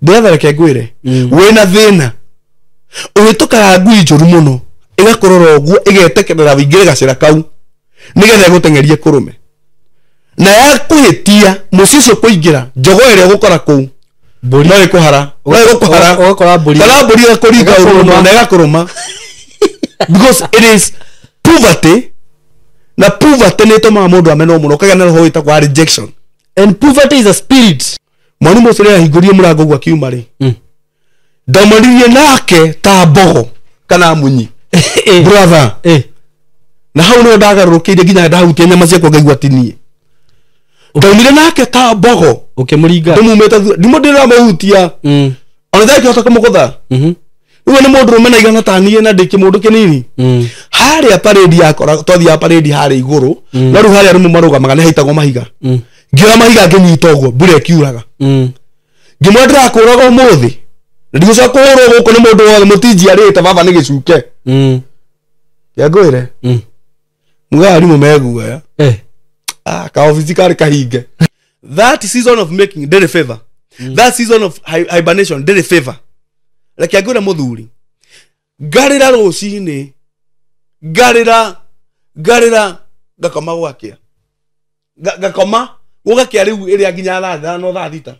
Brother, reke ngwĩre, wĩna thĩna ũhĩtũkaga ngui njũru mũno, ĩgakũrora ũguo, ĩgetekerera wĩingĩre gacĩra kau nĩgetha ĩgũteng'erie kũrũme, na yakũhĩtia mũciĩ ũcio kũingĩra, njogo ĩrĩa ũgũkora kũu Mbũri. no ĩkũhara, no ĩgũkũhara. Ũgakora mbũri. Kana mbũri ĩgakũringa ũru mũno na ĩgakũrũma, because it is poverty, na poverty nĩ ĩtũmaga mũndũ amenwo mũno, ũkagĩa na roho wĩtagwo wa rejection. And poverty is a spirit. Mwarimũ ũcio rĩrĩa ahingũrire mũrango ũguo akiuma rĩ, ndaumanirie nake ta mbogo kana munyi, brother. Na hau nĩho ndagarũrũkĩire nginya ndahutia nyama ciakwa ngaigua ti niĩ ndaumire nake ta mbogo. Ũkĩmũringa. Ndĩmumĩte thutha, ndimo ndĩramũhutia, ona ndakĩhota kũmũgũtha. Rĩu nĩ mũndũ rũme na igana ta niĩ na ndĩ kĩmũndũ kĩnini. Harĩa parade yakora, twathiaga parade harĩa igũrũ, no rĩu harĩa arũme marũgamaga nĩ haitagwo mahiga. Ngĩoya mahiga ngĩnyita ũguo, mbura ĩkiuraga, ngĩmwĩra ndĩrakũraga ũmũthĩ na ndigũcoka kũhũrwo gũkũ nĩ mũndũ wothe, mũtinjiarĩte baba nĩ gĩcuke. Ngĩngwĩre, muga arimũ meguoya. Ah, kaobici karĩ kahinge. That season of making ndĩrĩ favor. That season of hibernation ndĩrĩ favor. Reke ngwĩre mũthuri, ngarĩra rũcinĩ, ngarĩra ngarĩra, ngakoma gwakĩa. Ngakoma gũgakĩa rĩu ĩrĩa nginya thaa 5, thaa 6,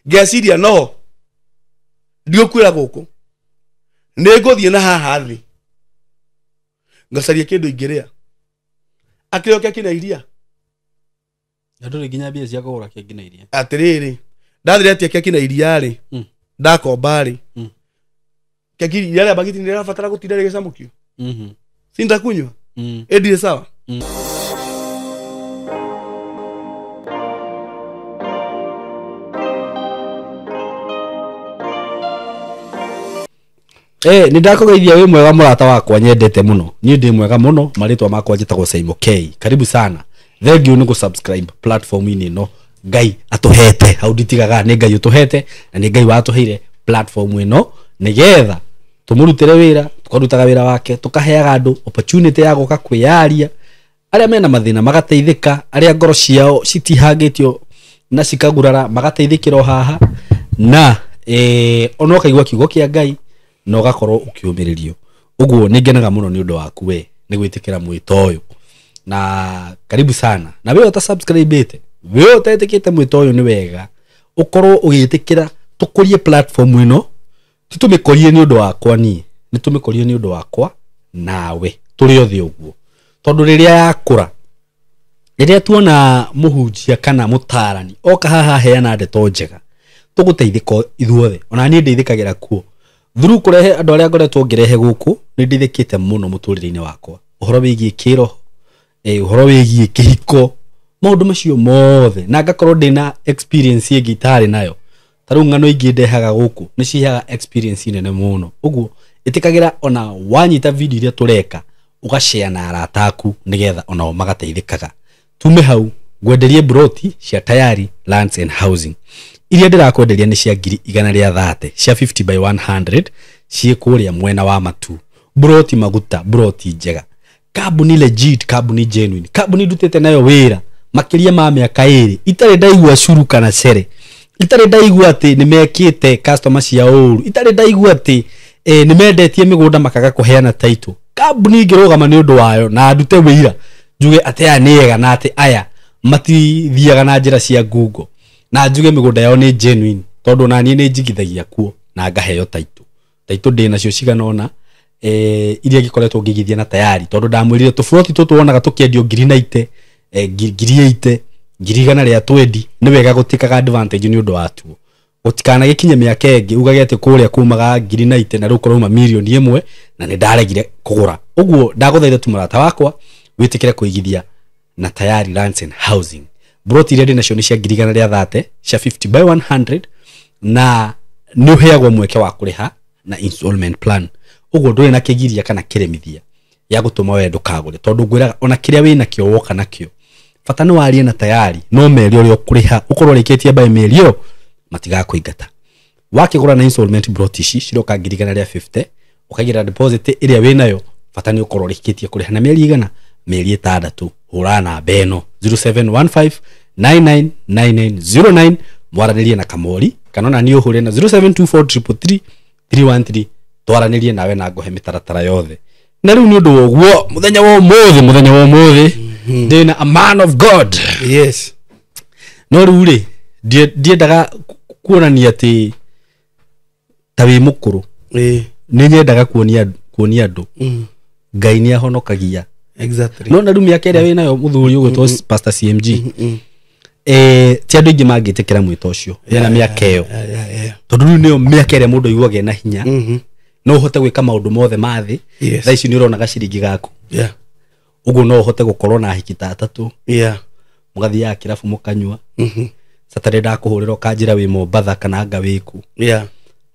ngeciria no ndigũkuĩra gũkũ, nĩ ngũthiĩ na haha thĩ ngacaria kĩndũ ingĩrĩa, akĩrĩo keki na iria. Na ndũrĩ nginya mbia cia kũgũra keki na iria. Atĩrĩrĩ, ndathire atia keki na iria rĩ, ndakomba rĩ, keki iria rĩa bagiti nĩ rĩrabatara gũtinda rĩgĩcamũkio, si nitakunywa? Ĩndirĩ sawa. Nĩ ndakũgeithia wĩ mwega mũrata wakwa nyendete mũno. Niĩ ndĩ mwega mũno, marĩtwa makwa njĩtagwo Saimo K. Karibu sana. Thank you nĩ gũ-subscribe platform-inĩ ĩno Ngai atũhete. Hau nditigaga nĩ Ngai ũtũhete na nĩ Ngai watũheire platform ĩno nĩgetha tũmũrutĩre wĩra, tũkarutaga wĩra wake, tũkaheaga andũ opportunity ya gũka kwĩyaria, arĩa mena mathĩna magateithĩka, arĩa ngoro ciao citihangĩtio na cikagurara magateithĩkĩra o haha, na ona ũkaigua kiugo kĩa Ngai na ũgakorwo ũkĩũmĩrĩrio. Ũguo nĩ ngenaga mũno nĩ ũndũ waku we nĩ gwĩtĩkĩra mwĩto ũyũ, na karibu sana. Na wewe ũta subscribe-ĩte, wewe ũtetĩkĩte mwĩto ũyũ, nĩ wega ũkorwo ũgĩtĩkĩra tũkũrie platform ĩno. Ti tũmĩkũrie nĩ ũndũ wakwa niĩ, nĩ tũmĩkũrie nĩ ũndũ wakwa nawe tũrĩ othe ũguo, tondũ rĩrĩa yakũra, rĩrĩa tuona mũhunjia kana mũtarani oka haha aheana ndeto njega, tũgũteithĩka ithuothe. Ona niĩ ndeithĩkagĩra kuo through kũrehe andũ arĩa ngoretwo ngĩrehe gũkũ, nĩ ndeithĩkĩte mũno mũtũrĩre-inĩ wakwa, ũhoro wĩgiĩ kĩroho, ũhoro wĩgiĩ kĩhiko, maũndũ macio mothe, na ngakorwo ndĩna experience ĩngĩ itarĩ nayo. Ta rĩu ng'ano ingĩ ndehaga gũkũ nĩ ciheaga experience nene mũno. Ũguo ĩtĩkagĩra ona wanyita video iria tũreka, ũgashare na arata aku nĩgetha onao magateithĩkaga. Tume hau ngwenderie broti cia Tayari Lands and Housing. Iria ndĩrakwenderia nĩ cia ngiri igana rĩa thate, cia 50 by 100, ciĩ kũrĩa mwena wa Matu. Broti maguta, broti njega, kambuni legit, kambuni genuine, kambuni ndutĩte nayo wĩra makĩria ma mĩaka 2, itarĩ ndaigua curu kana cere, itarĩ ndaigua atĩ nĩ mekĩte customer cia ũru, itarĩ ndaigua atĩ nĩ mendetie mĩgũnda makaga kũheana title. Kambuni ingĩrũgama nĩ ũndũ wayo na ndute wĩira njuge atĩ aya nĩ ega na atĩ aya matithiaga na njĩra cia ngungo, na njuge mĩgũnda yao nĩ genuine, tondũ ona niĩ nĩ njigithagia kuo na ngaheo title. Title ndĩ nacio cigana ũna, iria ngĩkoretwo ngĩigithia na Tayari, tondũ ndamwĩrire tũburoti tũtũ wonaga tũkĩendio ngiri na ite, ngiri ĩite, ngiri igana rĩa twendi, nĩ wega gũtikaga advantage nĩ ũndũ watuo. Gũtikanagĩkinye mĩaka ĩngĩ ugage atĩ kũrĩa kumaga ngiri na ite na rĩu kũrauma mirioni 1 na nĩ ndaregire kũgũra. Ũguo ndagũthaitha tu mũrata wakwa wĩtĩkĩre kũigithia na Tayari Lands and Housing. Broti iria ndĩ nacio nĩ cia ngiri igana rĩa thate, cia 50 by 100, na nĩ ũheagwo mweke wa kũrĩha na installment plan. Ũguo ndũrĩ na kĩgiria kana kĩremithia ya gũtũma we ndũkagũre, tondũ ngwĩraga ona kĩrĩa wĩ nakĩo woka nakĩo, bata nĩ warie na Tayari, no mere ũrĩa ũkũrĩha, ũkorwo ũrĩkĩtie by mĩeri ĩyo matigakũingata. Wakĩgũra na installment, broti ici ciroka ngiri igana rĩa 50, ũkaigĩrĩra deposit ĩrĩa wĩ nayo, bata nĩ ũkorwo ũrĩkĩtie kũrĩha na mĩeri igana, mĩeri 6. Hũra namba ĩno 0715 999909, mwaranĩrie na Kamori Kana ona niĩ ũhũre na 0724333313 twaranĩrie nawe na ngũhe mĩtaratara yothe. Na rĩu nĩ ũndũ wa ũguo mũthenya wa ũmũthĩ ndĩna a man of God. Yes. No rĩu rĩ ndiendaga kuonania atĩ ta wĩ mũkũrũ. Nĩ nyendaga kuonia andũ Ngai nĩ ahonokagia. Exactly. No na rĩu mĩaka ĩrĩa wĩnayo mũthuri ũgwĩtwo Pastor CMG ti andũ aingĩ mangĩtĩkĩra mwĩto ũcio wĩna mĩaka ĩyo. Tondũ rĩu nĩyo mĩaka ĩrĩa mũndũ aiguaga ena hinya. No ũhote gwĩka maũndũ mothe ma thĩ. Thaa ici nĩ ũrona gaciringi gaku. Ũguo no ũhote gũkorwo na ahiki ta atatũ. Mũgathiaga kĩrabu mũkanyua. Saturday ndakũhũrĩra ũkanjĩra wĩ Mombatha kana anga wĩ kũ.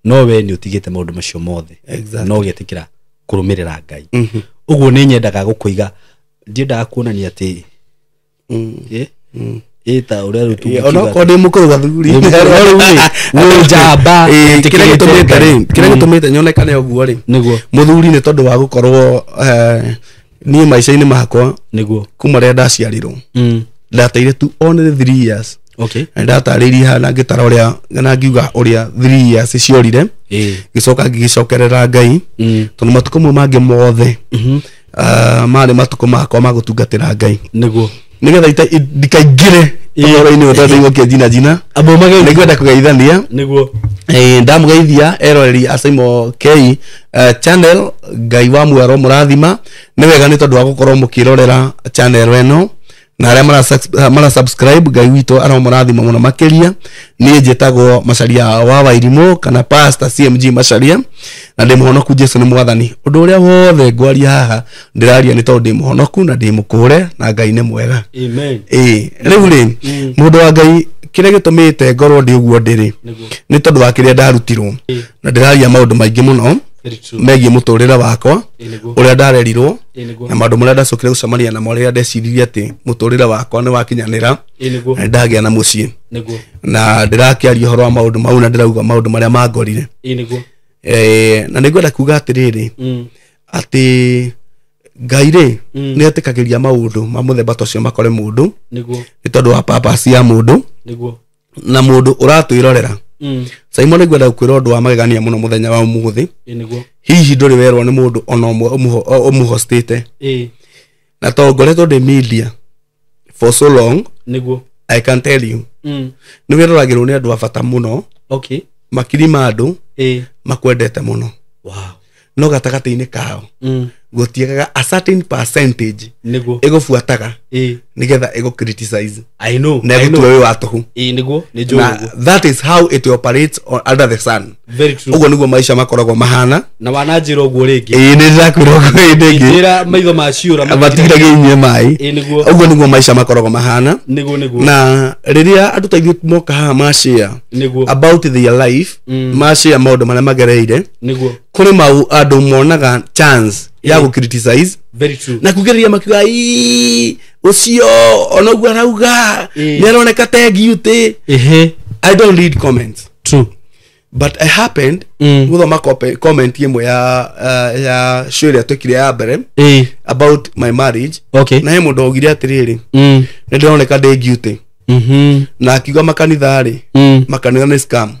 No we nĩ ũtigĩte maũndũ macio mothe. No ũgetĩkĩra kũrũmĩrĩra Ngai. Ũguo nĩ nyendaga gũkũiga, ndiendaga kuonania atĩ ta ũrĩa rĩu tũngiuga Onokorwo ndĩ mũkũrũ gathuri. Wĩ njamba. Kĩrĩa gĩtũmĩte nyonekane ũguo rĩ, nĩguo mũthuri nĩ tondũ wa gũkorwo niĩ maica-inĩ makwa nĩguo kuma rĩrĩa ndaciarirwo ndateire tu only 3 years. Okay. Na ndatarĩirie haha na ngĩtara ũrĩa na ngiuga ũrĩa 3 years ciorire. Ngĩcoka ngĩgĩcokerera Ngai tondũ matukũ mau mangĩ mothe marĩ matukũ makwa ma gũtungatĩra Ngai. Nĩguo nĩgetha ndikaingĩre ũhoro-inĩ ũyũ tondũ ndĩgũkia jina jina. Nĩngwenda kũgeithania. Nĩguo Ndamũgeithia eroreri a Saimo K channel. Ngai wa muoyo mũrathima. Nĩ wega nĩ tondũ wa gũkorwo mũkĩrorera channel ĩno na arĩa mara subscribe, Ngai witũ aromũrathima mũno makĩria. Niĩ njĩtagwo Macharia wa Wairimũ kana Pastor CMG Macharia na ndĩ mũhonoku. Jesu nĩ mwathani. Ũndũ ũrĩa wothe ngwaria haha ndĩraria nĩ tondũ ndĩ mũhonoku na ndĩ mũkũre na Ngai nĩ mwega. Amen. Rĩu rĩ mũndũ wa Ngai, kĩrĩa gĩtũmĩte ngorwo ndĩ ũguo ndĩrĩ nĩ tondũ wa kĩrĩa ndarutirwo na ndĩraria maũndũ maingĩ mũno megiĩ mũtũrĩre wakwa ũrĩa ndarerirwo na maũndũ marĩa ndacokire gũcemania namo rĩrĩa ndeciririe atĩ mũtũrĩre wakwa nĩ wakinyanĩra na ndagĩa na mũciĩ. Na ndĩrakĩaria ũhoro wa maũndũ mau na ndĩrauga maũndũ marĩa mangorire. Na nĩngwenda kuga atĩrĩrĩ atĩ Ngai rĩ nĩ etĩkagĩria maũndũ ma mũthemba ta ũcio makore mũndũ nĩ tondũ wa purpose ya mũndũ na mũndũ ũratwĩrorera. Simon nĩngwenda gũkwĩra ũndũ wa magegania mũno mũthenya wa ũmũthĩ. Hihi ndũrĩ werwo nĩ mũndũ ona ũmwe ũmũhostĩte. Na tondũ ngoretwo ndĩ media for so long, I can tell you nĩ wĩroragĩrwo nĩ andũ a bata mũno. Okay. Makiri ma andũ makwendete mũno. Wow. No gatagatĩ-inĩ kao gũtiagaga a certain percentage nĩguo ĩgũbuataga nĩgetha ĩgũ criticize. I know. Na ĩgũtue wĩ wa tũhũ. Nĩguo nĩ njũĩ. That is how it operates under the sun. Very true. Ũguo nĩguo maica makoragwo mahana. Na wananjĩra ũguo rĩngĩ. Nĩ ndĩrakwĩra ũguo hĩndĩ ĩngĩ. Njĩra maitho ma ciũra matigiragia inyuĩ maĩ. Nĩguo. Ũguo nĩguo maica makoragwo mahana. Nĩguo nĩguo. Na rĩrĩa andũ ta ithuĩ moka haha ma share nĩguo about their life, ma share maũndũ marĩa magereire, nĩguo kũrĩ mau andũ monaga chance ya gũ criticize. Very true. Na kugĩrĩria makiuga ii ũcio onoguo arauga nĩ aroneka te guilty. I don't read comments. True. But I happened guthoma comment ĩmwe ya show ĩrĩa twekire ya mbere about my marriage. Okay. Na he mũndũ augire atĩrĩrĩ nĩ ndĩroneka ndĩ guilty. Na akiuga makanitha rĩ, makanitha nĩ scam.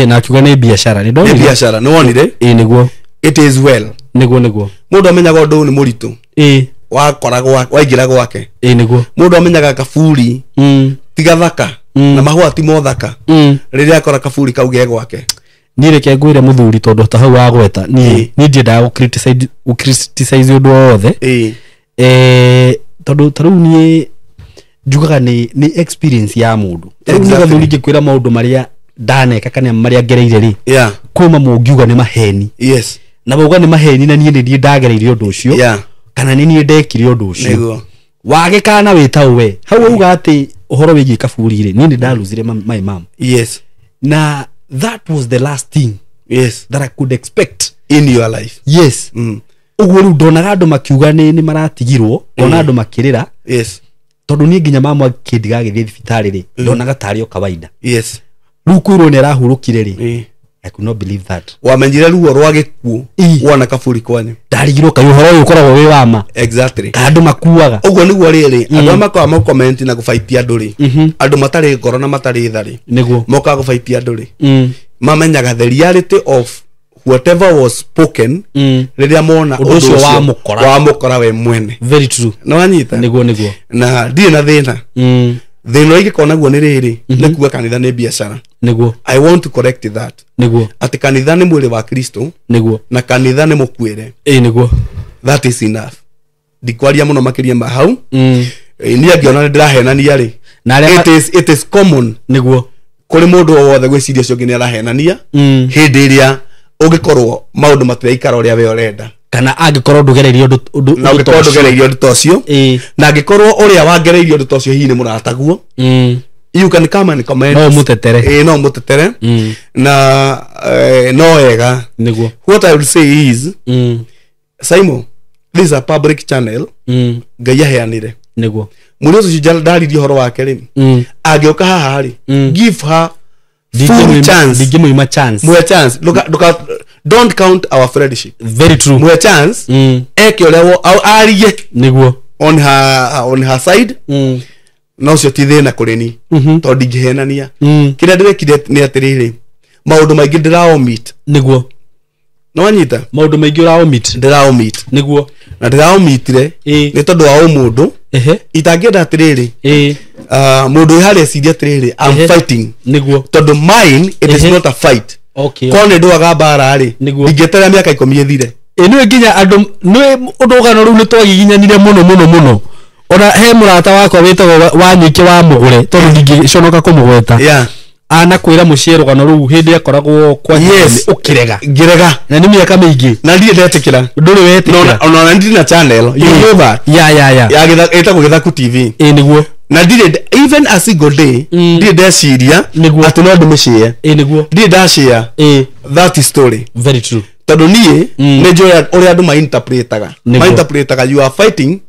Na akiuga nĩ biacara. Nĩ biacara, nĩ wonire? Nĩguo. It is well. Nĩguo nĩguo. Mũndũ amenyaga ũndũ nĩ mũritũ. Wakora gwake, waingĩra gwake. Nĩguo. Mũndũ amenyaga kaburi ti gathaka na mahũa ti mothaka rĩrĩa akora kaburi kau ge gwake. Niĩ reke ngwĩre mũthuri tondũ ta hau wagweta niĩ ndiendaga gũ criticize ũndũ o wothe. Tondũ ta rĩu niĩ njugaga nĩ experience ya mũndũ. Ta rĩu niĩ gathuri ingĩkwĩra maũndũ marĩa ndaneka kana marĩa ngereire rĩ, kwĩ mamwe ũngiuga nĩ maheni. Yes. Na mauga nĩ maheni na niĩ nĩ niĩ ndagereire ũndũ ũcio. Kana nĩ niĩ ndekire ũndũ ũcio. Wage kana wĩta we hau auga atĩ ũhoro wĩgiĩ kaburi rĩ, niĩ nĩ ndaruzire my mom. Yes. Na that was the last thing, yes, that I could expect in your life. Yes. Ũguo rĩu ndonaga andũ makiuga nĩ maratigirwo, ndona andũ makĩrĩra. Yes. Tondũ niĩ nginya mama akĩndiga agĩthiĩ thibitarĩ rĩ, ndonaga tarĩ o kawaida. Yes. Rĩu kwĩrwo nĩ arahurũkire rĩ, I could not believe that. Wamenyire ruo rwa gĩkuũ wona kaburi kwanyu. Ndarigirwo kaĩ ũhoro ũyũ ũkoragwo wĩ wa ma. Exactly. Ka andũ makuaga. Ũguo nĩguo rĩrĩ andũ arĩa makoragwo makomenti na gũbaitia andũ rĩ, andũ matarĩ ngoro na matarĩ tha rĩ, Nĩguo. mokaga gũbaitia andũ rĩ, mamenyaga the reality of whatever was spoken rĩrĩa mona Ũndũ ũcio wamũkora. Wamũkora we mwene. Very true. Nĩ wanyita? Nĩguo nĩguo. Na ndirĩ na thĩna. Thĩna ũrĩa ingĩkorwo naguo nĩ rĩrĩ, nĩ kuga kanitha nĩ biacara. Nĩguo. I want to correct that. Nĩguo. Atĩ kanitha nĩ mwĩrĩ wa Kristo. Nĩguo. Na kanitha nĩ mũkuĩre. Ĩĩ nĩguo. That is enough. Ndikwaria mũno makĩria ma hau. Niĩ angĩona nĩ ndĩrahenania rĩ, Na arĩa it is common nĩguo. kũrĩ mũndũ o wothe gwĩciria ũcio ũngĩ nĩ arahenania hĩndĩ ĩrĩa ũngĩkorwo maũndũ matiraikara ũrĩa we ũrenda. Kana angĩkorwo ndũgereirie ũndũ na ũngĩkorwo ndũgereirie ũndũ ta ũcio, na angĩkorwo ũrĩa wangereirie ũndũ ta ũcio hihi nĩ mũrataguo, you can come and comment. No mũtetere. Ĩĩ, no mũtetere. Na no wega. Nĩguo. What I would say is, Simon, this is a public channel. Ngai aheanire. Nĩguo. Mũndũ ũcio ndaririe ũhoro wake rĩ, angĩũka haha rĩ, give her full chance. Ndingĩmũima chance. Mwe chance. Don't count our friendship. Very true. Mwe chance. Eke ũrĩa arie. Nĩguo. On her side. Na ũcio ti thĩna kũrĩ ni. Tondũ ndingĩhenania. Kĩrĩa ndĩrekire nĩ atĩrĩrĩ, maũndũ maingĩ ndĩraomit. Nĩguo. Nĩ wanyita? Maũndũ maingĩ ũraomit. Ndĩraomit. Nĩguo. Na ndĩraomitire nĩ tondũ wa ũmũndũ. Itangĩenda atĩrĩrĩ, mũndũ wĩ harĩa eciria atĩrĩrĩ, I'm fighting. Nĩguo. Tondũ mine, it is not a fight. Okay. Korwo nĩ ndũaga mbara rĩ, ndingĩeterera mĩaka 10 ĩthire. Nĩwe nginya andũ, nĩwe ũndũ ũgano rũu nĩ twagiginyanire mũno mũno mũno. Ona he mũrata wakwa wĩtagwo Wanyike wa Mũgũre, tondũ ndingĩconoka kũmũgweta. Yeah. Anakwĩra mũciĩ rũgano rũu hĩndĩ akoragwo kwa Yes. ũkĩrega. Ngĩrega. Na nĩ mĩaka mĩingĩ. Na ndirĩ ndetĩkĩra. Ndũrĩ wetĩkĩra. Ona ndirĩ na channel. You know that. Yeah, yeah, yeah. Ya ĩtagwo Gĩthaku TV. Ĩĩ nĩguo. Na ndirĩ even a single day ndirĩ ndeciria atĩ no ndĩmĩshare. Ĩĩ nĩguo. Ndirĩ ndashare that story. Very true. Tondũ niĩ nĩ njũĩ ũrĩa andũ mainterpretaga. Mainterpretaga you are fighting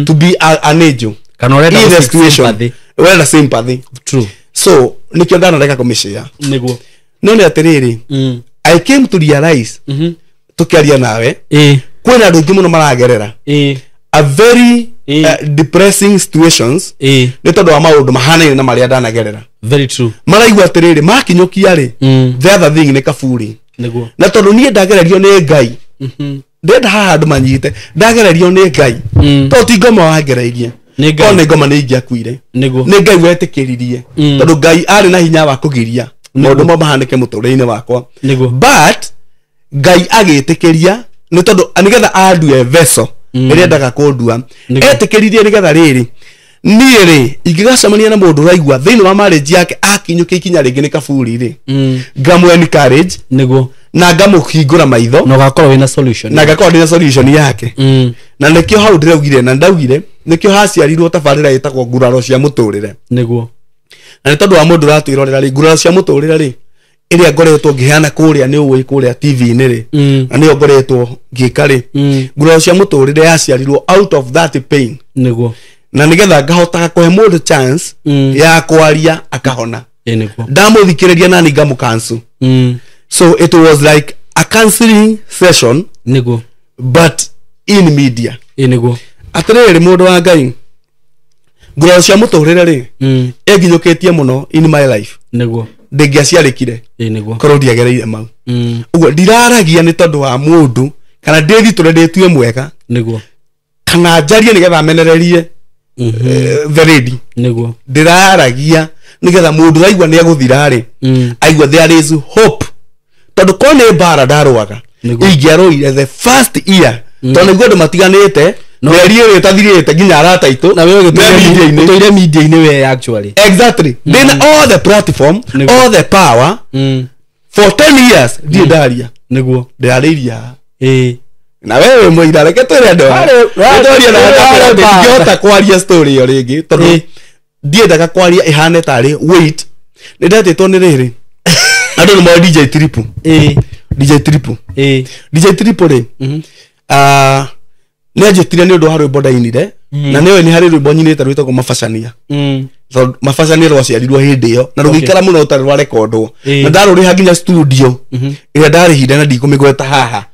to be an angel. Kana ũrenda sympathy. Ũrenda sympathy. True. So nĩkĩo ndanarega kũmĩshare. Nĩguo. No nĩ atĩrĩrĩ, I came to realize tũkĩaria nawe kwĩna andũ aingĩ mũno maragerera a very depressing situations nĩ tondũ wa maũndũ mahanaine na marĩa ndanagerera. Very true. Maraigua atĩrĩrĩ, makinyũkia rĩ, the other thing nĩ kaburi. Nĩguo. Na tondũ niĩ ndagererio nĩ Ngai, ndĩrenda haha andũ manyite, ndagererio nĩ Ngai, tondũ ti ngoma wangereirie. Korwo nĩ ngoma nĩ ingĩakuire. Nĩguo. Nĩ Ngai wetĩkĩririe. Tondũ Ngai arĩ na hinya wa kũgiria maũndũ mau mahanĩke mũtũrĩre-inĩ wakwa. Nĩguo. But Ngai agĩtĩkĩria nĩ tondũ nĩgetha andue vessel ĩrĩa endaga kũndua. Etĩkĩririe nĩgetha rĩrĩ, niĩ rĩ ingĩgacemania na mũndũ ũraigua thĩinĩ wa marriage yake akinyũkia ikinya rĩngĩ nĩ kaburi rĩ, ngamũ encourage. Nĩguo. Na ngamũhingũra maitho. Na ũgakorwo wĩna solution. Na ngakorwo ndĩna solution yake. Na nĩkĩo hau ndĩraugire na ndaugire nĩkĩo haciarirwo tabarĩra ĩtagwo nguraro cia mũtũrĩre. Nĩguo. Na nĩ tondũ wa mũndũ ũratwĩrorera rĩ, nguraro cia mũtũrĩre rĩ, ĩrĩa ngoretwo ngĩheana kũrĩa nĩ ũĩ kũrĩa TV-inĩ rĩ, na nĩyo ngoretwo ngĩka rĩ, nguraro cia mũtũrĩre yaciarirwo out of that pain. Nĩguo. Na nĩgetha ngahotaga kũhe mũndũ chance ya kwaria akahona. Nĩguo. Ndamũthikĩrĩria nani ngamũ-cancel. So it was like a counseling session. Nĩguo. But in media. Nĩguo. Atĩrĩrĩ mũndũ wa Ngai, nguraro cia mũtũrĩre rĩ, ĩnginyũkĩtie mũno in my life. Nĩguo. Ndĩngĩaciarĩkire. Nĩguo. Korwo ndiagereire mau. Ũguo ndiraragia nĩ tondũ wa mũndũ kana ndĩthitũre ndĩtue mwega. Nĩguo. Kana njarie nĩgetha menererie the lady. Nĩguo. Ndĩraragia nĩgetha mũndũ aigua nĩ egũthira rĩ, aigua there is hope. Tondũ korwo nĩ mbara ndarũaga, ingĩarũire the first year. Tondũ nĩguo andũ matiganĩte, mĩeri ĩrĩa ĩtathirĩte nginya arata aitũ. Na wewe ũtũire media-inĩ we actually. Exactly. Ndĩna all the platform, all the power for 10 years ndirĩ ndaria. Nĩguo. Ndĩrarĩirie haha. Na wewe mũira reke twĩre andũ aya. Nĩtwaria na ndingĩhota kwaria story ĩyo rĩngĩ tondũ ndiendaga kwaria ĩhane tarĩ wait. Nĩ ndetĩtwo nĩ rĩrĩ. Andũ nĩ moĩ DJ Triple. DJ Triple. DJ Triple rĩ, nĩ anjĩtire nĩ ũndũ wa rwĩmbo ndainire, na nĩwe nĩ harĩ rwĩmbo nyinĩte rwĩtagwo Mabacania. Tondũ mabacania rwaciarirwo hĩndĩ ĩyo na rũgĩikara mũno rũtarĩ rwa rekondwo. Ĩĩ. Na ndarũrĩha nginya studio ĩrĩa ndarĩhire na ndikũmĩgweta haha.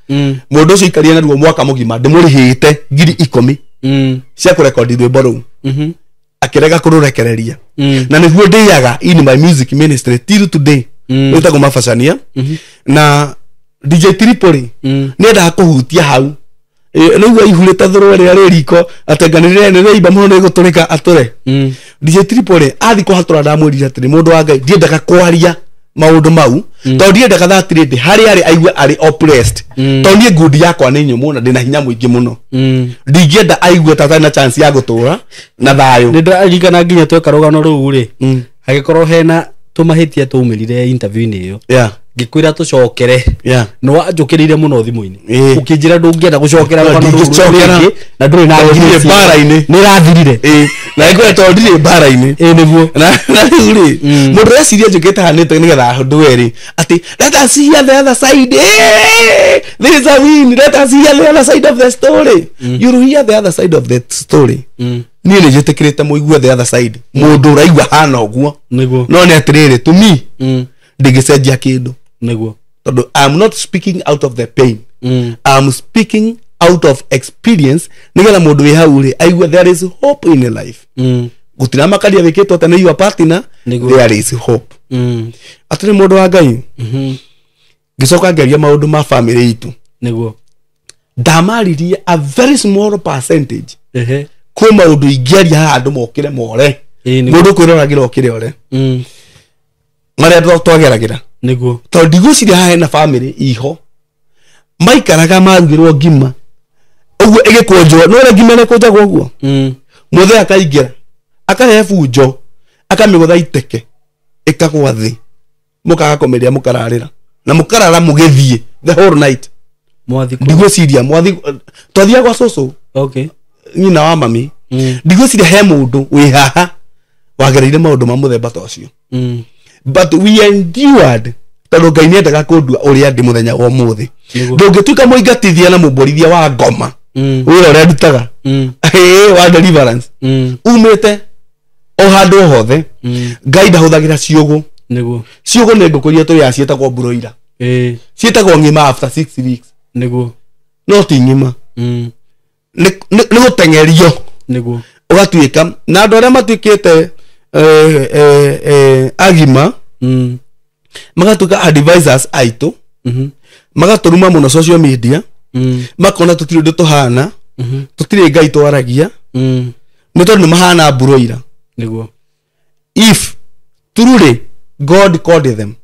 Mũndũ ũcio aikarire naruo mwaka mũgima ndĩmũrĩhĩte 10,000 cia kũrekondi rwĩmbo rũu. Akĩrega kũrũrekereria. Na nĩguo ndĩaga in my music ministry till today. Rwĩtagwo mabacania. Na DJ Tripoli nĩendaga kũhutia hau. Nĩguo aihurĩte thũrwe rĩrĩa rĩ riko atenga nĩrĩaimba mũno nĩgũtũrĩka atũre. DJ Tripoli athi kũhatũra ndamwĩrire atĩrĩ mũndũ wa Ngai ndiendaga kwaria maũndũ mau tondũ ndiendaga that lady harĩa arĩ aigue arĩ oppressed. Tondũ niĩ ngundi yakwa nĩ nyũmũ na ndĩna hinya mũingĩ mũno. Ndingĩenda aigue ta atarĩ na chance ya gũtũra na thayũ. Nĩ ndĩraririkana nginya tweka rũgano rũu rĩ hagĩkorwo hena tũmahĩtia twaumĩrire interview-inĩ ĩyo. Ngĩkwĩra tũcokere. Nĩ wanjũkĩrĩire mũno thimũ-inĩ. Ũkĩnjĩra ndũngĩenda gũcokera rũgano rũu Ndingĩcokera. rĩngĩ na ndũrĩ na Tondũ ndirĩ ngiri mbara-inĩ. Nĩ ĩrathirire. Na ngwĩra tondũ ndirĩ mbara-inĩ. Nĩguo. Na rĩu rĩ mũndũ ũreciria njũkĩte hanĩte nĩgetha ndũe rĩ atĩ let us hear the other side. There is a win. Let us hear the other side of the story. You will hear the other side of the story. Niĩ nĩ njĩtĩkĩrĩte mũigue the other side. Mũndũ ũraigua hana ũguo. Nĩguo. No nĩ atĩrĩrĩ to me ndingĩcenjia kĩndũ. Nĩguo. Tondũ I'm not speaking out of the pain. I'm speaking out of experience nĩgetha mũndũ wĩ hau rĩ aigue there is hope in life. Gũtiramakaria wĩkĩtwo atĩa nĩ your partner. Nĩguo. There is hope. Atĩrĩ mũndũ wa Ngai ngĩcoka ngĩaria maũndũ ma family itũ. Nĩguo. Ndamaririe a very small percentage. Kwĩ maũndũ ingĩaria haha andũ mokĩre more. Mũndũ kwĩroragĩra okĩre ore. Marĩa twageragĩra. Nĩguo. Tondũ ndigwĩciria haha hena family iho maikaraga marugĩrwo ngima ũguo ĩgĩkũnjwo nĩ ũrĩa ngima ĩkũnjagwo ũguo. Mũthee akaingĩra akahe bunjo akamĩgũtha iteke ĩkagwa thĩ mũkaga kũmĩrĩa mũkararĩra na mũkarara mũgĩthiĩ the whole night. Ndigwĩciria mwathi twathiaga gwa cũcũ. Nyina wa mami. Ndigwĩciria he mũndũ wĩ haha wagereire maũndũ ma mũthemba ta ũcio. But we endured tondũ Ngai nĩendaga kũndua ũrĩa ndĩ mũthenya wa ũmũthĩ. Ndũngĩtuĩka mũingatithia na mũmbũrithia wa ngoma wĩra ũrĩa ndutaga wa deliverance umĩte o handũ hothe. Ngai ndahũthagĩra ciũgũ. Nĩguo. Ciũgũ nĩ ngũkũ iria tũrĩaga ciĩtagwo broiler. Ciĩtagwo ng'ima after 6 weeks. Nĩguo. No ti ng'ima. Nĩ gũteng'erio. Nĩguo. Ũgatuĩka na andũ arĩa matuĩkĩte agima magatuĩka advisors aitũ. Magatũruma mũno social media. Makona tũtirĩ ũndũ tũhana. Tũtirĩ Ngai twaragia. Nĩ tondũ nĩ mahana broiler. Nĩguo. If truly God called them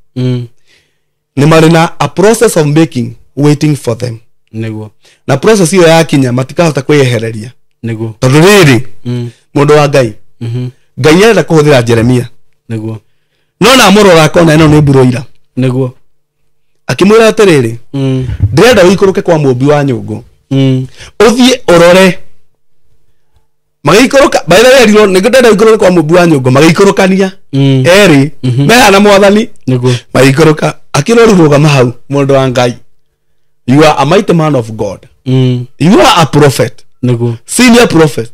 nĩ marĩ na a process of making waiting for them. Nĩguo. Na process ĩyo yakinya matikahota kwĩyehereria. Nĩguo. Tondũ rĩrĩ mũndũ wa Ngai Ngai arenda kũhũthĩra Jeremia. Nĩguo. No na amũrora akona ĩno nĩ broiler. Nĩguo. Akĩmwĩra atĩrĩrĩ ndĩrenda ũikũrũke kwa mũmbi wa nyũngũ. Ũthiĩ ũrore. Magĩikũrũka by the way erirwo nĩ ndĩrenda ũikũrũke kwa mũmbi wa nyũngũ magĩikũrũkania. Erĩ mehana mwathani. Nĩguo. Magĩikũrũka akĩrwo rĩu rũgama hau mũndũ wa Ngai. You are a mighty man of God. You are a prophet. Nĩguo. Senior prophet.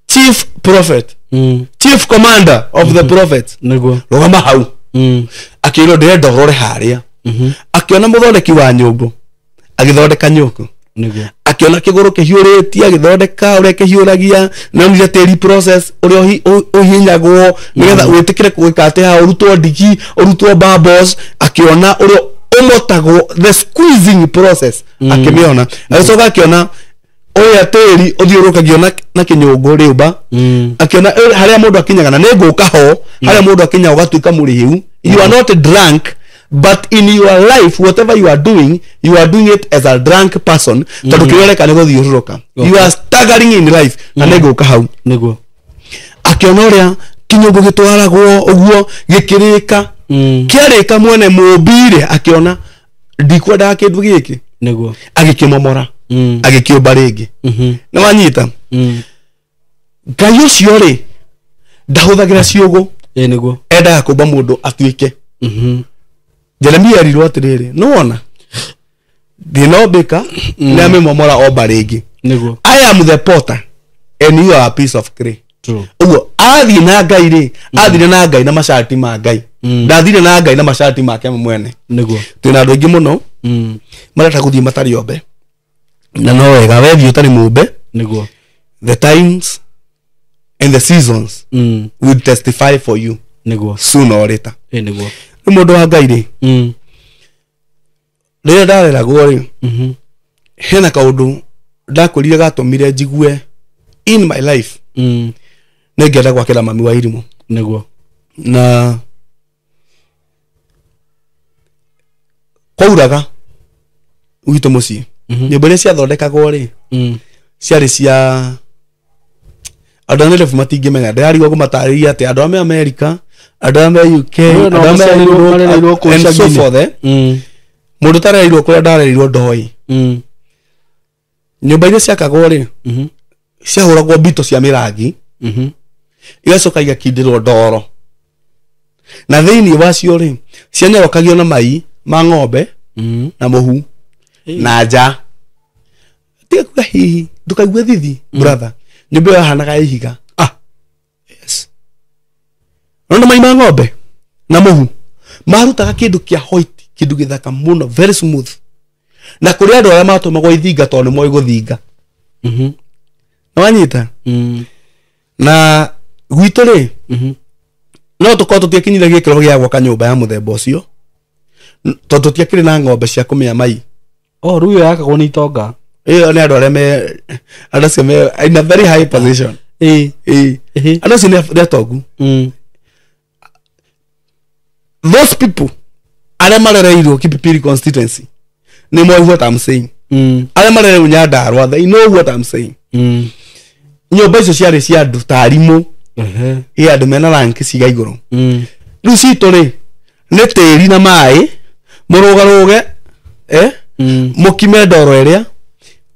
Chief prophet. Chief commander of the prophets. Nĩguo. Rũgama hau. Akĩrwo ndĩrenda ũrore harĩa. Akĩona mũthondeki wa nyũngũ agĩthondeka nyũngũ. Nĩguo. Akĩona kĩgũrũ kĩhiũrĩtie agĩthondeka ũrĩa kĩhiũragia nĩonire tĩri process ũrĩa ũhihinyagwo nĩgetha wĩtĩkĩre gwĩka atĩ haha ũrutwo ndigi ũrutwo bubbles. Akĩona ũrĩa ũmotagwo the squeezing process akĩmĩona. Agĩcoka akĩona ũrĩa tĩri ũthiũrũrũkagio na kĩnyũngũ rĩũmba. Akĩona harĩa mũndũ akinyaga na nĩngũka ho harĩa mũndũ akinyaga ũgatuĩka mũrĩu. You are not drunk but in your life whatever you are doing it as a drunk person. Tondũ kĩrĩa ũreka nĩ gũthiũrũrũka. You are staggering in life na nĩngũka hau. Nĩguo. Akĩona ũrĩa kĩnyũngũ gĩtwaragwo ũguo gĩkĩrĩka. Kĩarĩka mwene mũmbire akĩona ndikwendaga kĩndũ gĩkĩ. Nĩguo. Agĩkĩmomora. Agĩkĩũmba rĩngĩ. Nĩ wanyita. Ngai ũcio rĩ ndahũthagĩra ciũgũ. Nĩguo. Endaga kũmba mũndũ atuĩke. Jeremia erirwo atĩrĩrĩ nĩwona ndĩnombĩka nĩamĩmomora omba rĩngĩ. Nĩguo. I am the potter and you are a piece of clay. Ũguo athiĩ na Ngai rĩ, athire na Ngai na macarti ma Ngai. Ndathire na Ngai na macarti make mwene. Nĩguo. Twĩna andũ aingĩ mũno marenda gũthiĩ matarĩ ombe, na no wega wethiĩ ũtarĩ mũmbe. Nĩguo. The times and the seasons will testify for you. Nĩguo. Sooner or later. Ĩ nĩguo. Nĩ mũndũ wa Ngai rĩ, rĩrĩa ndareragwo rĩ, hena kaũndũ ndakwĩrire gatũmire njigue in my life nĩngĩenda gwakĩra mami wa irimũ. Nĩguo. Na kwauraga gwitũ mũciĩ, nyũmba iria ciathondekagwo rĩ, ciarĩ cia andũ a Nairobi matingĩmenya, ndĩrarigwo kũmatarĩria atĩ andũ a me America, andũ a me UK, No, no, andũ a me maciarĩirwo- marereirwo kũu and so icagi-inĩ. forth, eh. Mũndũ ũtarereirwo kũrĩa ndarereirwo ndoĩ. Nyũmba iria ciakagwo rĩ, ciahũragwo mbito cia mĩrangi, igacoka igakindĩrwo ndoro, na thĩinĩ wacio rĩ, cianyorokagio na mai ma ng'ombe na mũhu na nja. Tiga kuga hihi ndũkaigue thithi, brother, nyũmba ĩyo yahanaga ya ihiga. Yes, no nĩ mai ma ng'ombe na mũhu marutaga kĩndũ kĩa white, kĩndũ gĩthaka mũno, very smooth. Na kũrĩ andũ arĩa matũmagwo ithinga tondũ nĩ moĩ gũthinga. Nĩwanyita? Na gwitũ rĩ, no tũkorwo tũtiakinyire gĩkĩro gĩa gwaka nyũmba ya mũthemba ũcio, tondũ tũtiakĩrĩ na ng'ombe cia kũmĩa mai. Oh, rĩu ĩyo yakagwo nĩ itonga. Ĩyo nĩ andũ arĩa me, andũ acio me in a very high position. Ĩ. Ĩ. Ĩhĩ. Andũ acio nĩ atongu. Those people arĩa marereirwo Kipipiri constituency nĩ moĩ what I'm saying. Arĩa marereirwo Nyandarua, they know what I'm saying. Nyũmba icio ciarĩ cia andũ ta arimũ, ĩ andũ mena rank ciga igũrũ. Rĩu citũ rĩ, nĩ tĩri na maĩ, mũrũgarũge, eh? Mũkime ndoro ĩrĩa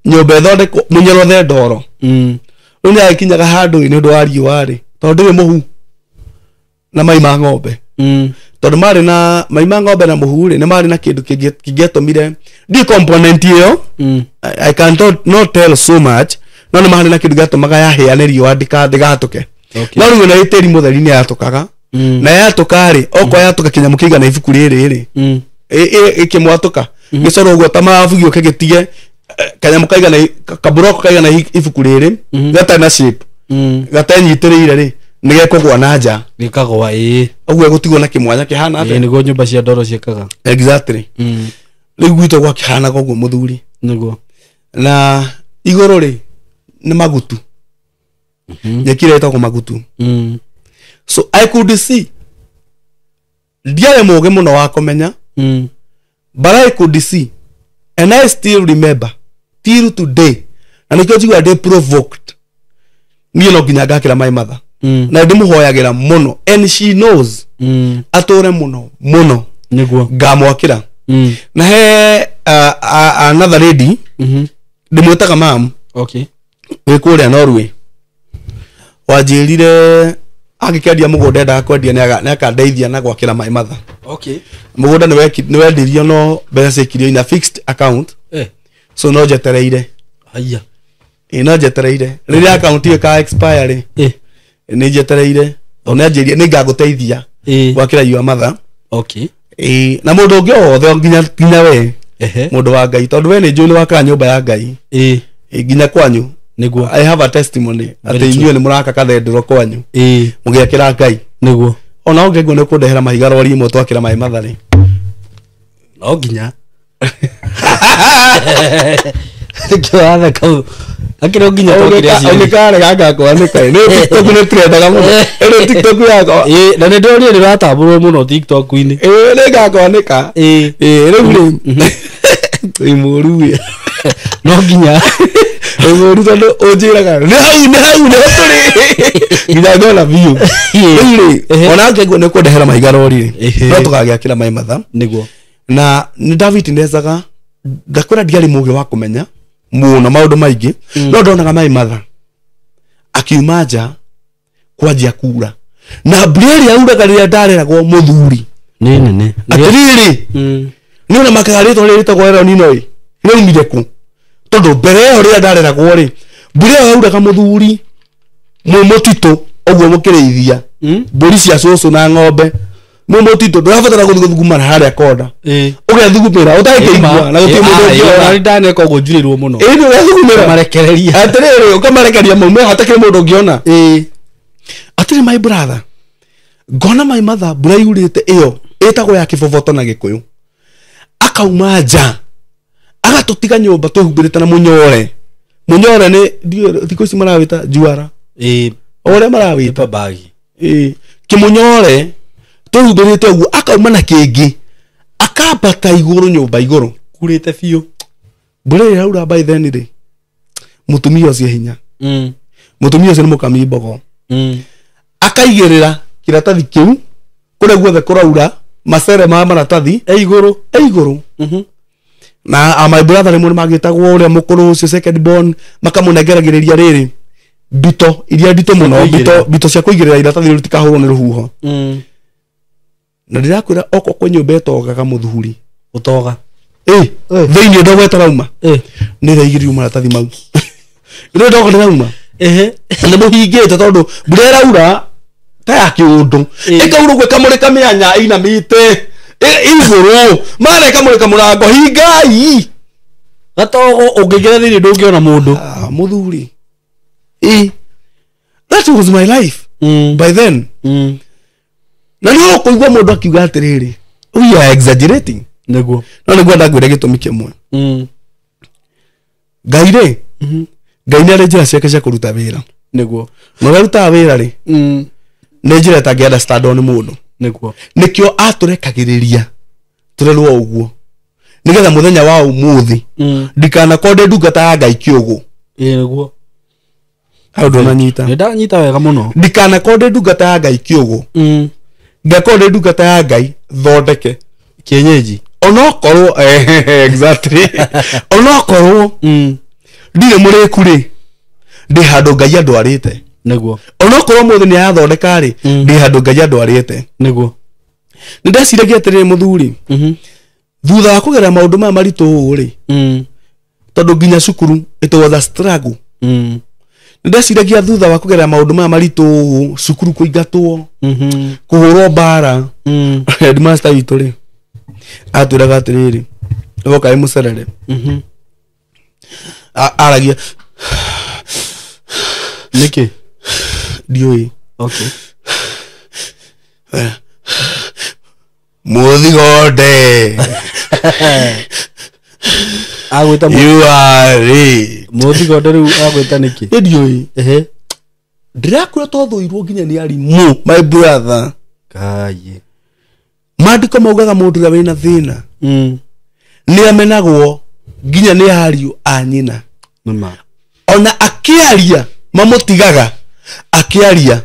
nyũmba ĩthondekwo, mũnyorothe ndoro. Rĩu nĩ agĩkinyaga handũ ĩ, nĩ ũndũ wa riũa rĩ, tondũ ndĩrĩ mũhu na mai ma ng'ombe, tondũ marĩ na mai ma ng'ombe na mũhu rĩ, nĩ marĩ na kĩndũ kĩngĩatũmire ndiũ component ĩyo. I can not tell so much, no nĩ marĩ na kĩndũ gĩatũmaga yahĩa nĩ riũa ndĩgatũke. Okay. No rĩu ĩno ĩ tĩri mũtheri nĩ yatũkaga. Na yatũka rĩ, okorwo yatũka kĩnyamũ kĩigana ibuku rĩrĩ rĩ, ĩkĩmwatũka gĩcorwo ũguo ta marabu gĩũke gĩtige, kanyamũ kaigana kaburoko kaigana ibuku rĩrĩ, gatarĩ na shape, gatenyitĩrĩire rĩ, nĩ gekũgwa na nja. Gĩkagwa ĩĩ. Ũguo gũtigwo na kĩmwanya kĩhana Ĩĩ, atĩa. nĩguo nyũmba cia ndoro ciĩkaga. Exactly. Rĩu gwitũ gwakĩhanaga ũguo, mũthuri. Nĩguo. Na igũrũ rĩ, nĩ magutu, nyeki ĩrĩa ĩtagwo magutu. So I could see, ndiarĩ mũgĩ mũno wa kũmenya, but I could see and I still remember till today, na nĩkĩo njiguaga ndĩ provoked. Niĩ no nginya ngakĩra my mother, na ndĩmũhoyagĩra mũno, and she knows, atũre mũno mũno. Nĩguo. Ngamwakĩra. Na he another lady ndĩmwĩtaga mam, Okay. wĩ kũrĩa Norway, wanjĩrire angĩkendia mũgũnda endaga kwendia, nĩ akandeithia na gwakĩra my mother. Okay. Mũgũnda nĩ wendirio, no mbeca ciaikirio in a fixed account. Eh. So no njetereire. Haya. Ĩ, no njetereire rĩrĩa account ĩyo ĩka expire rĩ. Eh. Nĩ njetereire tondũ nĩ anjĩrire nĩ ngagũteithia Ĩ. gwakĩra your mother. Okay. Ĩ, na mũndũ ũngĩ o wothe, nginya we, Ehe. mũndũ wa Ngai, tondũ we nĩ njũĩ nĩ wakaga nyũmba ya Ngai. Ĩ. Ĩ, nginya kwanyu. Nĩguo. I have a testimony atĩ Very true. inyuĩ nĩ mũraka kathendũro kwanyu, Ĩ. mũgĩakĩra Ngai. Nĩguo. Ona ũngĩguo nĩ kũndehera mahiga rori ĩmwe twakĩra maĩ matharĩ. No nginya. Nĩkĩo watheka ũũ. Akĩrĩ nginya twakĩre acio. Ũngĩkarega ngakwanĩka nĩ TikTok nĩ trendaga mũno ĩno TikTok yakwa. Ĩ, na nĩ ndĩronire nĩ ũratambũrwo mũno TikTok-inĩ. Ĩ, nĩ ngakwanĩka. Ĩ. Ĩ, rĩu rĩ, wĩ mũru ĩ. No nginya. Wĩ mũru tondũ ũnjĩraga nĩ hau, nĩ hau nĩho tũrĩ nginya ngona biũ. Rĩu rĩ, Ehe. ona ngĩguo nĩ kũndehera mahiga rori rĩ, Ehe. no tũgagĩakĩra maĩ matha. Nĩguo. Na nĩ ndawitnessaga, ngakwĩra ndiarĩ mũgĩ wa kũmenya mũno maũndũ maingĩ, no ndonaga maĩ matha akiuma nja kwanjia kura, na mbura ĩrĩa yauraga rĩrĩa ndareragwo, mũthuri, Nĩ nene. atĩrĩrĩ, nĩ ona makaga rĩtwa rĩrĩ rĩtagwo El Nino ĩ rĩaumire kũ? Tondũ mbere ĩyo rĩrĩa ndareragwo rĩ, mbura ĩyo yauraga, mũthuri, Mwĩ mũtitũ ũguo mũkĩrĩithia mbũri cia cũcũ na ng'ombe mwĩ mũtitũ ndũrabatara gũthiĩ gũthugumana harĩa konda ũgethugumĩra ũtangĩigua na gũtirĩ mũndũ ũngĩona Ndaneka ũguo njurĩrwo mũno. Ĩĩ ũgethugumĩra Marekereria. Atĩrĩrĩ ũkamarekeria maume hatakĩrĩ mũndũ ũngĩona. Atĩrĩ my brother, ngona my mother mbura yurĩte ĩyo ĩtagwo ya kĩboboto na Gĩkũyũ, akauma nja agatũtiga nyũmba twĩhumbĩrĩte na mũnyore. Mũnyore nĩ ndiũĩ thikũ ici marawĩta njuara. O ũrĩa marawĩta. Bagi. Kĩmũnyore twĩhumbĩrĩte ũguo, akauma na kĩngĩ akambata igũrũ nyũmba igũrũ Kurĩte biũ. Mbura ĩrĩa ĩraura by then rĩ, mũtumia ũcio hinya. Mũtumia ũcio nĩ mũkami mbogo. Akaigĩrĩra kĩratathi kĩu kũrĩa guothe kũraura macere ma maratathi E igũrũ. E igũrũ. Na my brother rĩmwe nĩmagĩtagwo ũrĩa mũkũrũ ũcio second born, makamũnengeragĩrĩria rĩrĩ mbito iria nditũ mũno, mbito cia kũigĩrĩra iratathi rĩu rĩtikahũrwo nĩ rũhuho. Na ndĩrakwĩra oko kwĩ nyũmba ĩtogaga mũthuri. Ũtoga. Thĩinĩ ndogo ĩtarauma. Nĩ ĩraigĩrĩirwo maratathi mau. Nĩ ndogo ndĩrauma. Nĩ mũhingĩte tondũ mbura ĩraura ta ya kĩũndũ. Ĩkaura ũguo ĩkamũrĩka mĩanya ĩinamĩte igũrũ, mara ĩkamũrĩka mũrango, hingai. Gatogo ũngĩingĩra thĩinĩ ndũngĩona mũndũ. Mũthuri. That was my life by then. Na no kũigua mũndũ akiuga atĩrĩrĩ, we are exaggerating. Nĩguo. No nĩguo ndangwĩra gĩtũmi kĩmwe. Ngai rĩ, Ngai nĩ arĩ njĩra ciake cia kũruta wĩra. Nĩguo. Na ũrĩa arutaga wĩra rĩ, nĩ njĩra ĩtangĩ understand nĩ mũndũ. Nĩguo. Nĩkĩo atũrekagĩrĩria tũrerwo ũguo nĩgetha mũthenya wa ũmũthĩ ndikanakorwo ndĩ ndungata ya Ngai kĩũgũ. Nĩguo. Hau ndũnanyita. Nĩ ndanyita wega mũno. Ndikanakorwo ndĩ ndungata ya Ngai kĩũgũ. Ngakorwo ndĩ ndungata ya Ngai thondeke Kienyeji. Onokorwo exactly. Onokorwo ndirĩ mũrĩku rĩ, ndĩ handũ Ngai andwarĩte. Nĩguo. Onokorwo mũthĩ nĩ arathondeka rĩ, ndĩ handũ Ngai andwarĩte. Nĩguo. Nĩ ndeciragia atĩrĩrĩ mũthuri, thutha wa kũgerera maũndũ maya maritũ ũũ rĩ, tondũ nginya cukuru it was a struggle. Nĩ ndeciragia thutha wa kũgerera maũndũ maya maritũ ũũ, cukuru kũingatwo, kũhũrwo mbara. Headmaster witũ rĩ, atwĩraga atĩrĩrĩ, woka wĩ mũcerere. Aragia. Nĩkĩ? Ndiũĩ. Okay. Mũthigonde. Agwĩta You are rich. Mũthigonde rĩu agwĩta nĩkĩ? Ndiũĩ. Ndĩrakwĩra twathũirwo nginya nĩ arimũ, my brother. Kaĩ. Maandĩko maugaga mũndũ ũrĩa wĩna thĩna nĩ amenagwo nginya nĩ ariũ a nyina. Nĩma. Ona akĩaria mamũtigaga akĩaria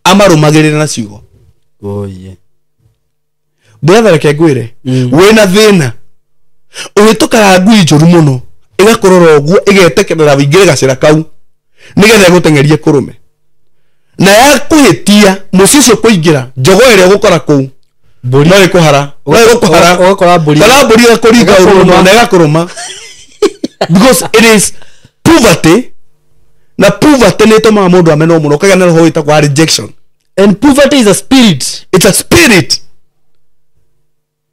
amarũmagĩrĩra na ciugo. Oye. Brother, reke ngwĩre, wĩna thĩna ũhĩtũkaga ngui njũru mũno ĩgakũrora ũguo ĩgetekerera wĩingĩre gacĩra kau nĩgetha ĩgũteng'erie kũrũme, na yakũhĩtia mũciĩ ũcio kũingĩra njogo ĩrĩa ũgũkora kũu Mbũri. no ĩkũhara, no ĩgũkũhara. Ũgakora mbũri. Kana mbũri ĩgakũringa ũru mũno na ĩgakũrũma. Because it is poverty, na poverty nĩ ĩtũmaga mũndũ amenwo mũno, ũkagĩa na roho wĩtagwo wa rejection. And poverty is a spirit. It's a spirit.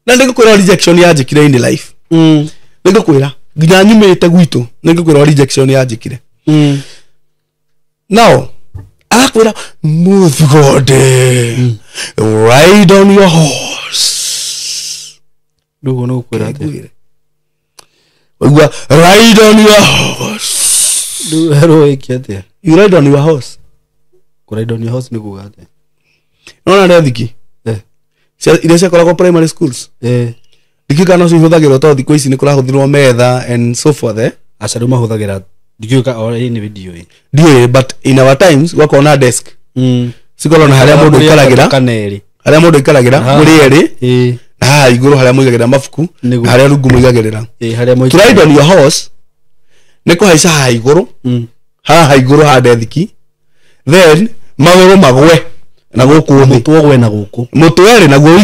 Na nĩngũkwĩra rejection yanjĩkire in life. Nĩngũkwĩra nginya nyumĩte gwitũ, nĩngũkwĩra rejection yanjĩkire. Now arakwĩra Mũthigonde, ride on your horse. Rĩu nĩ gũkwĩra atĩa? Waigua ride on your horse. Rĩu herwo ĩke atĩa? You ride on your horse. Kũ ride on your horse nĩ kuga atĩa? Nona rethiki iria ciakoragwo primary schools. Ndikĩũĩ kana no cihũthagĩrwo tondũ thikũ ici nĩ kũrahũthĩrwo metha and so forth. Aca rĩu mahũthagĩra ndikĩũĩ ka ĩ nĩ ndiũĩ. Ndiũĩ, but in our times gwakorwo na desk. Cikorwo na harĩa mũndũ aikaragĩra, kana erĩ. Harĩa mũndũ aikaragĩra mũrĩ erĩ, na haha igũrũ harĩa mũigagĩrĩra mabuku, na harĩa rungu mũigagĩrĩra. Harĩa To ride on your horse nĩ kũhaica haha igũrũ, haha igũrũ ha dethiki, then magũrũ magwe na gũkũ thĩ. Mũtwe ũgwe na gũkũ. Mũtwe rĩ naguo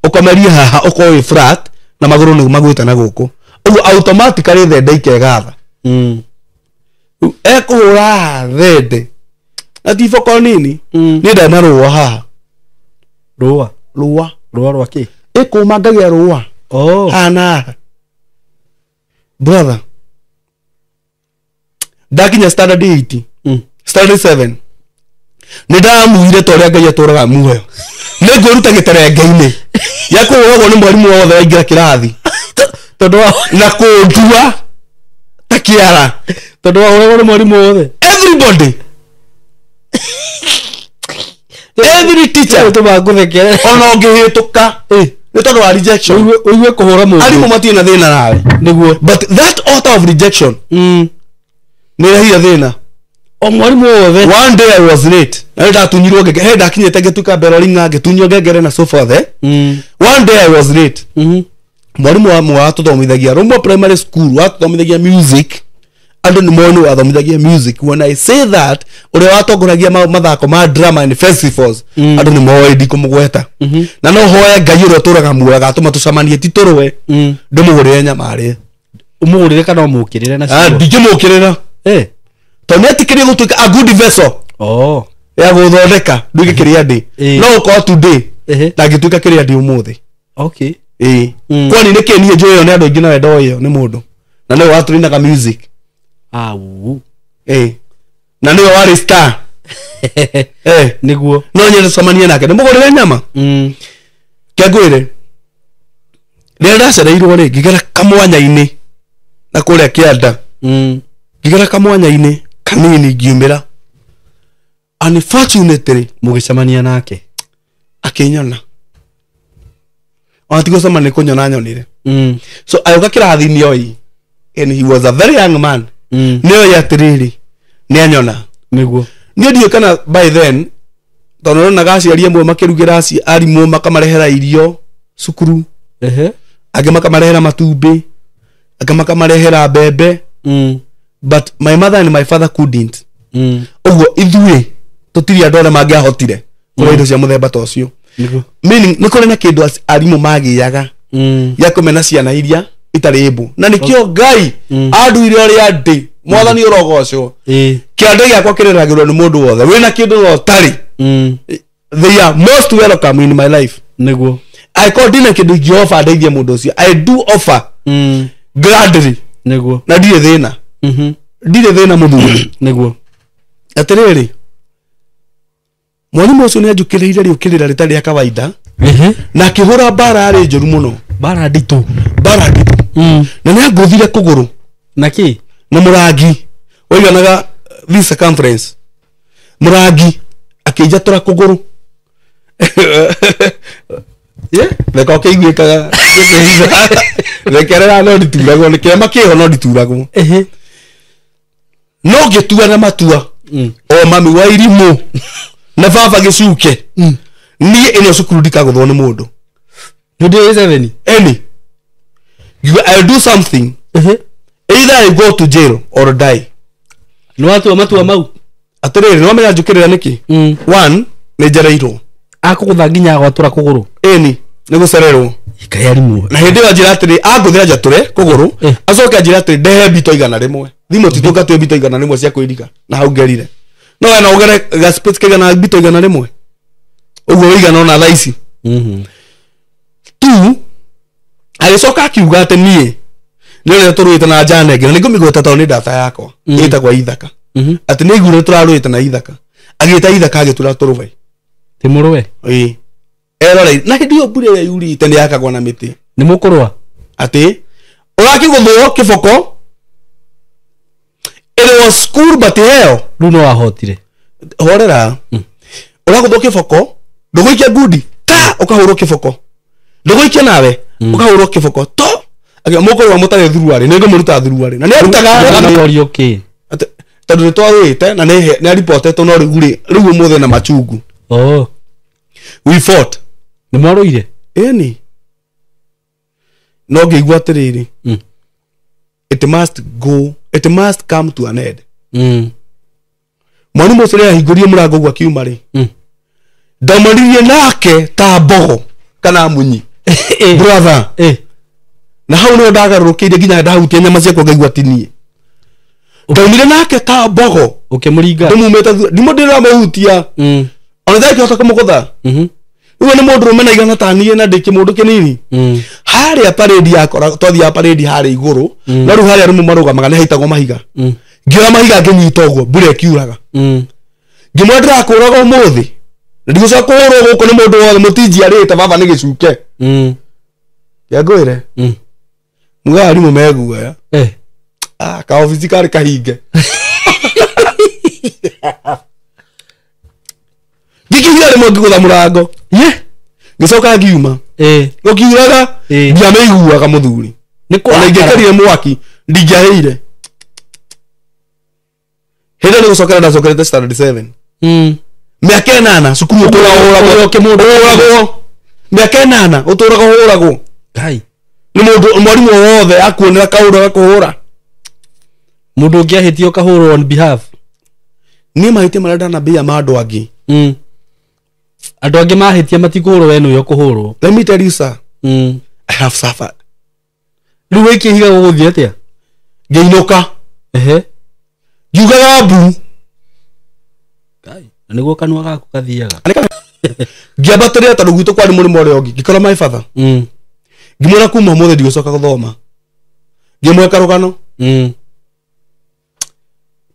ũkomerie haha ũkorwo wĩ flat na magũrũ nĩ magwĩte na gũkũ. Ũguo automatically thenda ikegatha. Ekũhũra thende na ti iboko nini. Niĩ ndarĩ na rũa haha. Rũa? Rũa. Rũa rwa kĩ? Ĩkũma ngagĩa rũa. Oh. Haha na haha. Brother, ndakinya standard 8, standard 7, nĩ ndamuire ta ũrĩa Ngai atũraga muoyo, nĩ ngwĩruta gĩterenge-inĩ gĩa kũhũragwo nĩ mwarimũ wothe waingĩra kĩrathi. Tondũ wa Na kũndua ta kĩara. Tondũ wahũragwo nĩ mwarimũ wothe. Everybody, every teacher. Tũmaga ngũthekere. Ona ũngĩhĩtũka nĩ tondũ wa rejection. Ũigue kũhũra mũndũ. Arimũ matirĩ na thĩna nawe. Nĩguo. But that author of rejection nĩ ĩrehire thĩna. O mwarimũ wothe. One day I was late na nĩ ndatunyirwo ngengere. He ndakinyĩte ngĩtuĩka beroringa, ngĩtunywo ngengere na so forth, eh? One day I was late. Mwarimũ wa watũthomithagia Rũmwa Primary School, watũthomithagia music, andũ nĩ moĩ nĩ wathomithagia music. When I say that, ũrĩa watongoragia mathako ma drama and festivals, andũ nĩ moĩ ndikũmũgweta. Na no hoe Ngai ũrĩa ũtũraga muoyo agatũma tũcemanie, ti tũrũe, ndĩmũgũrĩre nyama arĩe. Ũmũgũrĩre kana ũmũkĩrĩre na Ah, ciugo? ndingĩmũkĩrĩra. Eh. Tondũ nĩ etĩkĩrie gũtuĩka a good vessel Oh. ya gũthondeka nduĩke kĩrĩa ndĩ. Eh. No ũkorwo today Ehe. ndangĩtuĩka kĩrĩa ndĩ ũmũthĩ. Okay. Ĩĩ. Kwani nĩkĩ niĩ njũĩyo nĩ andũ aingĩ nawe ndoĩyo nĩ mũndũ na nĩwe watũrinaga music? Au. Ĩĩ, na nĩwe warĩ star. Eh. Nĩguo. No nyende tũcemanie nake ndĩmũgũrĩre nyama. Kĩangwĩre, rĩrĩa ndacereirwo rĩ, ngĩgera kamwanya-inĩ na kũrĩa kĩanda, ngĩgera kamwanya-inĩ kanini ngiumĩra, unfortunately Mũgĩcemania nake. Akĩnyona. Ona ti gũcemania, nĩ kũnyona nyonire. So agĩũka kĩrathi-inĩ oi, and he was a very young man. Nĩ oĩ atĩrĩrĩ, nĩ anyona. Nĩguo. Niĩ ndiũĩ kana by then, tondũ ndonaga aciari amwe makĩrugĩra arimũ, makamarehera irio cukuru, Ehe. angĩ makamarehera matumbĩ, angĩ makamarehera mbembe, but my mother and my father couldn't. Ũguo ithuĩ tũtirĩ andũ arĩa mangĩahotire kũrĩa indo cia mũthemba ta ũcio. Nĩguo. Meaning nĩ kũrĩ na kĩndũ arimũ magĩaga gĩa kũmena ciana iria itarĩ ĩmbũ, na nĩkĩo Ngai anduire ũrĩa ndĩ. Mwathani ũrogocwo. Ĩĩ. Kĩande gĩakwa kĩreragĩrwo nĩ mũndũ wothe wĩna kĩndũ na ũtarĩ. They are most welcome in my life. Nĩguo. Angĩkorwo ndina kĩndũ ingĩofa ndeithie mũndũ ũcio, I do offer gladly. Nĩguo. Na ndirĩ thĩna. Ndirĩ thĩna, mũthuri. Nĩguo. Atĩrĩrĩ, mwarimũ ũcio nĩ anjũkĩrĩire rĩũkĩrĩra rĩtarĩ rĩa kawaida na akĩhũra mbara yarĩ njũru mũno. Bara nditũ. Mbara nditũ. Na nĩ angũthire kũgũrũ. Na kĩ? Na mũrangi waiganaga this circumference, mũrangi, akĩnjatũra kũgũrũ. Reka ũkĩiguĩkaga, rekerera, no ndituragwo nĩ kĩrema kĩho, no ndituragwo. Ehe. No ngĩtua na matua o mami wa irimũ na baba gĩcuke, niĩ ĩno cukuru ndikagũthwo nĩ mũndũ. Nĩ ndĩ seven. Any ngiuga, I'll do something, either I go to jail or die. Nĩ watua matua mau? Atĩrĩrĩ, nĩwamenya njũkĩrĩra nĩkĩ? One, nĩ njereirwo. Akũgũtha nginya agwatũra kũgũrũ? Ĩni, nĩ gũcererwo. Kaĩ arimũ. Na hĩndĩ ĩyo anjĩra atĩrĩ, angũthĩra njatũre kũgũrũ, acoke anjĩra atĩrĩ, ndehe mbito 100. Thimũ titũka twĩ mbito 100 cia kwĩriga na hau ngerire no we no ũgere gaspace kaigana mbito 100 ũguo wĩigana ona thaa ici. Two, agĩcoka akiuga atĩ niĩ nĩ ũrĩa tũrũĩte na njana ĩngĩ, na nĩ ngũmĩgweta tondũ nĩ ndata yakwa, ĩtagwo Ithaka, atĩ nĩ aiguire tũrarũĩte na Ithaka, agĩta Ithaka agĩtũra tũrũe. Ti mũrũe? Ĩĩ, erore na hĩndĩ ĩyo mbura ĩrĩa yurĩte nĩ yakagwo na mĩtĩ. Nĩ mũkũrũa? Atĩ ũrakĩgũthwo kĩboko. It was school, but heo. Rĩu no wahotire? Horera. Ũragũthwo kĩboko, ndũgũikia ngundi ta ũkahũrwo kĩboko, ndũgũikia nawe ũkahũrwo kĩboko to mũkũrũa mũtarĩ thuruarĩ, nĩ ngũmũruta thuruarĩ, na nĩ arutaga. Nĩ kĩ? Tondũ nĩ twarũĩte na nĩ aripotetwo, no rĩu rĩ, rĩu ũmũthĩ na machungu. Oh. We fought. Nĩ mwarũire? Ĩni, no ngĩigua atĩrĩrĩ, it must go, it must come to an end. Mwarimũ ũcio rĩrĩa ahingũrire mũrango ũguo akiuma rĩ, ndamaririe nake ta mbogo kana munyi, brother. Na hau nĩho ndagarũrũkĩire nginya ndahutia nyama ciakwa ngaigua ti niĩ. Ndaumire nake ta mbogo. Ũkĩmũringa. Ndĩmumĩte ndimo ndĩramũhutia. Ona ndakĩhota kũmũgũtha. Rĩu nĩ mũndũ rũme na igana ta niĩ na ndĩ kĩmũndũ kĩnini. Harĩa parade yakora twathiaga parade harĩa igũrũ. No rĩu harĩa arũme marũgamaga nĩ haitagwo mahiga. Ngĩoya mahiga ngĩnyita ũguo mbura ĩkiuraga. Ngĩmwĩra ndĩrakũraga ũmũthĩ. Na ndigũcoka kũhũrwo gũkũ nĩ mũndũ wothe mũtinjiarĩte baba nĩ gĩcuke. Ngĩngwĩre. Muga arimũ meguoya. Kaobici karĩ kahinge. Ngĩkinya rĩmwe ngĩgũtha mũrango. Ngĩcoka ngiuma. Gũkiuraga ndiamĩiguaga mũthuri. Ona ingĩkarire mwaki ndingĩahĩire. Hĩndĩ ĩyo nĩ gũcokera ndacokerete standard 7. Mĩaka 8 cukuru ũtũraga ũhũragwo. Mĩaka 8 ũtũraga ũhũragwo. Ngai. Nĩ mũndũ mwarimũ wothe akuonera kaũndũ agakũhũra. Mũndũ ũngĩ ahĩtia ũkahũrwo on behalf. Niĩ mahĩtia marĩa ndanambia ma andũ angĩ. Andũ angĩ mahĩtia matikũhũrwo we nĩwe ũkũhũrwo. Let me tell you sir. I have suffered. Rĩu waikia ihiga gũgũthiĩ atĩa? Ngĩinũka. Ngiugaga mbu. Ngai. Na nĩguo kanua gaku kathiaga. Ngĩambatĩrĩra tondũ gwitũ kwarĩ mũrĩmo ũrĩa ũngĩ. Ngĩkora my father. Ngĩmwĩra kuma ũmũthĩ ndigũcoka gũthoma. Ngĩmwĩka rũgano.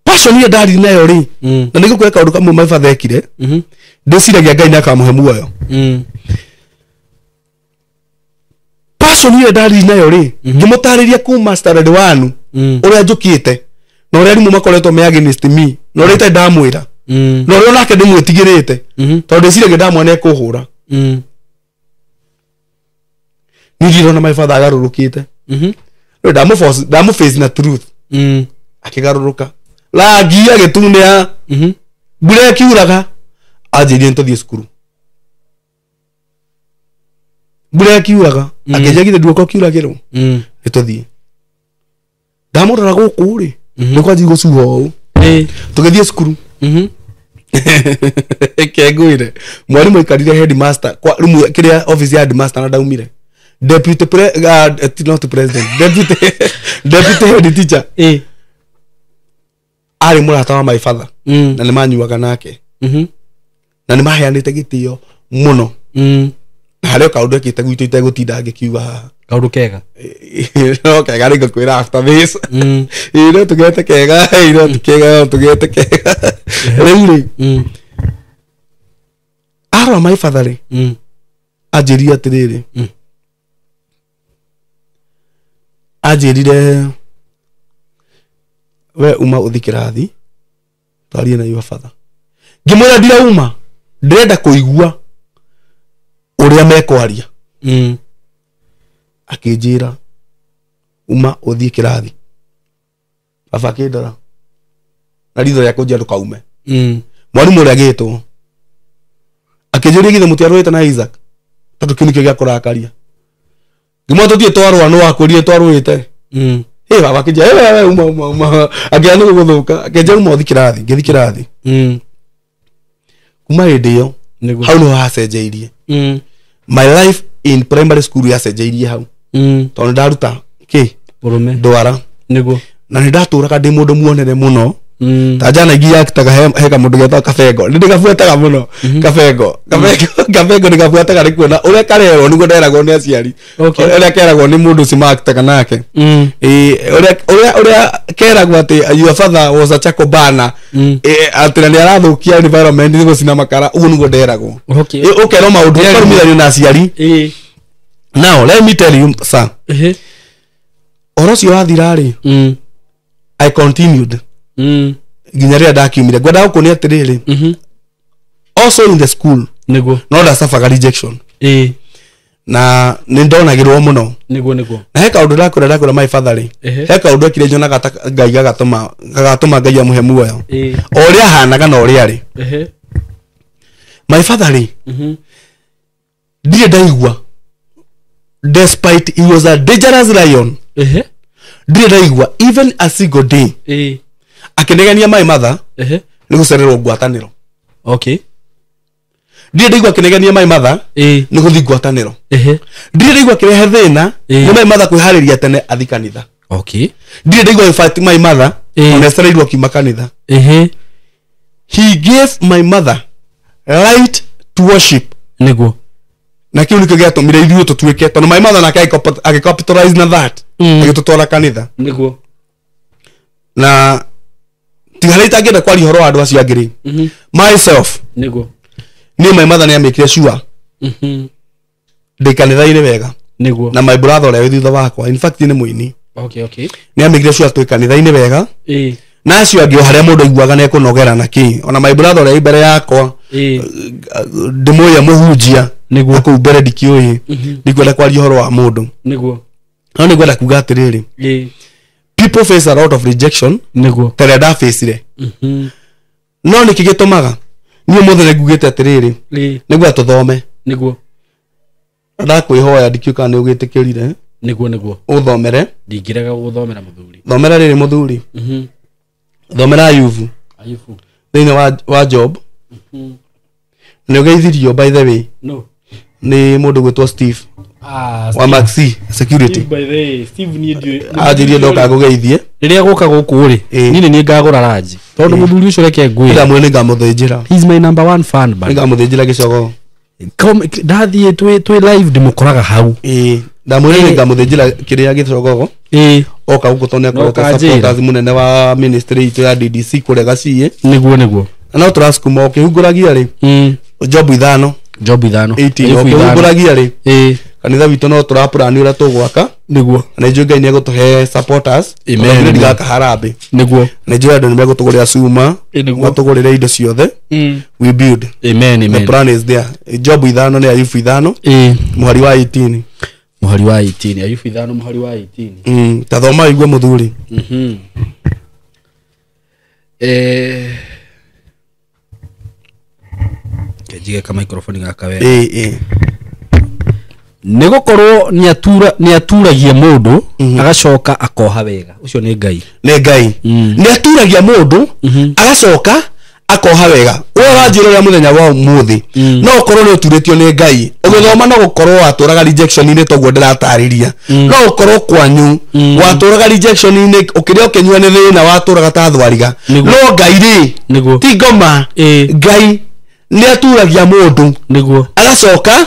Passion ĩrĩa ndarĩ nayo rĩ. Na nĩngũkwĩra kaũndũ kamwe my father ekire. Ndĩciragia Ngai nĩakamũhe muoyo. Passion ĩrĩa ndarĩ nayo rĩ. Ngĩmũtarĩria kuma standard 1. Ũrĩa njũkĩte. Na ũrĩa arimũ makoretwo me against me. Na ũrĩa itarĩ ndamwĩra. Na ũrĩa onake ndĩmwĩtigĩrĩte. Tondũ ndĩciragia ndamwona ekũhũra. Niĩ ndirona my father agarũrũkĩte. Rĩu ndamũface na truth. Akĩgarũrũka. Rangi agĩtunĩha. Mbura ĩkiuraga. Anjĩrire nĩtũthiĩ cukuru. Mbura ĩkiuraga. Akĩnjĩra githĩ nduoka ũkiuragĩrwo. Nĩtũthiĩ. Ndamũrora gũkũ rĩ. Nĩkwanjia gũcuha ũũ. Tũgĩthiĩ cukuru. Kengwĩre. Mwarimũ aikarire headmaster kwa rumu kĩrĩa office ya headmaster na ndaumire. Deputy not president, deputy head teacher. Arĩ mũrata wa my father. Na nĩmanyuaga nake. Na nĩmaheanĩte gĩtĩo mũno. Na harĩ o kaũndũ ekĩte gwitũ itegũtinda ngĩkiuga haha. Kaũndũ kega. No kega rĩ ngũkwĩra after this. Ĩĩ no tũgete kega, ĩĩ no kega, no tũgete kega. Rĩu rĩ. Arora my father rĩ. Anjĩrire atĩrĩrĩ. Anjĩrire we uma ũthiĩ kĩrathi twarie na your father. Ngĩmwĩra ndirauma ndĩrenda kũigua ũrĩa mekwaria. Akĩnjĩra uma ũthiĩ kĩrathi. Baba akĩndora na ritho rĩa kũnjĩra ndũkaume. Mwarimũ ũrĩa agĩtwo akĩnjũria githĩ mũtiarũĩte na Isaac tondũ kĩu nĩkĩo gĩa kũrakaria. Ngĩmwĩra tũthiĩ twarũa nĩ wakwĩrire twarũĩte. Baba akĩnjĩra we uma uma uma. Akĩra nĩ gũgũthũka. Akĩnjĩra uma ũthiĩ kĩrathi. Ngĩthiĩ kĩrathi. Kuma hĩndĩ ĩyo hau nĩho hacenjeirie. My life in primary school yacenjeirie hau. Tondũ nĩndaruta kĩ? Ũrũme. Ndwara. Nĩguo. Na nĩndatũraga ndĩ mũndũ muonere mũno. Ta jana ingĩ yakitaga he kamũndũ getagwo kabengo. Nĩ ndĩgabuataga mũno. Kabengo. Kabengo nĩgabuataga nĩ kuona ũrĩa karerwo nĩguo nderagwo nĩ aciari. Ũrĩa keragwo nĩ mũndũ ũcio makitaga nake. Ũrĩa keragwo atĩ your father was a chakobana. Atĩ na nĩarathũkia environment nĩ gũcina makara. Ũguo nĩguo nderagwo. Ũkerwo maũndũ ũkarumithanio na aciari. Now let me tell you sir. Ũhoro ũcio wathira rĩ. I continued. Nginya rĩrĩa ndakiumire. Ngwendaga gũkuonia atĩrĩrĩ. Also in the school. Nĩguo. No ndacabaga rejection. Na nĩ ndonagĩrwo mũno. Nĩguo nĩguo. Na he kaũndũ ndakwĩra my father rĩ. He kaũndũ ekire nyonaga ta Ngai gagatũma Ngai amũhe muoyo. O ũrĩa ahanaga na ũrĩa arĩ. My father rĩ. Ndirĩ ndaigua. Despite he was a dangerous lion. Ndirĩ ndaigua even a single day. Akĩnegenia my mother nĩ gũcererwo ngwatanĩro. Ndirĩ ndaigua akĩnegenia my mother nĩ gũthiĩ ngwatanĩro. Ndirĩ ndaigua akĩrehe thĩna nĩ my mother kwĩharĩria tene athiĩ kanitha. Ndirĩ ndaigua agĩfight my mother Ona ecereirwo akiuma kanitha. Ehe. He gave my mother right to worship. Niguo. Na kĩu nĩkĩo gĩatũmire ithuĩ tũtuĩke, tondũ my mother nake agĩcapitalize na that, agĩtũtwara kanitha. Niguo. Na tiga harĩa itangĩenda kwaria ũhoro wa andũ acio angĩ rĩ, myself, Niguo. niĩ my mother nĩamĩkire sure ndĩ kanitha-inĩ wega. Niguo. Na my brother ũrĩa wĩ thutha wakwa, in fact nĩ mũini. Okay, okay. Nĩamĩkire sure twĩ kanitha-inĩ wega. Na acio angĩ o harĩa mũndũ aiguaga nĩekũnogera na kĩ. Ona my brother ũrĩa wĩ mbere yakwa, ndĩmũĩ mũhunjia. Niguo. Kũu mbere ndikĩũĩ. Ndikwenda kwaria ũhoro wa mũndũ. Niguo. No nĩngwenda kuga atĩrĩrĩ, people face a lot of rejection. Niguo. Ta ĩrĩa ndafacire. No nĩkĩ gĩtũmaga niĩ ũmũthĩ nĩngugĩte atĩrĩrĩ, nĩguo tũthome. Niguo. Ndakwĩhoya ndikĩũĩ kana nĩũgĩtĩkĩrire. Niguo, niguo. Ũthomere. Ndingĩrega gũthomera mũthuri. Thomera rĩrĩ mũthuri. Thomera Ayubu. Ayubu. Thĩinĩ wa Job. Nĩũgeithirio by the way. No. Nĩ mũndũ gwĩtwo Steve. Wa Maxi Security. Steve, by the way, Steve niĩ ndiũĩ. Anjĩrire ndoka ngũgeithie. Rĩrĩa gũka gũkũ rĩ, niĩ nĩ niĩ ngagũra ranji. Tondũ mũthuri ũcio reke ngwĩre. Ndamwĩra nĩngamũthĩnjĩra. He's my number one fan, man. Nĩngamũthĩnjĩra gĩcogo. Ndathiĩ twĩ live ndĩmũkoraga hau. Ndamwĩra nĩngamũthĩnjĩra kĩrĩa gĩcogogo. Oka gũkũ tondũ nĩakoretwo supporters mũnene wa ministry itũ ya DDC kũrĩa Gaciĩ. Niguo, niguo. Na no tũracukuma ũkĩhungũragia rĩ. Job ithano. Job ithano. 18 ũkĩhungũragia rĩ. Kanitha witũ no tũrapurani ũrĩa tũgwaka. Niguo. Na nĩnjũĩ Ngai nĩegũtũhe supporters. Amen. Tondũ ndigaka harambee. Niguo. Na nĩnjũĩ andũ nĩmegũtũgũrĩra cuma, matũgũrĩre indo ciothe. We build. Amen, amen. The plan is there. Job ithano nĩ Ayubu ithano. Mũhari wa 18. Mũhari wa 18. Ayubu ithano mũhari wa 18. Ta thoma ũigue mũthuri. Njige ka microphone gaka wega. Nĩgũkorwo nĩaturagia mũndũ agacoka akoha wega. Ũcio nĩ Ngai. Nĩ Ngai. Nĩaturagia mũndũ agacoka akoha wega. Ũyũ wanjĩra ũrĩa mũthenya wa ũmũthĩ, no ũkorwo nĩ ũturĩtio nĩ Ngai. Ũgĩthoma no gũkorwo watũraga rejection-inĩ toguo ndĩratarĩria. No ũkorwo kwanyu watũraga rejection-inĩ, ũkĩrĩa ũkĩnyua nĩ thĩna, watũraga ta thwariga. No Ngai rĩ, ti ngoma. Ngai nĩaturagia mũndũ. Niguo. Agacoka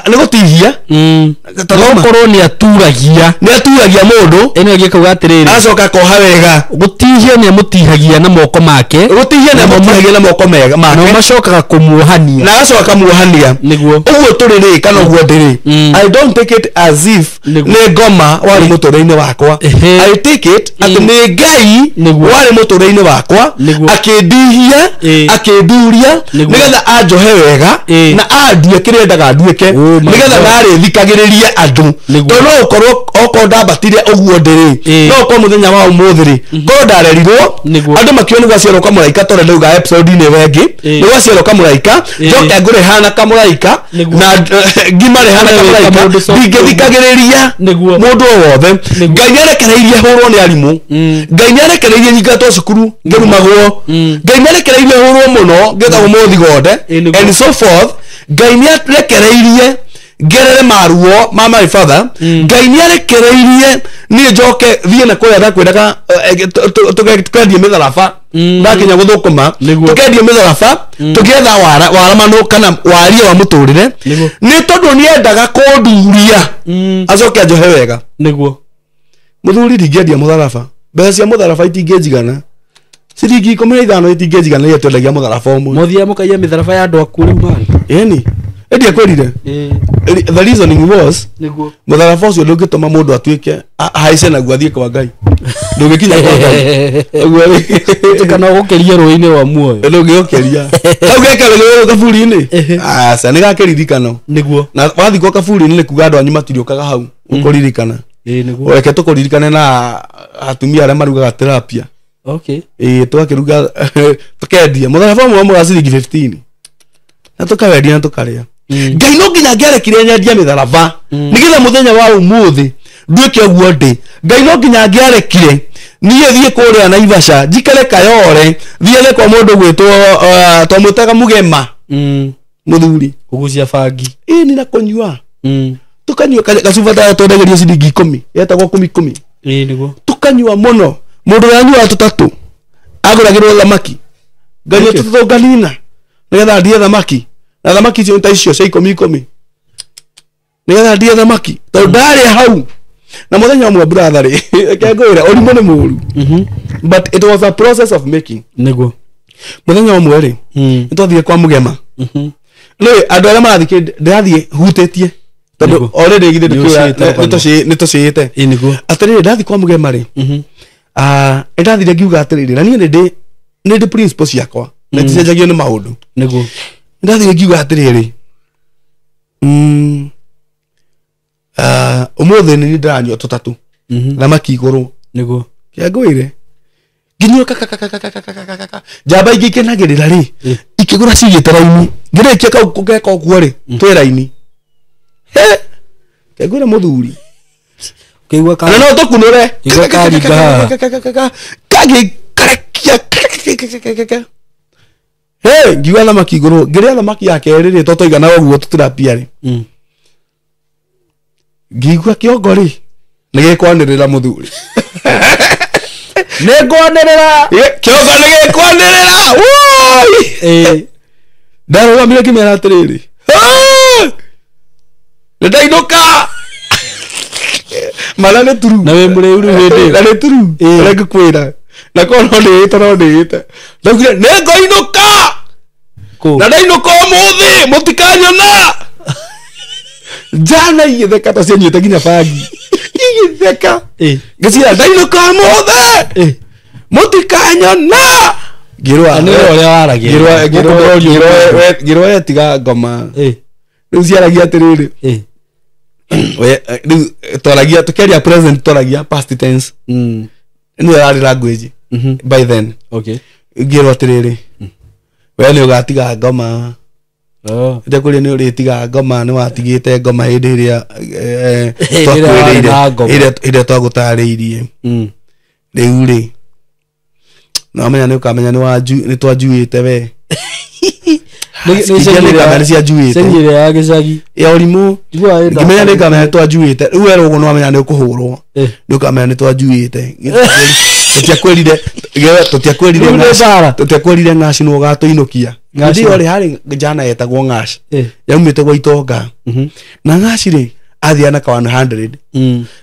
nĩgũtihia. Nĩgũkorwo nĩaturagia. Nĩaturagia mũndũ. Ĩno ĩngĩ kauga atĩrĩrĩ, agacoka akoha wega. Gũtihia nĩamũtihagia na moko make. Gũtihia nĩamũtihagia na moko make. Nao macokaga kũmuohania. Na agacoka akamuohania. Niguo. Ũguo tũrĩ rĩ, kana ũguo ndĩrĩ. I don't take it as if nĩ ngoma warĩ mũtũrĩre-inĩ wakwa. I take it atĩ nĩ Ngai warĩ mũtũrĩre-inĩ wakwa, akĩndihia, akĩnduria, nĩgetha anjohe wega na andue kĩrĩa endaga nduĩke, nĩgetha narĩthikagĩrĩrie andũ. Tondũ no ũkorwo okorwo ndambatire ũguo ndĩrĩ, no ũkorwo mũthenya wa ũmũthĩ rĩ, korwo ndarerirwo andũ makiuga nĩ gwaciarwo kamũraika, tondũ ndauga episode-inĩ ĩyo ĩngĩ, nĩ gwaciarwo kamũraika, njoke ngũre hana kamũraika na ngima rĩhana kamũraika, ndingĩthikagĩrĩria mũndũ o wothe. Ngai nĩarekereirie hũrwo nĩ arimũ. Ngai nĩarekereirie nyingatwo cukuru ngĩrumagwo. Ngai nĩarekereirie hũrwo mũno ngĩtagwo mũthigonde and so forth. Ngai nĩarekereirie ngerere maruo ma my father. Ngai nĩarekereirie niĩ njoke thiĩ na kũrĩa ndakwendaga, tũkendie mĩtharaba, ndakinya gũthũkũma tũkendie mĩtharaba, tũkĩetha waramano kana waria wa mũtũrĩre, nĩ tondũ nĩendaga kũnduria acoke anjohe wega. Niguo. Mũthuri, ndingĩendia mũtharaba. Mbeca cia mũtharaba itingĩnjigana. Ciringi 15 itingĩnjigana iria twendagia mũtharaba ũmwe. Mũthiaga mũkaiya mĩtharaba ya andũ akuũ rĩu man. Ĩni. Ĩndĩ akwĩrire. The reasoning was, mũtharaba ũcio ndũngĩtũma mũndũ atuĩke ahaice naguo athiĩ kwa Ngai. Ndũngĩkinya kwa Ngai. Ũguo rĩ. Kana ũgũkĩria rũĩ-inĩ rwa muoyo. Ndũngĩũkĩria. Kau gekeragĩrwo kaburi-inĩ. Aca, nĩ gakĩririkano. Niguo. Na wathiĩ kwa kaburi-inĩ nĩ kuga andũ anyu matiriũkaga hau gũkũririkana. Niguo. Reke tũkũririkane na atumia arĩa marugaga tilapia. Okay. Tũgakĩruga tũkendia mũtharaba ũmwe wa ciringi 15. Na tũkawendia na tũkarĩa. Ngai no nginya angĩarekire nyendia mĩtharaba nĩgetha mũthenya wa ũmũthĩ nduĩke ũguo ndĩ. Ngai no nginya angĩarekire niĩ thiĩ kũrĩa Naivasha njikare Kayore thiage kwa mũndũ gwĩtwo twamwĩtaga Mũgema. Mũthuri. Kũgucia bangi. Ĩni na kũnyua. Tũkanyua gacuba ta twendagĩrio ciringi 10 yetagwo 10 10. Niguo. Tũkanyua mũno. Mũndũ ũranyua tũtatũ agũragĩrwo thamaki, nganyua tũtatũ nganina nĩgetha ndie thamaki, na thamaki icio nĩ ta icio cia ikũmi ikũmi, nĩgetha ndie thamaki tondũ ndarĩ hau. Na mũthenya ũmwe brother rĩ, reke ngwĩre ũrimũ nĩ mũru, but it was a process of making. Nĩguo. Mũthenya ũmwe rĩ, nĩtwathire kwa mũgema. Rĩ andũ arĩa marathiĩ ndĩrathiĩ hutĩtie tondũ Nĩguo. already githĩ Nĩ ũcĩĩte rũgano. nĩtũcĩĩte. Ĩ nĩguo. Atĩrĩrĩ, ndathiĩ kwa mũgema rĩ, nĩndathire ngiuga atĩrĩrĩ, na niĩ nĩ ndĩ principle ciakwa na iticenjagio nĩ maũndũ. Nĩguo. Ndathire ngiuga atĩrĩrĩ, ũmũthĩ nĩ niĩ ndĩranyua tũtatũ, thamaki igũrũ. Nĩguo. Kĩangũire nginyua kakakakakakakakaka, njamba ingĩ ikenagĩrĩra rĩ, ikĩgũra cigĩte raini, ngĩrĩkia kau geka ũguo rĩ, twĩ raini. He kĩangũire mũthuri. Ũkĩigua ka Na no tũkunũre. Igua karinga haha. Kagĩkarekia. He ngiuga thamaki igũrũ, ngĩrĩa thamaki ya kerĩ rĩ, to twaiganaga ũguo tũtirapia rĩ, ngĩigua kĩongo rĩ nĩ gĩkwanĩrĩra mũthuri. Nĩ ngwanĩrĩra. Kĩongo nĩ gĩkwanĩrĩra. Woi! Ĩ. Ndarũgamire ngĩmera atĩrĩrĩ, "Ah! Nĩ ndainũka mana nĩ turu." Na wĩ mũrĩu rĩu hĩndĩ ĩyo. Na nĩ turu. Ũrĩa ngũkwĩra na korwo no ndĩĩte, no ndĩĩte, ndaugire nĩ ngũinũka. Kũ? Na ndainũka ũmũthĩ mũtikanyona. Njana igĩtheka ta cianyuĩte nginya bangi igĩtheka. Ĩ. Ngĩcira ndainũka ũmũthĩ mũtikanyona, ngĩrwa. Na nĩwe ũrĩa waragia. Gũkũ ndĩrorio. Ngĩrwa yetiga ngoma. Ĩ. Rĩu ciaragia atĩrĩrĩ, Ĩ. Rĩu twaragia tũkĩaria present, twaragia past tense. Nĩyo yarĩ language by then. Okay. Ngĩrwo atĩrĩrĩ, we nĩ ũgatiga ngoma. Oh. Ndekũria nĩ ũrĩtiga ngoma, nĩ watigĩte ngoma hĩndĩ ĩrĩa Hĩndĩ ĩrĩa warĩ na ngoma. hĩndĩ ĩrĩa twagũtarĩirie. Rĩu rĩ, no amenya nĩ ũkamenya nĩ twanjuĩte we. Nĩ Nĩ nĩ cianjuĩte. Ceni ĩrĩa ya gĩcagi. Ya ũrimũ. Njiguaga ĩtha- Ngĩmenya nĩ ngamenya nĩ twanjuĩte. Rĩu werwo ũguo nĩ wamenya nĩ ũkũhũrwo. Eh. Nĩ ũkamenya nĩ twanjuĩte, tũtiakwĩrire, tũtiakwĩrire. Rĩu nĩ mbara. Tũtiakwĩrire ngaci nĩ ũgatũinũkia. Ngaci. Hĩndĩ ĩyo rĩ, harĩ njana yetagwo ngaci, yaumĩte gwa itonga. Na ngaci rĩ, athiaga na ka 100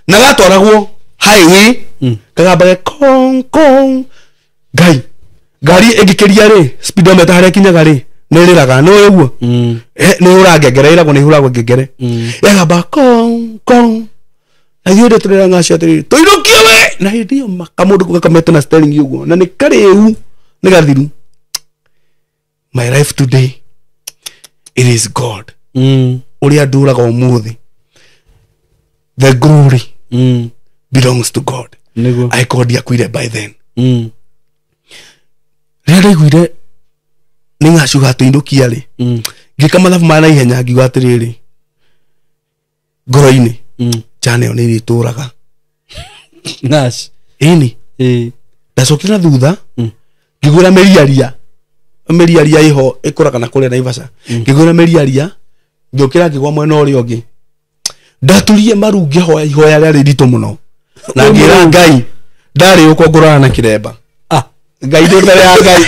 na gatwaragwo highway, kagambage kong kong. Ngai, ngari ĩngĩkĩria rĩ speedometer harĩa ĩkinyaga rĩ, nĩ ĩrĩraga, nĩ ũĩ ũguo? Nĩ hũra ngengere, ĩragwo nĩ hũragwo ngengere. Yagamba kong kong, na ithuĩ tũrera ngaci atĩrĩrĩ, tũinũkie we. Na hĩndĩ ĩyo kamũndũ gakomete na steering ũguo na nĩ karĩu, nĩ gathiru. My life today, it is God. Ũrĩa ndũraga ũmũthĩ, the glory belongs to God. Nĩguo. Angĩkorwo ndiakuire by then. Rĩrĩa ndaiguire nĩ ngaci ũgatũinũkia rĩ, ngĩka mathabu ma naihenya, ngiuga atĩrĩrĩ ngoro-inĩ, njana ĩyo nĩ ĩrĩtũraga. Ngaci. Ĩni. Ĩ. Ndacokire na thutha, ngĩgũra mĩriaria. Mĩriaria ĩho ĩkũraga na kũrĩa Naivasha. Ngĩgũra mĩriaria, ngĩũkĩra, ngĩgwa mwena ũrĩa ũngĩ, ndaturie maru, ngĩhoya ihoya rĩarĩ ritũ mũno na Wĩ ngĩra mũrĩu. Ngai ndarĩ ũko ngũrana na kĩremba. Ah. Ngai, ndĩ mbere ya Ngai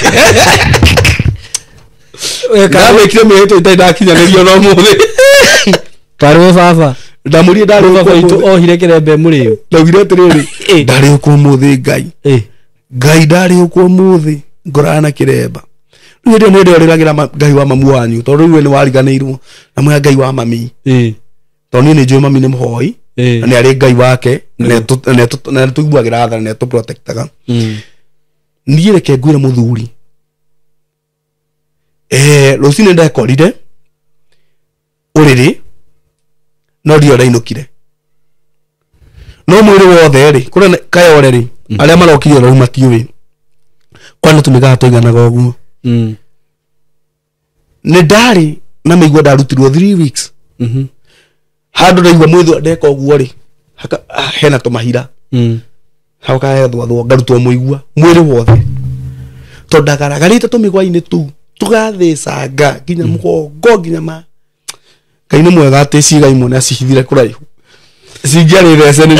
ndamĩkire mĩhĩtwa itarĩ ndakinyanĩrio no mũthĩ. Karĩ baba. Ndamũrie ndarĩ Baba ũko witũ ũmũthĩ. ohire kĩrembe mũrĩu. Ndaugire atĩrĩrĩ, Ĩ. ndarĩ ũkũ ũmũthĩ Ngai. Ĩ. Ngai, ndarĩ ũkũ ũmũthĩ ngorana na kĩremba. Rĩu hĩndĩ ĩyo nĩ ndorĩragĩra Ngai wa mamu wanyu, tondũ rĩu we nĩ wariganĩirwo na mwea Ngai wa mami, Ĩ. tondũ niĩ nĩ njũĩ mami nĩ mũhoi. Ĩ. Na nĩ arĩ Ngai wake na nĩ tũiguagĩra tha na nĩ atũprotectaga. Niĩ reke ngwĩre mũthuri, rũcinĩ ndekorire ũrĩrĩ no ndio ndainũkire, no mwĩrĩ wothe rĩ, kũrĩa Kayore rĩ, arĩa marokire rĩu matiũĩ kwana tũmĩgaa tũiganaga ũguo. Nĩ ndarĩ na mĩigua, ndarutirwo 3 weeks. Handũ ndaigua mwĩthwa ndeka ũguo rĩ, hena tũmahira hau kahethwathwo, ngarutwo mũigua mwĩrĩ wothe tondũ ndagaragarĩte tũmĩgwa-inĩ tũu tũgathĩcanga nginya mũgongo nginya ma. Ngai nĩ mwega atĩ ciĩga imwe nĩ acihithire kũraihu. Cingĩarĩ thece nĩ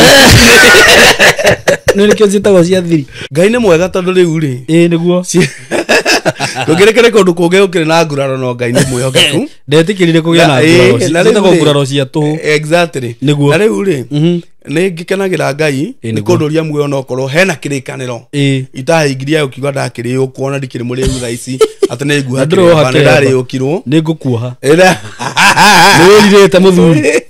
Nĩ nĩkĩo ciĩtagwo cia thiri. Ngai nĩ mwega tondũ rĩu rĩ Ĩĩ nĩguo. Ndũngĩrekere kũndũ kũngĩ gũkĩrĩ na nguraro no Ngai nĩ mwĩhokeku. Ndetĩkĩrire kũgĩa na nguraro. Ciĩtagwo nguraro cia tũhũ. Exactly. Nĩguo. Na rĩu rĩ nĩ ngĩkenagĩra Ngai nĩ kũndũria muoyo no korwo hena kĩrĩkanĩro. Itahingirie ũkiuga ndakĩrĩũkwo na ndikĩrĩ mũrĩu thaa ici atĩ nĩ nguha kĩrĩba nĩ ndarĩũkirwo. Nĩ ngũkuoha. Nĩ wĩrirĩte mũthuri.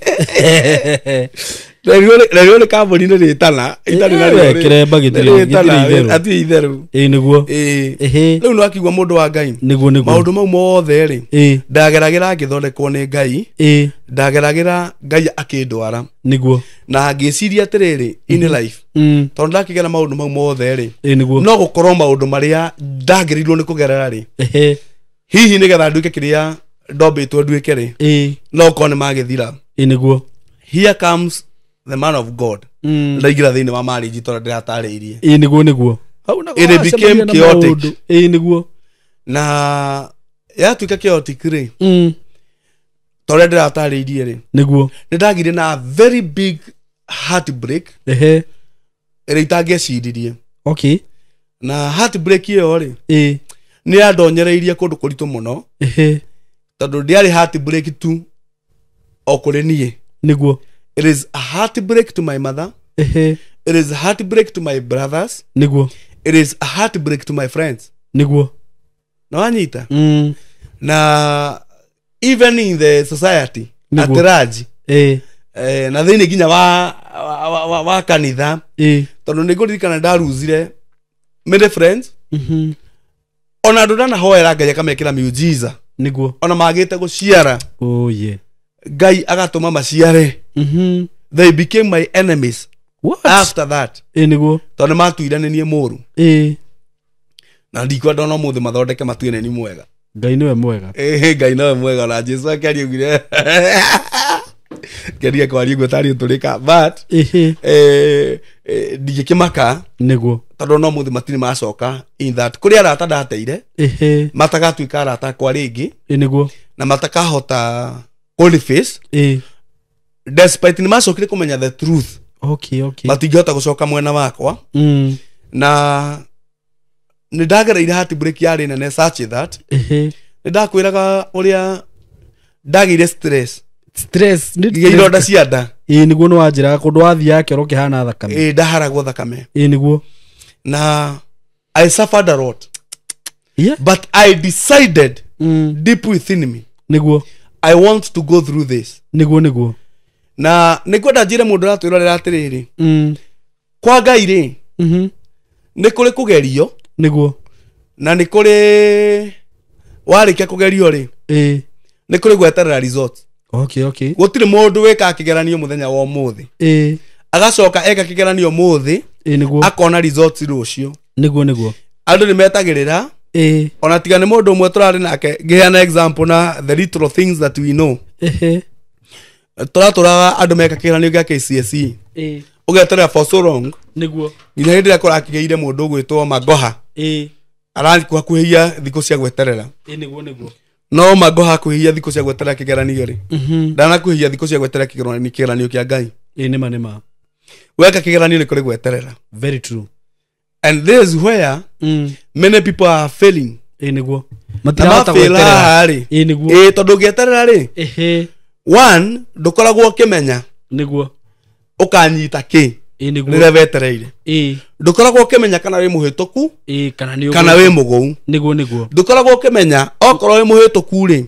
Rĩu nĩ kambuni-inĩ rĩtana itarĩ na rĩo kĩremba gĩtirĩ itherũ. Atirĩ itherũ. Ĩĩ nĩguo. Ĩĩ. Rĩu nĩ wakiuga mũndũ wa Ngai. Nĩguo nĩguo. Maũndũ mau mothe rĩ ndageragĩra ngĩthondekwo nĩ Ngai. Ndageragĩra Ngai akĩndwara. Nĩguo. Na ngĩciria atĩrĩrĩ in life. Tondũ ndakĩgera maũndũ mau mothe rĩ. Nĩguo. No gũkorwo maũndũ marĩa ndagĩrĩirwo nĩ kũgerera rĩ. Hihi nĩgetha nduĩke kĩrĩa ndombĩtwo nduĩke rĩ. No ũkorwo nĩ magĩthira. Nĩguo. Here comes the man of God. Ndaingĩra thĩinĩ wa marriage tondũ ndĩratarĩirie. Ĩĩ nĩguo nĩguo. It became chaotic. Ĩĩ nĩguo. Na yatuĩka chaotic rĩ. Tondũ ndĩratarĩirie rĩ. Nĩguo. Nĩ ndagire na very big heartbreak. Ehe. Ĩrĩa itangĩeciririe. Okay. Na heartbreak ĩyo rĩ. Ĩĩ. Nĩ yandonyereirie kũndũ kũritũ mũno. Ehe. Tondũ ndiarĩ heartbreak tu o kũrĩ niĩ. Nĩguo. It is a heartbreak to my mother. It is a heartbreak to my brothers. Nĩguo. It is a heartbreak to my friends. Nĩguo. Na wanyita? Na even in the society at large. Na thĩinĩ nginya wa kanitha. Tondũ nĩ ngũririkana ndaruzire many friends. Ona andũ ndanahoera Ngai akamekĩra miujiza. Nĩguo. Ona magĩte gũciara. Oh yeah. Ngai agatũma maciare. They became my enemies. What? After that. Nĩguo. Tondũ matuire nĩ niĩ mũũru. Na ndikwenda ona ũmũthĩ mathondeke matue nĩ niĩ mwega. Ngai nĩwe mwega. Ngai nĩwe mwega na Jesu akĩaria augire. Kĩaria kwaria ũguo tarĩ ũtũrĩka but ndingĩkĩmaka. Nĩguo. Tondũ no mũthĩ matirĩ macoka in that kũrĩ arata ndateire. Matagatuĩka arata akwa rĩngĩ. Nĩguo. Na matakahota face. Despite ni macokire kũmenya the truth. Okay, okay. Matingĩhota gũcoka mwena wakwa. Na nĩ ndagereire heartbreak yarĩ nene such that nĩ ndakwĩraga ũrĩa ndagĩire stress. Stress. Ngĩgĩa ironda cia nda. Ĩĩ nĩguo nĩ wanjĩraga kũndũ wathiaga kĩoro kĩhana thakame. Ĩĩ ndaharagwo thakame. Ĩĩ nĩguo. Na I suffered a lot. Yeah. But I decided deep within me. Nĩguo. I want to go through this. Nĩguo nĩguo. Na nĩngwenda njĩre mũndũ ũratwĩrorera atĩrĩrĩ. Kwa Ngai rĩ. Nĩ kũrĩ kũgerio. Nĩguo. Na nĩ kũrĩ warĩkia kũgerio rĩ. Nĩ kũrĩ gweterera results. Okay, okay. Gũtirĩ mũndũ wĩkaga kĩgeranio mũthenya wa ũmũthĩ. Agacoka eka kĩgeranio ũmũthĩ. Nĩguo. Akona results rũciũ. Nĩguo nĩguo. Andũ nĩ metagĩrĩra. Ona tiga nĩ mũndũ ũmwe tũrarĩ nake ngĩheana example na the little things that we know. Tũratũraga andũ meka kĩgeranio gĩa KCSE. Ũgeterera for so long. Nĩguo. Nginya hĩndĩ ĩrĩa kũrakĩgĩire mũndũ ũgwĩtwo Magoha. Arakuhakuhĩria thikũ cia gweterera. Nĩguo nĩguo. No Magoha akuhĩhia thikũ cia gweterera kĩgeranio rĩ. Ndanakuhĩhia thikũ cia gweterera kĩgeranio kĩa Ngai. Nĩma nĩma. Weka kĩgeranio nĩ kũrĩ gweterera. Very true. And this is where many people are failing. Nĩguo. Matirahota gweterera rĩ. Nĩguo. Tondũ ũngĩeterera rĩ. One, ndũkoragwo ũkĩmenya. Nĩguo. Ũkanyita kĩ. Nĩguo. Rĩrĩa wetereire. Ndũkoragwo ũkĩmenya kana wĩ mũhĩtũku. Kana wĩ mũgũu. Nĩguo nĩguo. Ndũkoragwo ũkĩmenya okorwo wĩ mũhĩtũku rĩ.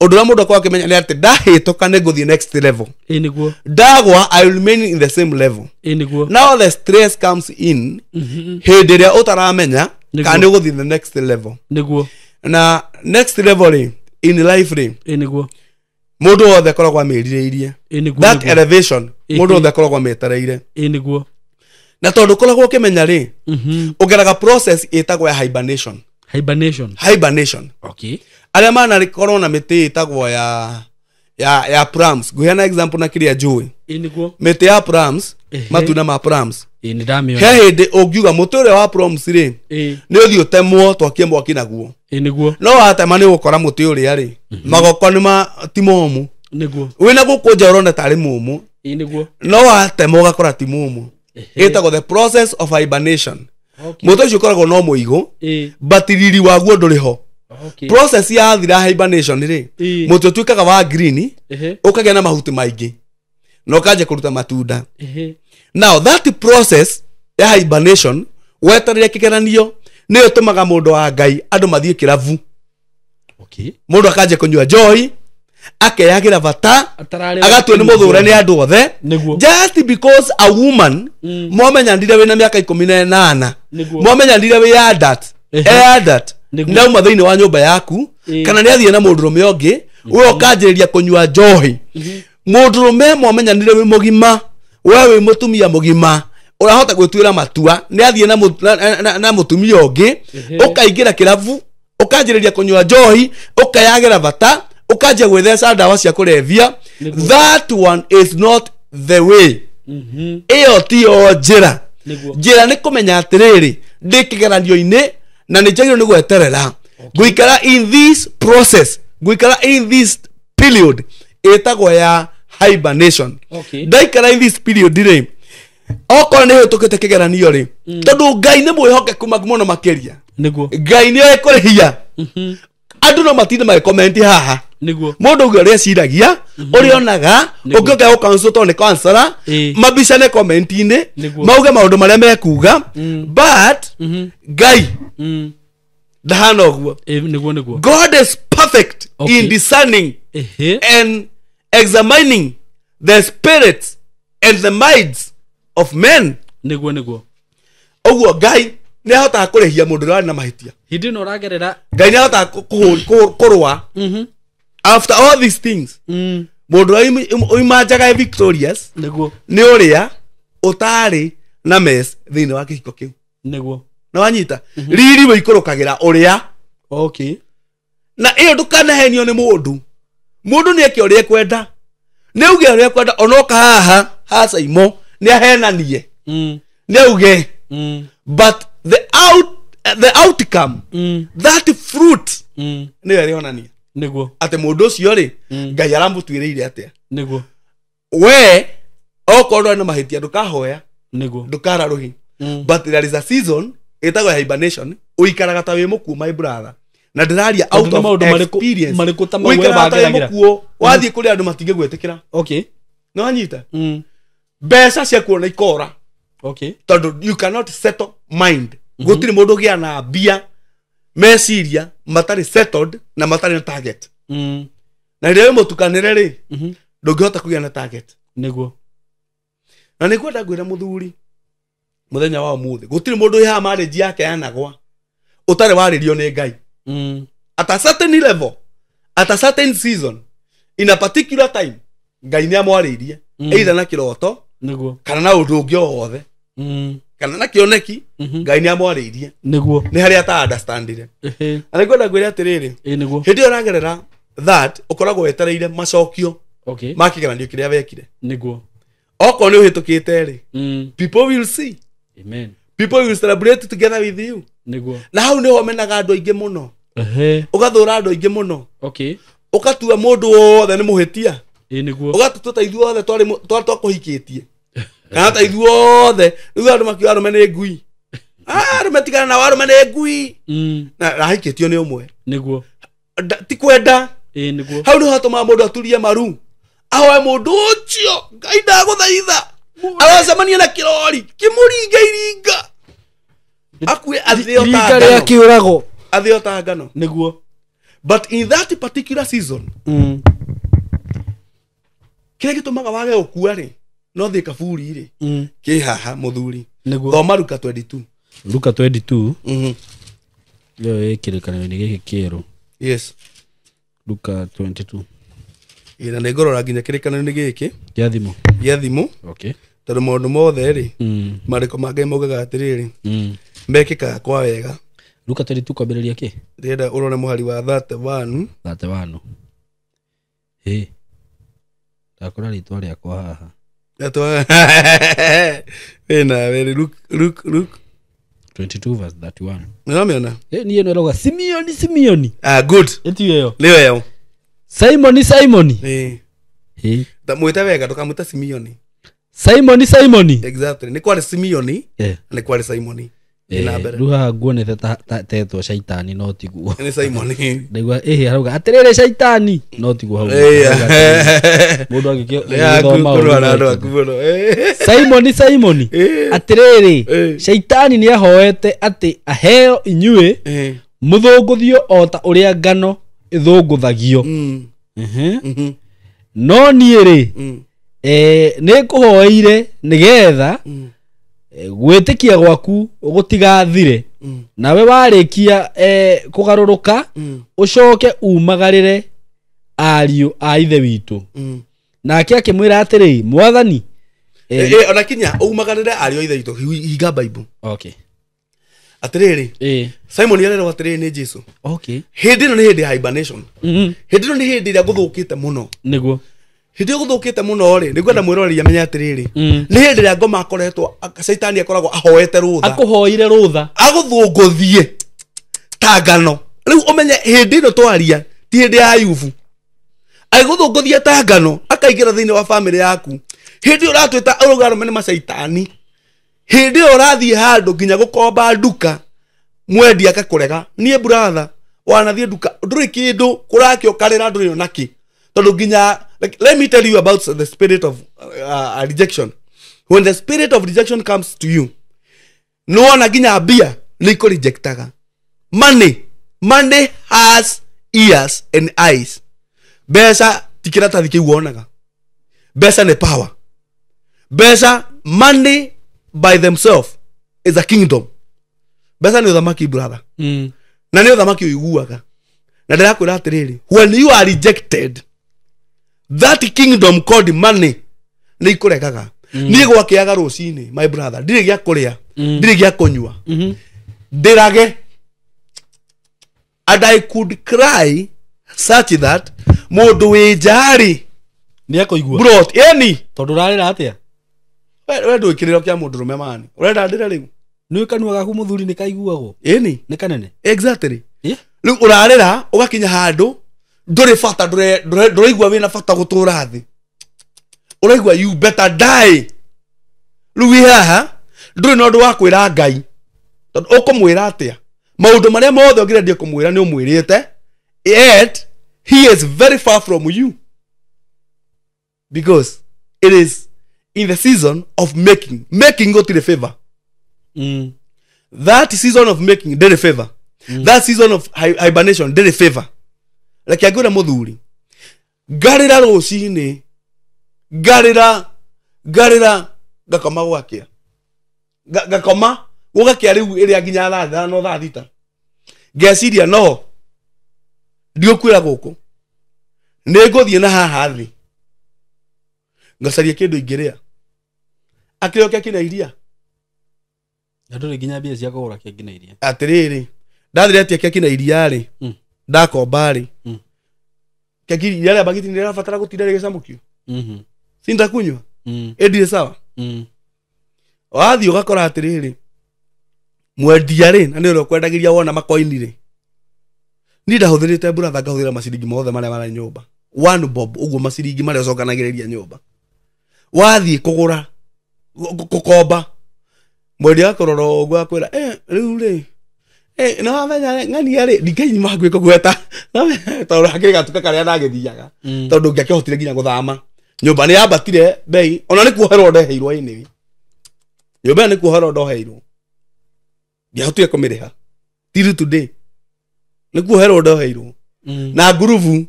Ũndũ ũrĩa mũndũ akoragwo akĩmenya nĩ atĩ ndahĩtũka nĩ ngũthiĩ next level. Nĩguo. Ndagwa I will remain in the same level. Nĩguo. Now the stress comes in hĩndĩ ĩrĩa ũtaramenya kana nĩ ũgũthiĩ the next level. Nĩguo. Na next level rĩ in life rĩ. Nĩguo. Mũndũ wothe akoragwo amĩrirĩirie. That elevation mũndũ wothe akoragwo amĩetereire. Nĩguo. Na tondũ ũkoragwo ũkĩmenya rĩ ũgeraga process ĩtagwo ya hibernation. Hibernation. Hibernation. Okay. Arĩa manakorwo na mĩtĩ ĩtagwo ya plums. Ngũheana example na kĩrĩa njũĩ. Nĩguo. Mĩtĩ ya plums, matunda ma plums. Nĩ ndamĩona. He hĩndĩ ũngiuga mũtĩ ũrĩa wa plums rĩ nĩ ũthiĩ ũtemwo twakie mwaki naguo. Nĩguo. No watema nĩ ũgũkora mũtĩ ũrĩa rĩ magoko nĩ ti momũ. Nĩguo. Wĩna gũkũ nja ũrona tarĩ mũmũ. Ĩĩ nĩguo. No watema ũgakora ti mũmũ. Ĩtagwo the process of hibernation. Okay. Mũtĩ ũcio ũkoragwo no mũigũ, Ĩĩ. but riri waguo ndũrĩ ho. Okay. Process yathira hibernation rĩ, Ĩĩ. mũtĩ ũtuĩkaga wa green, Ehe. ũkagĩa na mahuti maingĩ na ũkanjia kũruta matunda. Ehe. Now that process ya hibernation, wetereire kĩgeranio, nĩyo ĩtũmaga mũndũ wa Ngai andũ mathiĩ kĩrabu. Okay. Mũndũ akanjia kũnyua njohi, akeyagĩra bata, Atararĩ agatua nĩ mũthũre nĩ andũ othe. Nĩguo. Just because a woman mwamenyanire wĩna mĩaka 18, Nĩguo. mwamenyanire wĩ adult, Ehe. adult Nĩguo. nauma thĩinĩ wa nyũmba yaku, Ĩĩ. kana nĩ athiĩ na mũndũrũme ũngĩ, we ũkanjĩrĩria kũnyua njohi. Mũndũrũme mwamenyanire wĩ mũgima, we wĩ mũtumia mũgima, ũrahota gwĩtuĩra matua, nĩ athiĩ na mũtumia ũngĩ, Ehe. ũkaingĩra kĩrabu, ũkanjĩrĩria kũnyua njohi, ũkeyagĩra bata, ũkanjia gwĩtheca ndawa cia kũrebia. Nĩguo. That one is not the way. Mhm. Ĩyo tiyo njĩra. Nĩguo. Njĩra nĩ kũmenya atĩrĩrĩ, ndĩ kĩgeranio-inĩ na nĩ njagĩrĩirwo nĩ gweterera ngũikara in this process, ngũikara in this period ĩtagwo ya hibernation. Okay. Ndaikara in this period rĩ, okorwo nĩ hĩtũkĩte kĩgeranio rĩ, tondũ Ngai nĩ mwĩhokeku mũno makĩria. Nĩguo. Ngai nĩ oĩ kũrĩhia. Mhm. Andũ no matinde magĩkomenti haha. Nĩguo. Mũndũ ũngĩ ũrĩa eciragia, ũrĩa onaga, Nĩguo. ũngĩ ũngĩa gũkanswo tondũ nĩ kansara, Ĩĩ. mabicane comment-inĩ, Nĩguo. mauge maũndũ marĩa mekuga, but Mhm. Ngai Mm. ndahana ũguo. Ĩĩ nĩguo nĩguo. God is perfect Okay. in discerning Ehe. and examining the spirits and the minds of men. Nĩguo nĩguo. Ũguo Ngai nĩ ahotaga kũrĩhia mũndũ ũrĩa warĩ na mahĩtia. Hĩndĩ ĩno ũragerera. Ngai nĩ ahotaga kũrũa Mhm. after all these things. Mm. Mũndũ ũrĩa uimanjaga victorious Nĩguo. nĩ ũrĩa ũtarĩ na mess thĩinĩ wa kĩhiko kĩu. Nĩguo. Na wanyita riri wĩikũrũkagĩra ũrĩa. Okay. Na ĩyo ndũkanahenio nĩ mũndũ. Mũndũ nĩ eke ũrĩa ekwenda, nĩ auge ũrĩa ekwenda, onoka haha ha Saimo nĩ ahenanie, Mm. nĩ auge, Mm. but the outcome, Mm. that fruit, Mm. nĩyo ĩrĩonania Nĩguo. atĩ mũndũ ũcio rĩ, Ngai aramũtuĩrĩire atĩa. Nĩguo. We okorwo ndwarĩ na mahĩtia, ndũkahoya, Nĩguo. ndũkara rũhi. Mm. But there is a season ĩtagwo ya hibernation, ũikaraga ta wĩ mũkuũ, my brother, na ndĩraria Tondũ out nĩ of maũndũ experience. marĩkũ ta mau we Ũikaraga ta wĩ wageragĩra? mũkuũ, wathiĩ kũrĩ andũ matingĩgwĩtĩkĩra. Okay. Nĩ wanyita? Mm. Mbeca ciakuona ikora, Okay. tondũ you cannot settle mind. Gũtirĩ mũndũ ũgĩa na mbia meciria matarĩ settled na matarĩ na target. Mm. Na rĩrĩa wĩ mũtukanĩre rĩ, Mhm. ndũngĩhota kũgĩa na target. Nĩguo. Na nĩ kwenda ngwĩra mũthuri mũthenya wa ũmũthĩ, gũtirĩ mũndũ wĩ haha marriage yake yanagwa ũtarĩ warĩrio nĩ Ngai. Mm. At a certain level, at a certain season, in a particular time, Ngai nĩ amwarĩirie, either na kĩroto Nĩguo. kana na ũndũ ũngĩ o wothe, Mm. kana na kĩoneki. Mhm. Ngai nĩ amwarĩirie. Nĩguo. Nĩ harĩa ata understandire. Ehe. Na nĩ ngwenda ngwĩre atĩrĩrĩ, Ĩĩ nĩguo. hĩndĩ ĩyo ũragerera that, ũkoragwo wetereire macokio Okay. ma kĩgeranio kĩrĩa wekire. Nĩguo. Okorwo nĩ ũhĩtũkĩte rĩ, Mm. people will see. Amen. People will celebrate together with you. Nĩguo. Na hau nĩho menaga andũ aingĩ mũno. Ehe. Ũgathũra andũ aingĩ mũno. Okay. Ũgatua mũndũ wothe nĩ mũhĩtia. Ĩĩ nĩguo. Ũgatua ta ithuothe twarĩ twakũhikĩtie, kana ta ithuothe rĩu andũ makiuga arũme nĩ ngui. Ah, arũme tigana nao, arũme nĩ ngui. Mm. Na rahikĩtio nĩ ũmwe. Nĩguo. Ti kwenda. Ĩĩ nĩguo. Hau nĩho hatũmaga mũndũ aturie maru, ahoe mũndũ ũcio, Ngai ndagũthaitha, aracemania na kĩrori kĩmũringe iringa, akue athĩo ta Iringa rĩa ngano. kĩũrago. Athĩo ta ngano. Nĩguo. But in that particular season, Mm. kĩrĩa gĩtũmaga wage gũkua rĩ, no thiĩ kaburi rĩ, Mm. kĩ haha mũthuri. Nĩguo. Thoma Luka 22. Luka 22. Mhm. Ĩyo ĩ kĩrĩkanĩro-inĩ gĩkĩ kĩerũ. Yes. Luka 22. Ĩ, na nĩngũrora nginya kĩrĩkanĩro-inĩ gĩkĩ Gĩa thimũ. gĩa thimũ, Okay. tondũ maũndũ mothe rĩ, Mm. maandĩko ma Ngai maugaga atĩrĩrĩ, Mm. mekĩkaga kwa wega. Luka 22 kwambĩrĩria kĩ? Ndĩrenda ũrore mũhari wa 31. 31. Hĩ. Ndakora rĩtwa rĩakwa haha. Wĩna wĩrĩ Luke, Luke, Luke. 22 verse 31. Nĩũramĩona? Niĩ ĩno ĩrauga Simeoni, Simeoni. Ah, good. Ĩtiyo ĩyo. Nĩyo ĩyo. Simoni, Simoni. Ĩ. Mwĩte wega ndũkamwĩte Simeoni. Simoni Simoni. Exactly. Nĩ kwarĩ Simeoni na nĩ kwarĩ Simoni. Rĩu haha nguonete tetwo Shaitani no tiguo. Nĩ Simoni. Ndaigua ĩhĩ arauga atĩrĩrĩ Shaitani no tiguo hau. Mũndũ angĩgĩthoma ũru. Simoni Simoni atĩrĩrĩ Shaitani nĩ ahoete atĩ aheo inyuĩ mũthũngũthio o ta ũrĩa ngano ĩthũngũthagio. No niĩ rĩ nĩ ngũhoeire nĩgetha gwĩtĩkia gwaku gũtigathire nawe warĩkia kũgarũrũka ũcoke umagarĩre ariũ a ithe witũ. Nake akĩmwĩra atĩrĩ mwathani ona kinya umagarĩre ariũ a ithe witũ hinga Bible. Okay. Atĩrĩrĩ Simon arerwo atĩrĩrĩ nĩ Jesu. Okay. Hĩndĩ ĩno nĩ hĩndĩ ya hibernation. Hĩndĩ ĩno nĩ hĩndĩ ĩrĩa gũthũkĩte mũno. Nĩguo. Hĩndĩ ĩyo gũthũkĩte mũno rĩ nĩngwenda mwĩroreri amenye atĩrĩrĩ nĩ hĩndĩ ĩrĩa ngoma akoretwo Shaitani akoragwo ahoete rũtha. Akũhoire rũtha. Agũthũngũthie ta ngano. Rĩu ũmenye hĩndĩ ĩno twaria ti hĩndĩ ya Ayubu. Agũthũngũthie ta ngano akaingĩra thĩinĩ wa famĩlĩ yaku. Hĩndĩ ĩyo ũratwĩta ũrauga arũme nĩ macaitani. Hĩndĩ ĩyo ũrathiĩ handũ nginya gũkomba nduka mwendia akakũrega. Niĩ brother wanathiĩ nduka ndũrĩ kĩndũ kũrakĩo karĩra ndũrĩ ona kĩ. Tondũ nginya like, let me tell you about the spirit of rejection. When the spirit of rejection comes to you, no one nginya mbia nĩ ikũrejectaga. Money has ears and eyes. Mbeca ti kĩratathi kĩu wonaga. Mbeca nĩ power. Mbeca, money by themselves is a kingdom. Mbeca nĩ ũthamaki brother. Na nĩ ũthamaki ũiguaga. Na ndĩrakwĩra atĩrĩrĩ, when you are rejected, that kingdom called money nĩ ikũregaga. Niĩ gwakĩaga rũcinĩ my brother, ndirĩ gĩa kũrĩa, ndirĩ gĩa kũnyua. Ndĩrage. And I could cry such that mũndũ wĩ nja rĩ nĩ ekũigua. Bro, ĩni. Tondũ ũrarĩra atĩa? We ndũĩ kĩrĩro kĩa mũndũrũme mani. Ũrenda ndĩre rĩu? Nĩ kanua gaku mũthuri nĩ kaiguagwo. Ĩni. Nĩ kanene. Exactly. Rĩu ũrarĩra ũgakinya handũ ndũrĩ bata ndũraigua wĩna bata gũtũra thĩ. Ũraigua you better die. Rĩu wĩ haha ndũrĩ na ũndũ wa kwĩra Ngai. Tondũ ũkũmwĩra atĩa? Maũndũ marĩa mothe ũngĩrendia kũmwĩra nĩ ũmwĩrĩte. Yet he is very far from you. Because it is in the season of making. Making gũtirĩ favor. That season of making ndĩrĩ favor. That season of hibernation ndĩrĩ favor. Reke ngwĩre mũthuri ngarĩra rũcinĩ ngarĩra ngakoma gwakĩa ngakoma gũgakĩa rĩu ĩrĩa nginya thaa 5 thaa 6 ngeciria no ndigũkuĩra gũkũ nĩ ngũthiĩ na haha thĩ ngacaria kĩndũ ingĩrĩa akĩrĩo keki na iria na ndũrĩ nginya mbia cia kũgũra keki na iria. Atĩrĩrĩ ndathire atia keki na iria rĩ ndakomba rĩ keki iria rĩa bagiti nĩrĩrabatara gũtinda rĩgĩcamũkio. Sindakunywa ĩndirĩ sawa. Wathiĩ ũgakora atĩrĩrĩ mwendia rĩ na nĩ ũrĩa ũkwendagĩria wona makoini rĩ niĩ ndahũthĩrĩte brother ngahũthĩra maciringi mothe marĩa marĩ nyũmba one bob ũguo maciringi marĩa ũcokanagĩrĩria nyũmba. Wathiĩ kũgũra gũkomba mwendia akũrora ũguo akwĩra rĩu rĩ no wamenya ng'ania rĩ ndingĩnyima hakuhĩ kũgweta tondũ hakĩrĩ gatuka karĩa ndagĩthiaga tondũ ngĩakĩhotire nginya gũthama nyũmba nĩ yambatire bei ona nĩ kuoherwo ndeheirwo anyway. Nyũmba nĩ kuoherwo ndoheirwo ndiahotire kũmĩrĩha till today nĩ kuoherwo ndoheirwo na ngurubu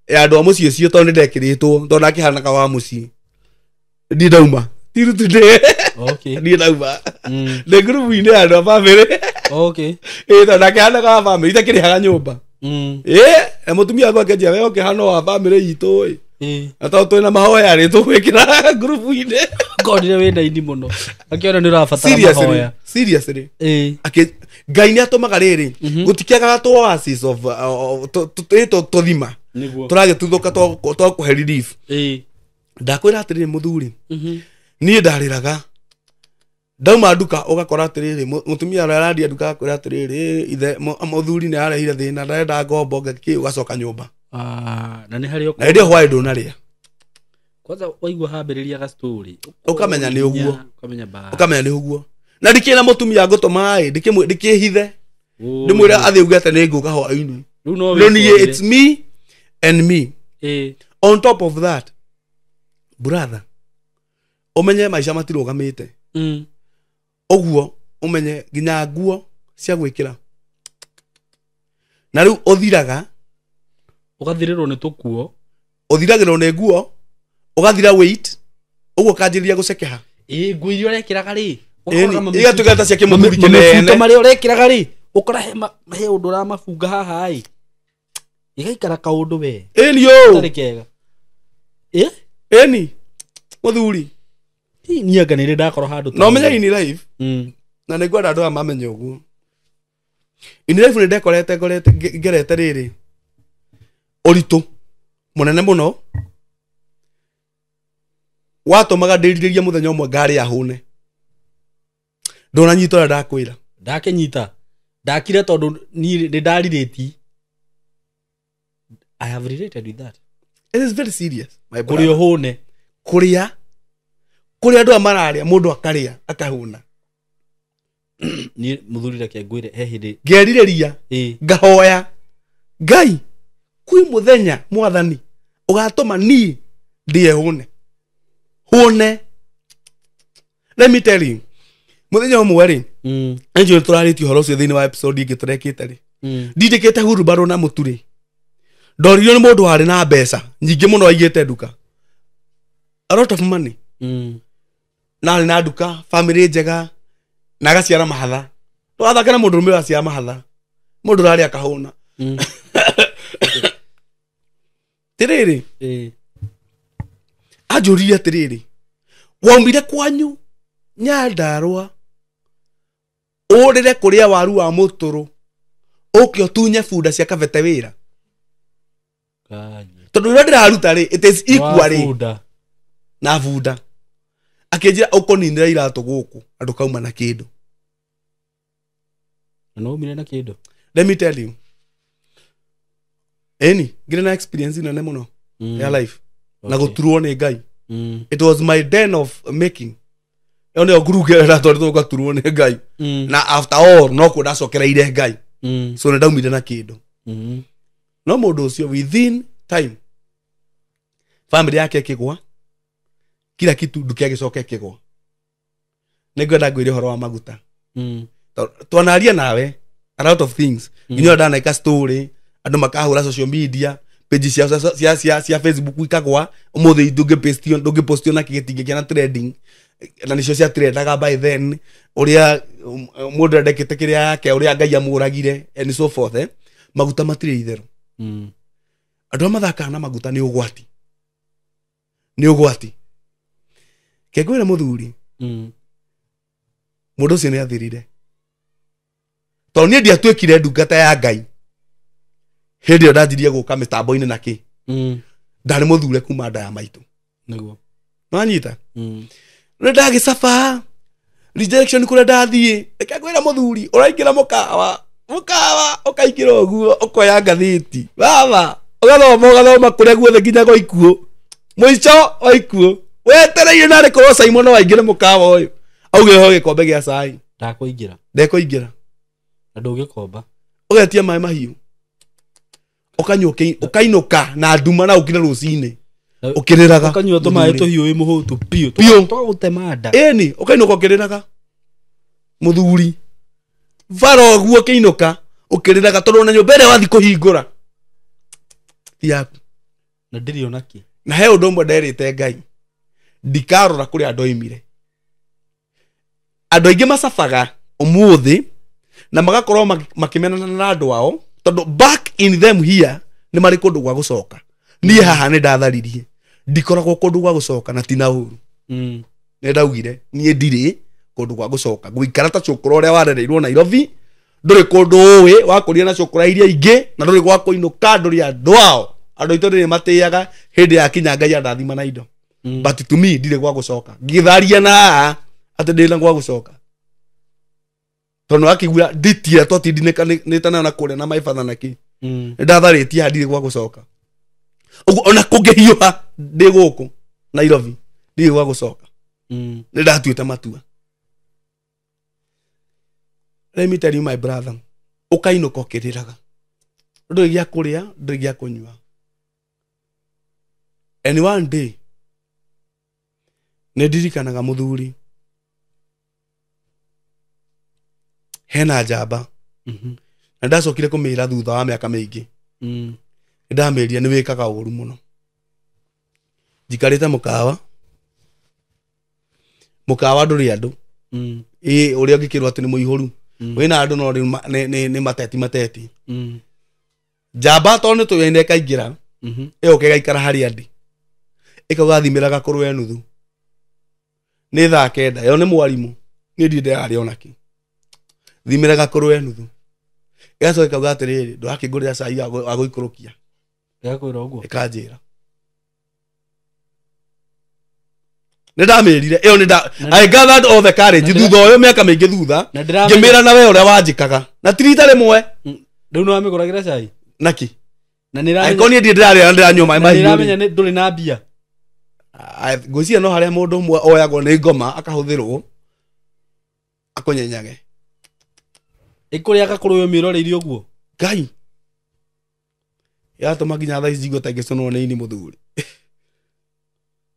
ya andũ a mũciĩ ũcio tondũ nĩ ndekĩrĩtwo tondũ ndakĩhanaga wa mũciĩ ndiĩ ndauma till today. Okay. Ndiĩ ndauma ndĩ ngurubu-inĩ ya andũ a bamĩrĩ. Okay. Tondũ ndakĩhanaga wa bamĩrĩ itakĩrĩhaga nyũmba. Na mũtumia wakwa akĩanjia we ũkĩhana wa bamĩrĩ itũ ĩ na tondũ twĩna mahoya rĩ tũgwĩkĩra ngurubu-inĩ. Ngorire wĩna ini mũno akĩona nĩ ũrabatara mahoya. Seriously. Ngai nĩ atũmaga rĩrĩ gũtikĩagaga tũ oasis of tũthima tũragĩtuthũka twa kũhe relief. Ndakwĩra atĩrĩrĩ mũthuri niĩ ndarĩraga ndauma nduka ũgakora atĩrĩrĩ mũtumia ũrĩa arandia nduka akwĩra atĩrĩrĩ ithe mũthuri nĩ arehire thĩna ndarenda ngombo ngakĩ ũgacoka nyũmba. Na nĩ harĩ na hĩndĩ ĩyo hwaĩ ndũnarĩa. Kwanza waigua hambĩrĩria ga story Ũkamenya nĩ ũguo. Ũkamenya ba Ũkamenya nĩ ũguo. Na ndikĩ na mũtumia ngũtũma ĩ, ndikĩhithe. Ndĩmwĩre athiĩ uge atĩ nĩ ngũka hwaĩ-inĩ. Rĩu no No niĩ wĩtwarire. it's me and me. On top of that, brother, ũmenye maica matirũgamĩte. Ũguo ũmenye nginya nguo cia gwĩkĩra. Na rĩu ũthiraga. Ũgathirĩrwo nĩ tũkuo. Ũthiragĩrwo nĩ nguo, ũgathira weight, ũguo ũkanjĩrĩria gũcekeha. Nguo iria ũrekĩraga rĩ, Igatuĩka ta cia kĩmũthuri kĩnene. Mamĩbuto marĩa ũrekĩraga rĩ, ũkora he ũndũ ũramabunga haha ĩ. Igaikara kaũndũ we. Ĩni ũ. Gatarĩ kega. Ĩni. Mũthuri. Niĩ anga nĩ rĩ ndakorwo handũ ta No hau. menye in life. Na nĩ ngwenda andũ aya mamenye ũguo. In life nĩ ndekorete ngerete rĩrĩ. Ũritũ mũnene mũno. Watũmaga ndĩrirĩrie mũthenya ũmwe ngarĩa hũne. Ndũnanyita ũrĩa ndakwĩra. Ndakĩnyita. Ndakire tondũ niĩ nĩ ndarirĩti. I have related with that. It is very serious, my brother. Kũrĩa ũhũne. Kũrĩa. Kũrĩa andũ aya mararĩa, mũndũ akarĩa, akahũna. Niĩ mũthuri reke ngwĩre, he hĩndĩ. Ngerirĩria, ngahoya. Ngai, kwĩ mũthenya mwathani ũgatũma niĩ ndĩe hũne. Hũne. Let me tell you. Mũthenya ũmwe rĩ, nĩ njũĩ tũrarĩtie ũhoro ũcio thĩinĩ wa episode ĩngĩ tũrekĩte rĩ. Ndindĩkĩte hurumbarũ na mũtu rĩ. Ndoririo nĩ mũndũ warĩ na mbeca nyingĩ mũno aigĩte nduka. A lot of money. Na arĩ na nduka, family njega, na agaciara mahatha. Ndũgathake na mũndũ ũrũme ũraciara mahatha. Mũndũ ũrarĩa akahũna. Atĩrĩrĩ. Anjũririe atĩrĩrĩ, waumire kwanyu Nyandarũa ũrĩre kũrĩa waru wa mũtũrũ ũke ũtunye bunda cia kabete wĩra. Tondũ ũrĩa ndĩraruta rĩ, it is equally na bunda. Akĩnjĩra ũkũninĩra iratũ gũkũ na ndũkauma na kĩndũ. Na no umire na kĩndũ. Let me tell you. Ĩni, ngĩrĩ na experience nene mũno ya life. Na gũturwo nĩ Ngai. It was my den of making. Ĩyo nĩyo nguruge ĩrĩa ndatwaritwo ngaturwo nĩ Ngai. Na after all no kuo ndacokereire Ngai. So nĩ ndaumire na kĩndũ. No mũndũ ũcio within time family yake ĩkĩgwa, kila kitu nduka ĩgĩcoka ĩkĩgwa. Nĩ ngwenda ngwĩre ũhoro wa maguta. Twanaria nawe a lot of things. Nginya ũrĩa ndanaika story, andũ makahũra social media, page cia Facebook ikagwa, ũmũthĩ ndũngĩpostio na kĩgĩtingĩkĩa na trending. Na nĩcio cia trendaga by then, ũrĩa mũndũ endekete kĩrĩa yake, ũrĩa Ngai amũragire and so forth. Maguta matirĩ itherũ. Andũ arĩa mathakaga na maguta nĩ ũgwati. Nĩ ũgwati. Kengwĩra mũthuri, mũndũ ũcio nĩ athirire. Tondũ niĩ ndiatuĩkire ndungata ya Ngai. Hĩndĩ ĩyo ndanjirie gũka mĩtambo-inĩ na kĩ. Ndarĩ mũthure kuma nda ya maitũ. Nĩguo. Nĩwanyita? Rĩu ndagĩcaba rejection kũrĩa ndathiĩ. Reke ngwĩre mũthuri, ũraingĩra mũkawa. Mũkawa ũkaingĩra ũguo, ũkoya ngathĩti. Baba, ũgathoma kũrĩa guothe nginya gwa ikuũ. Mũico wa ikuũ. Wetereire narĩ korwo Simon no aingĩre mũkawa ũyũ. Auge ho gĩkombe gĩa cai. Ndakũingĩra. Ndekũingĩra. Na ndũgĩkomba. Ũgetia maĩ mahiũ. Ũkanyua ũkainũka na nduma na ũkire rũcinĩ. Ũkĩrĩraga. Ũkanyua tũmaĩ tũhiũ wĩ mũhũtu biũ. Biũ. Tũgagũtema nda. Ĩni, ũkainũka ũkĩrĩraga. Mũthuri. Bara ũguo ũkĩinũka, ũkĩrĩraga tondũ ona nyũmba ĩrĩa wathiĩ kũhingũra ti yaku. Na ndĩrĩ ona kĩ. Na he ũndũ ũmwe nderĩte Ngai. Ndikarora kũrĩa ndoimire. Andũ aingĩ macabaga ũmũthĩ na magakorwo makĩmenana na andũ ao tondũ back in them here nĩ marĩ kũndũ gwa gũcoka. Niĩ haha nĩ ndatharirie. Ndikoragwo kũndũ gwa gũcoka na ti na ũru. Nĩ ndaugire niĩ ndirĩ kũndũ gwa gũcoka. Gũikara ta cũkũra ũrĩa warereirwo Nairobi, ndũrĩ kũndũ ũĩ wakũria na cũkũra iria ingĩ na ndũrĩ gwa kũinũka, ndũrĩ andũ ao. Andũ aitũ nĩ matĩaga hĩndĩ ya kinya Ngai andathima na indo. But to me ndirĩ gwa gũcoka. Ngĩtharia na haha atĩ ndĩna gwa gũcoka. Tondũ akĩigua nditia twatindinĩkanĩte nayo na kũrĩa na my father na kĩ. Nĩ ndatharĩtie haha ndirĩ gwa gũcoka. Ũguo ona kũngĩhiũha ndĩ gũkũ. Nairobi ndirĩ gwa gũcoka. Nĩ ndatuĩte matua. Let me tell you my brother, ũkainũka ũkĩrĩraga, ndũrĩ gĩa kũrĩa, ndũrĩ gĩa kũnyua. And one day nĩ ndirikanaga mũthuri hena njamba na ndacokire kũmĩra thutha wa mĩaka mĩingĩ. Nĩ ndamĩrire nĩ wĩkaga ũru mũno. Njikarĩte mũkawa, mũkawa ndũrĩ andũ. Ĩ ũrĩa ũngĩkĩrwo atĩ nĩ mũihũru, wĩna andũ no rĩu nĩ mateti mateti. Njamba tondũ nĩ tũyaine ĩkaingĩra, ĩgoka ĩgaikara harĩa ndĩ, ĩkauga thimĩra gakũrwe nuthu. Nĩ thaa 9, yo nĩ mwarimũ, niĩ ndirĩ ndĩrarĩa ona kĩ. Thimĩra gakũrwe nuthu. Ĩgacoka ĩkauga atĩrĩrĩ, ndũrakĩngũrĩra cai wa gũikũrũkia. Ĩgakwĩra ũguo? Ĩkanjĩra. Nĩ ndamĩrire, ĩyo nĩ nda I gathered all the courage thutha ũyũ mĩaka mĩingĩ thutha, ngĩmĩra na we ũrĩa wanjĩkaga. Na ti rita rĩmwe. Rĩu nĩ wamĩgũragĩra cai? Naki? Na nĩ ĩramenya Angĩkorwo niĩ ndirĩ ndĩrarĩa na ndĩranyua maĩ mahiũ rĩ. Na nĩ ĩramenya ndũrĩ na mbia. Ngwĩciria no harĩa mũndũ ũmwe oyagwo nĩ ngoma akahũthĩrwo akũnyenyage. Ĩkũrĩa gakũrũyo mĩroreirie ũguo? Ngai. Yatũma nginya thaa ici njigue ta ingĩcũnwo nĩ ini mũthuri.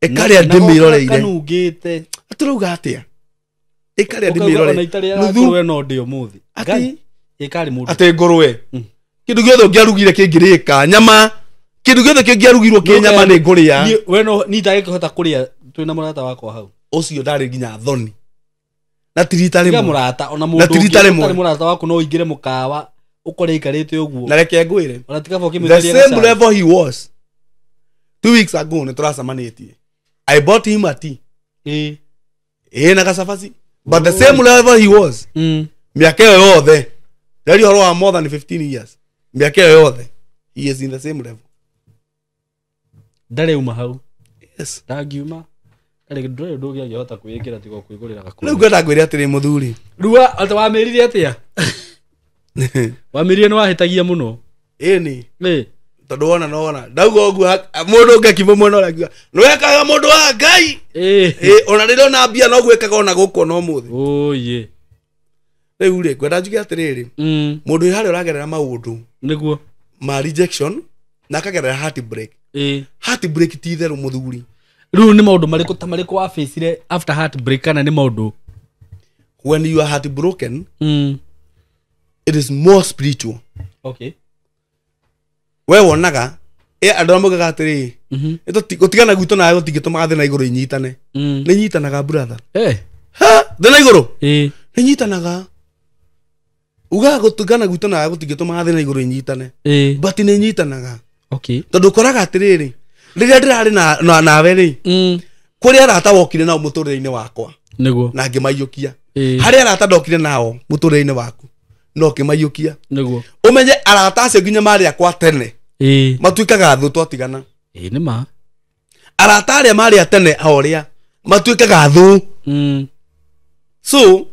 Ĩkarĩa ndĩmĩroreire. Kanungĩte. Atũrauga atĩa? Ĩkarĩa Ũkauga ona ndĩmĩroreire. itarĩ Nuthu. ngũrwe no ndĩ ũmũthĩ. Atĩ? Ngai, ĩkarĩ mũndũ. Atĩ ngũrwe. Kĩndũ gĩothe ũngĩarugire kĩngĩrĩka, nyama. Kĩndũ gĩothe kĩngĩarugirwo kĩ nyama nĩ ngũrĩa. Niĩ, we no, niĩ itangĩkĩhota kũrĩa twĩna mũrata wakwa hau. Ũcio ndarĩ nginya thoni. Na ti rita Tiga rĩmwe. mũrata, ona Na mũndũ ti rita ũngĩ rĩmwe. ũtarĩ mũrata waku no ũingĩre mũkawa ũkore aikarĩte ũguo. Na reke ngwĩre. Ona ti kaba The ũkĩmwĩtĩria same gacai. level he was 2 weeks ago nĩ tũracemanĩtie. I bought him a tea. Ĩĩ. Ĩĩ na gacabaci. But the same level he was. Mĩaka ĩyo yothe. Ndaria ũhoro wa more than 15 years. Mĩaka ĩyo yothe. He is in the same level. Ndarĩ uma hau. Yes. Ndangiuma. Ndarĩ ndũrĩ ũndũ ũngĩ angĩhota kwĩĩkĩra tiga kwĩgũrĩra gakũrũ. Rĩu ngwenda ngwĩre atĩrĩ mũthuri. Rĩu atĩ wamĩrire atĩa? Wamĩrire nĩ wahĩtagia mũno. Ĩni. Ĩ. Tondũ wona no wona. Ndauga ũguo mũndũ ũngĩ akiuma mwena ũrĩa akiuga, nĩ wekaga mũndũ wa Ngai. Ĩ. Ĩ, ona rĩrĩa ona mbia no gwĩkaga ona gũkũ ona ũmũthĩ. Ũyĩ. Rĩu rĩ, ngwenda njuge atĩrĩrĩ, mũndũ wĩ harĩa ũragerera maũndũ Nĩguo. ma rejection na akagerera heartbreak. Ĩ. Heartbreak ti itherũ mũthuri. Rĩu nĩ maũndũ marĩkũ ta marĩkũ wabĩcire after heartbreak kana nĩ maũndũ? When you are heartbroken, it is more spiritual. Okay. We wonaga, andũ arĩa maugaga atĩrĩ, gũtigana gwitũ nawe gũtingĩtũmaga thĩ na igũrũ inyitane. Nĩ inyitanaga brother. Ha, thĩ na igũrũ? Nĩ inyitanaga. Ugaga gũtigana gwitũ nawe gũtingĩtũmaga thĩ na igũrũ inyitane. But nĩ inyitanaga. Okay. Tondũ ũkoraga atĩrĩrĩ, rĩrĩa ndĩrarĩ nawe rĩ, kũrĩ arata wokire nao mũtũrĩre-inĩ wakwa. Nĩguo. Na ngĩmaiyũkia. Harĩ arata ndokire nao mũtũrĩre-inĩ waku, no ngĩmaiyũkia. Nĩguo. Ũmenye arata acio nginya marĩ akwa tene. Matuĩkaga thũ twatigana. Ĩ, nĩ ma. Arata arĩa marĩ a tene o ũrĩa matuĩkaga thũ. So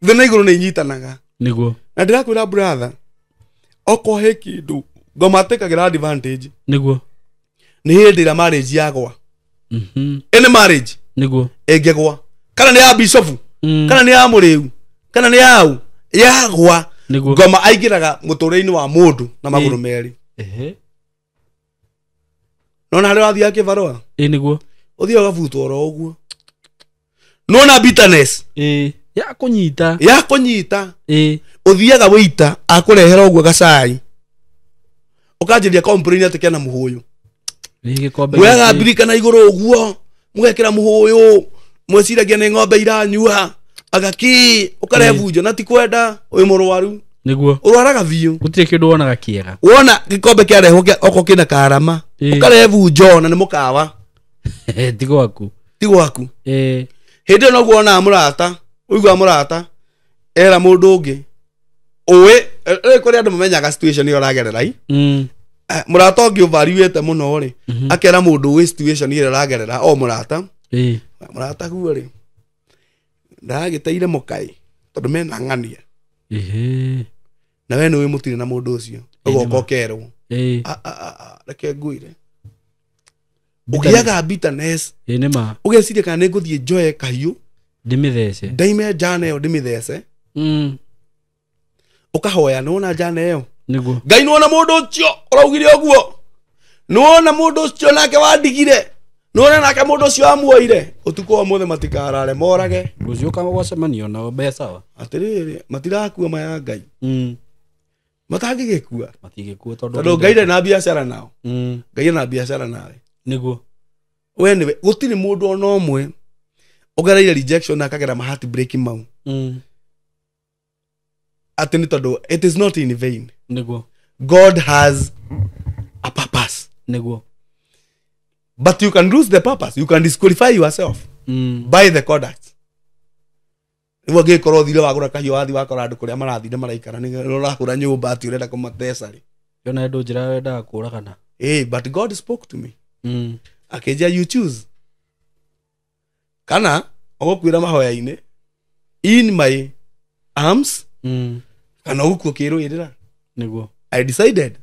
thĩ na igũrũ nĩ inyitanaga. Nĩguo. Na ndĩrakwĩra brother, okorwo he kĩndũ ngoma tĩkagĩra advantage. Nĩguo. Nĩ hĩndĩ ĩrĩa marriage yagwa. Any marriage. Nĩguo. Ĩngĩgwa. Kana nĩ ya bishop, kana nĩ ya mũrĩu, kana nĩ ya ũ, yagwa. Nĩguo. Ngoma aingĩraga mũtũrĩre-inĩ wa mũndũ na magũrũ merĩ. Nona harĩa ũrathiaga kĩbarũa? Ĩ, nĩguo. Ũthiaga ũgabutwo oro ũguo. Nona bitterness. Ĩ, ya kũnyita. Ya kũnyita. Ĩ. Ũthiaga wĩita akũrehera ũguo gacai. Ũkanjĩria complain atĩ kena mũhũyũ. Nĩ gĩkombe Mwega gĩkĩ. mbirika na igũrũ ũguo, mũgekĩra mũhũyũ, mwĩciragia nĩ ng'ombe iranyua, agaki, ũkarehe bunjo na ti kwenda, wĩ mũrwaru. Nĩguo. Ũrwaraga biũ. Gũtirĩ kĩndũ wonaga kĩega. Wona gĩkombe kĩarehwo okorwo kĩna karama, ũkarehe bunjo na nĩ mũkawa. Ti gwaku. Ti gwaku. Hĩndĩ ĩyo noguo wonaga mũrata, ũiguaga mũrata, era mũndũ ũngĩ. Ũĩ, kũrĩ andũ mamenyaga situation ĩyo ũragerera i. Mũrata ũngĩ ũvariwĩte mũno rĩ, akera mũndũ ũĩ situation ĩrĩa ũragerera, o mũrata. Mũrata guo rĩ, ndagĩteire mũkaĩ, tondũ mena ng'ania. Na we nĩũĩ mũtirĩ na mũndũ ũcio. Ũgoka ũkerwo. Reke ngwĩre. Ũgĩaga bitterness. Ĩ nĩ ma. Ũgeciria kana nĩ ngũthiĩ njoe kahiũ ndĩmĩthece. Ndaime njana ĩyo ndĩmĩthece. Ũkahoya nĩwona njana ĩyo. Nĩguo. Ngai nĩwona mũndũ ũcio ũraugire ũguo. Nĩwona mũndũ ũcio nake wandigire. Nĩwona nake mũndũ ũcio amuoire. Ũtukũ wa mũthĩ matikarare morage. Rũciũ ũgwacemanio nao mbeca. Atĩrĩrĩ matirakua maya Ngai. Matangĩgĩkua. Matingĩkua tondũ Tondũ Ngai ndarĩ na biacara nao. Ngai ena biacara nawe. Nĩguo. We nĩwe gũtirĩ mũndũ ona ũmwe ũgereire rejection na akagera ma heartbreak mau. Atĩ nĩ tondũ it is not in vain. Nĩguo. God has a purpose. Nĩguo. But you can lose the purpose. You can disqualify yourself by the conduct. Nĩguo angĩkorwo ũthire wagũra kahiũ wathi wakora andũ kũrĩa marathire maraikara nĩ ũrahũra nyũmba atĩ ũrenda kũmateca rĩ. Yona andũ njĩra wendaga kũragana. But God spoke to me. Akĩnjĩra you choose. Kana ũgũkuĩra mahoya-inĩ in my arms kana ũgũkua ũkĩrũĩrĩra. Nĩguo. I decided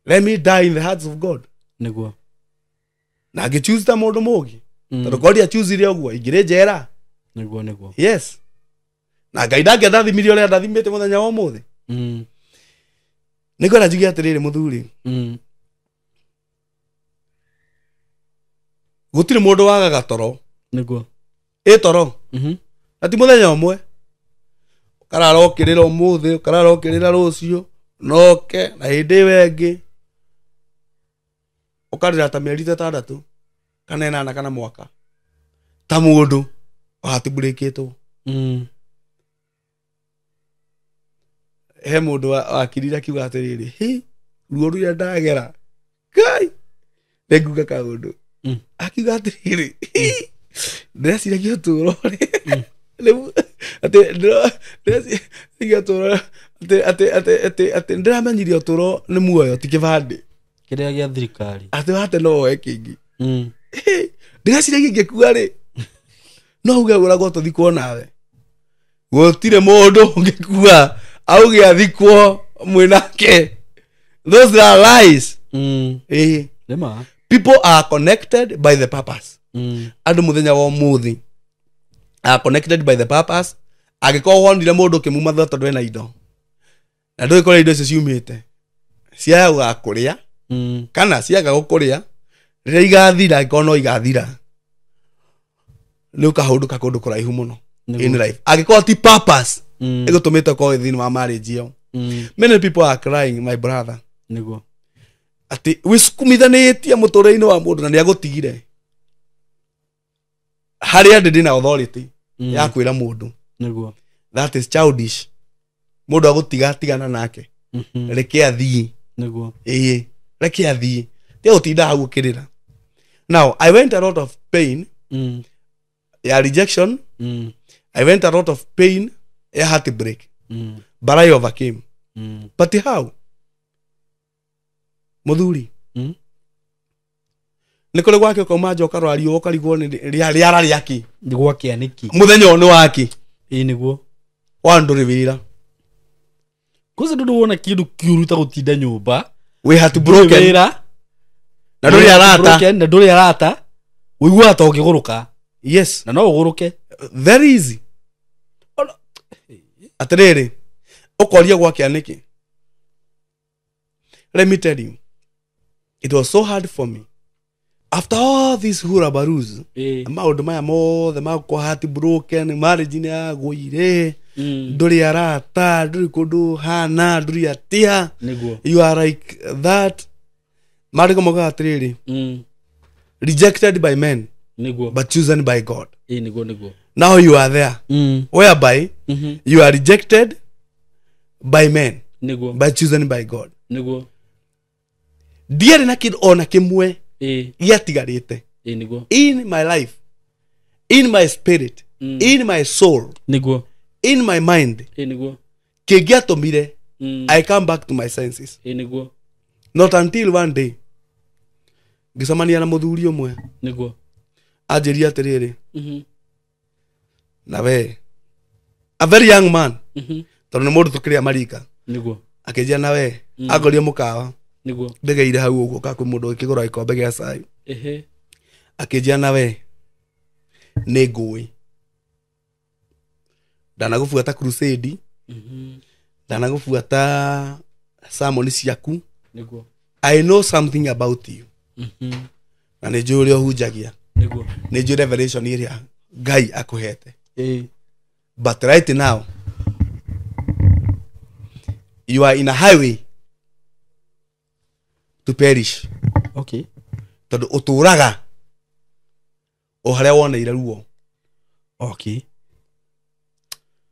let me die in the hands of God. Nĩguo. Na ngĩchoose ta mũndũ mũũgĩ. Tondũ God achoosire ũguo ingĩrĩ njera. Nĩguo nĩguo. Yes. Na Ngai ndangĩandathimirie ũrĩa andathimĩte mũthenya wa ũmũthĩ. Nĩngwenda njuge atĩrĩrĩ mũthuri. Gũtirĩ mũndũ wagaga toro. Nĩguo. Ĩ toro. Na ti mũthenya ũmwe. Ũkarara ũkĩrĩra ũmũthĩ, ũkarara ũkĩrĩra rũciũ, noke na hĩndĩ ĩyo ĩngĩ. Ũkarĩra ta mĩeri ta ĩtandatũ kana ĩnana kana mwaka. Ta mũndũ wahatibũrĩkĩtwo. He mũndũ wakirire akiuga atĩrĩrĩ, hi, ruo rũrĩa ndagera. Ngai, nĩnguga kaũndũ. Akiuga atĩrĩrĩ, ndĩreciragia ũtũũro rĩ. Atĩ ndĩreciragia ũtũũro atĩ ndĩramenyire ũtũũro nĩ muoyo ti kĩbandĩ. Kĩrĩa gĩa thirikari. Atĩ wate no woe kĩngĩ. Ndĩreciragia ingĩkua rĩ, no uge ũragwo tũthikwo nawe. Gũtirĩ mũndũ ũngĩkua auge athikwo mwĩnake. Those are lies. Nĩma. People are connected by the purpose. Andũ mũthenya wa ũmũthĩ are connected by the purpose. Angĩkorwo wonire mũndũ ũkĩmuma thutha tondũ ena indo na ndũĩ kũrĩa indo icio ciumĩte, ciaga gũgakũrĩa kana ciaga gũkũrĩa, rĩrĩa igathira, angĩkorwo no igathira, nĩ ũkahũndũka kũndũ kũraihu mũno in life. Angĩkorwo ti purpose ĩgũtũmĩte ũkorwo wĩ thĩinĩ wa marriage ĩyo. Many people are crying, my brother. Nĩguo. Atĩ wĩcukumithanĩtie mũtũrĩre-inĩ wa mũndũ na nĩagũtigire. Harĩa ndĩ ndĩna authority ya kwĩra mũndũ. Nĩguo. That is childish. Mũndũ agũtiga tigana nake. Reke athiĩ. Nĩguo. Ĩĩ, reke athiĩ. Tiga gũtinda hau ũkĩrĩra. Now, I went a lot of pain ya rejection. I went a lot of pain ya heartbreak. But I overcame. But how? Mũthuri. Nĩ kũrĩ gwake ũkauma nja ũkarwario ũkarigwo nĩ rĩara rĩakĩ. Nĩ gwakĩa nĩkĩ? Mũthenya ũyũ nĩ waki. Ĩĩ nĩguo. Wa ndũrĩ wĩra. Kwanza ndũrĩ wona kĩndũ kĩũru ta gũtinda nyũmba. Wĩ heartbroken. Wĩra. Na ndũrĩ arata. Na ndũrĩ arata. Ũiguaga ta ũngĩgũrũka. Yes. Na no ũgũrũke. Very easy. Atĩrĩrĩ, ũkoria gwakĩa nĩkĩ? Let me tell you, it was so hard for me. After all these hurabarus, maũndũ maya mothe ma heartbroken, marriage nĩ yagũire, ndũrĩ arata, ndũrĩ kũndũ hana, ndũrĩ atĩa. Nĩguo. You are like that. Maandĩko maugaga atĩrĩrĩ, rejected by men, Nĩguo. but chosen by God. Nĩguo nĩguo. Now you are there, whereby you are rejected by men, Nĩguo. but chosen by God. Nĩguo. Ndiarĩ na kĩndũ ona kĩmwe gĩatigarĩte Nĩguo. in my life, in my spirit, in my soul, Nĩguo. in my mind, Nĩguo. kĩngĩatũmire I come back to my senses. Nĩguo. Not until one day ngĩcemania na mũthuri ũmwe. Nĩguo. Anjĩria atĩrĩrĩ, na we a very young man, tondũ nĩ mũndũ tũkĩrĩa marika. Nĩguo. Akĩnjĩra na we angorie mũkawa. Nĩguo. Ndegeire hau ũguo ka kwĩ mũndũ ũkĩgũra gĩkombe gĩa cai. Ehe. Akĩnjia na we nĩ ngũĩ. Ndanagũbuata crusade. Ndanagũbuata sermon ciaku. Nĩguo. I know something about you. Na nĩ njũĩ ũrĩa ũhunjagia. Nĩguo. Nĩ njũĩ revelation ĩrĩa Ngai akũhete. Ĩĩ. But right now you are in a highway to perish. Okay. Tondũ ũtũraga o harĩa woneire ruo. Okay.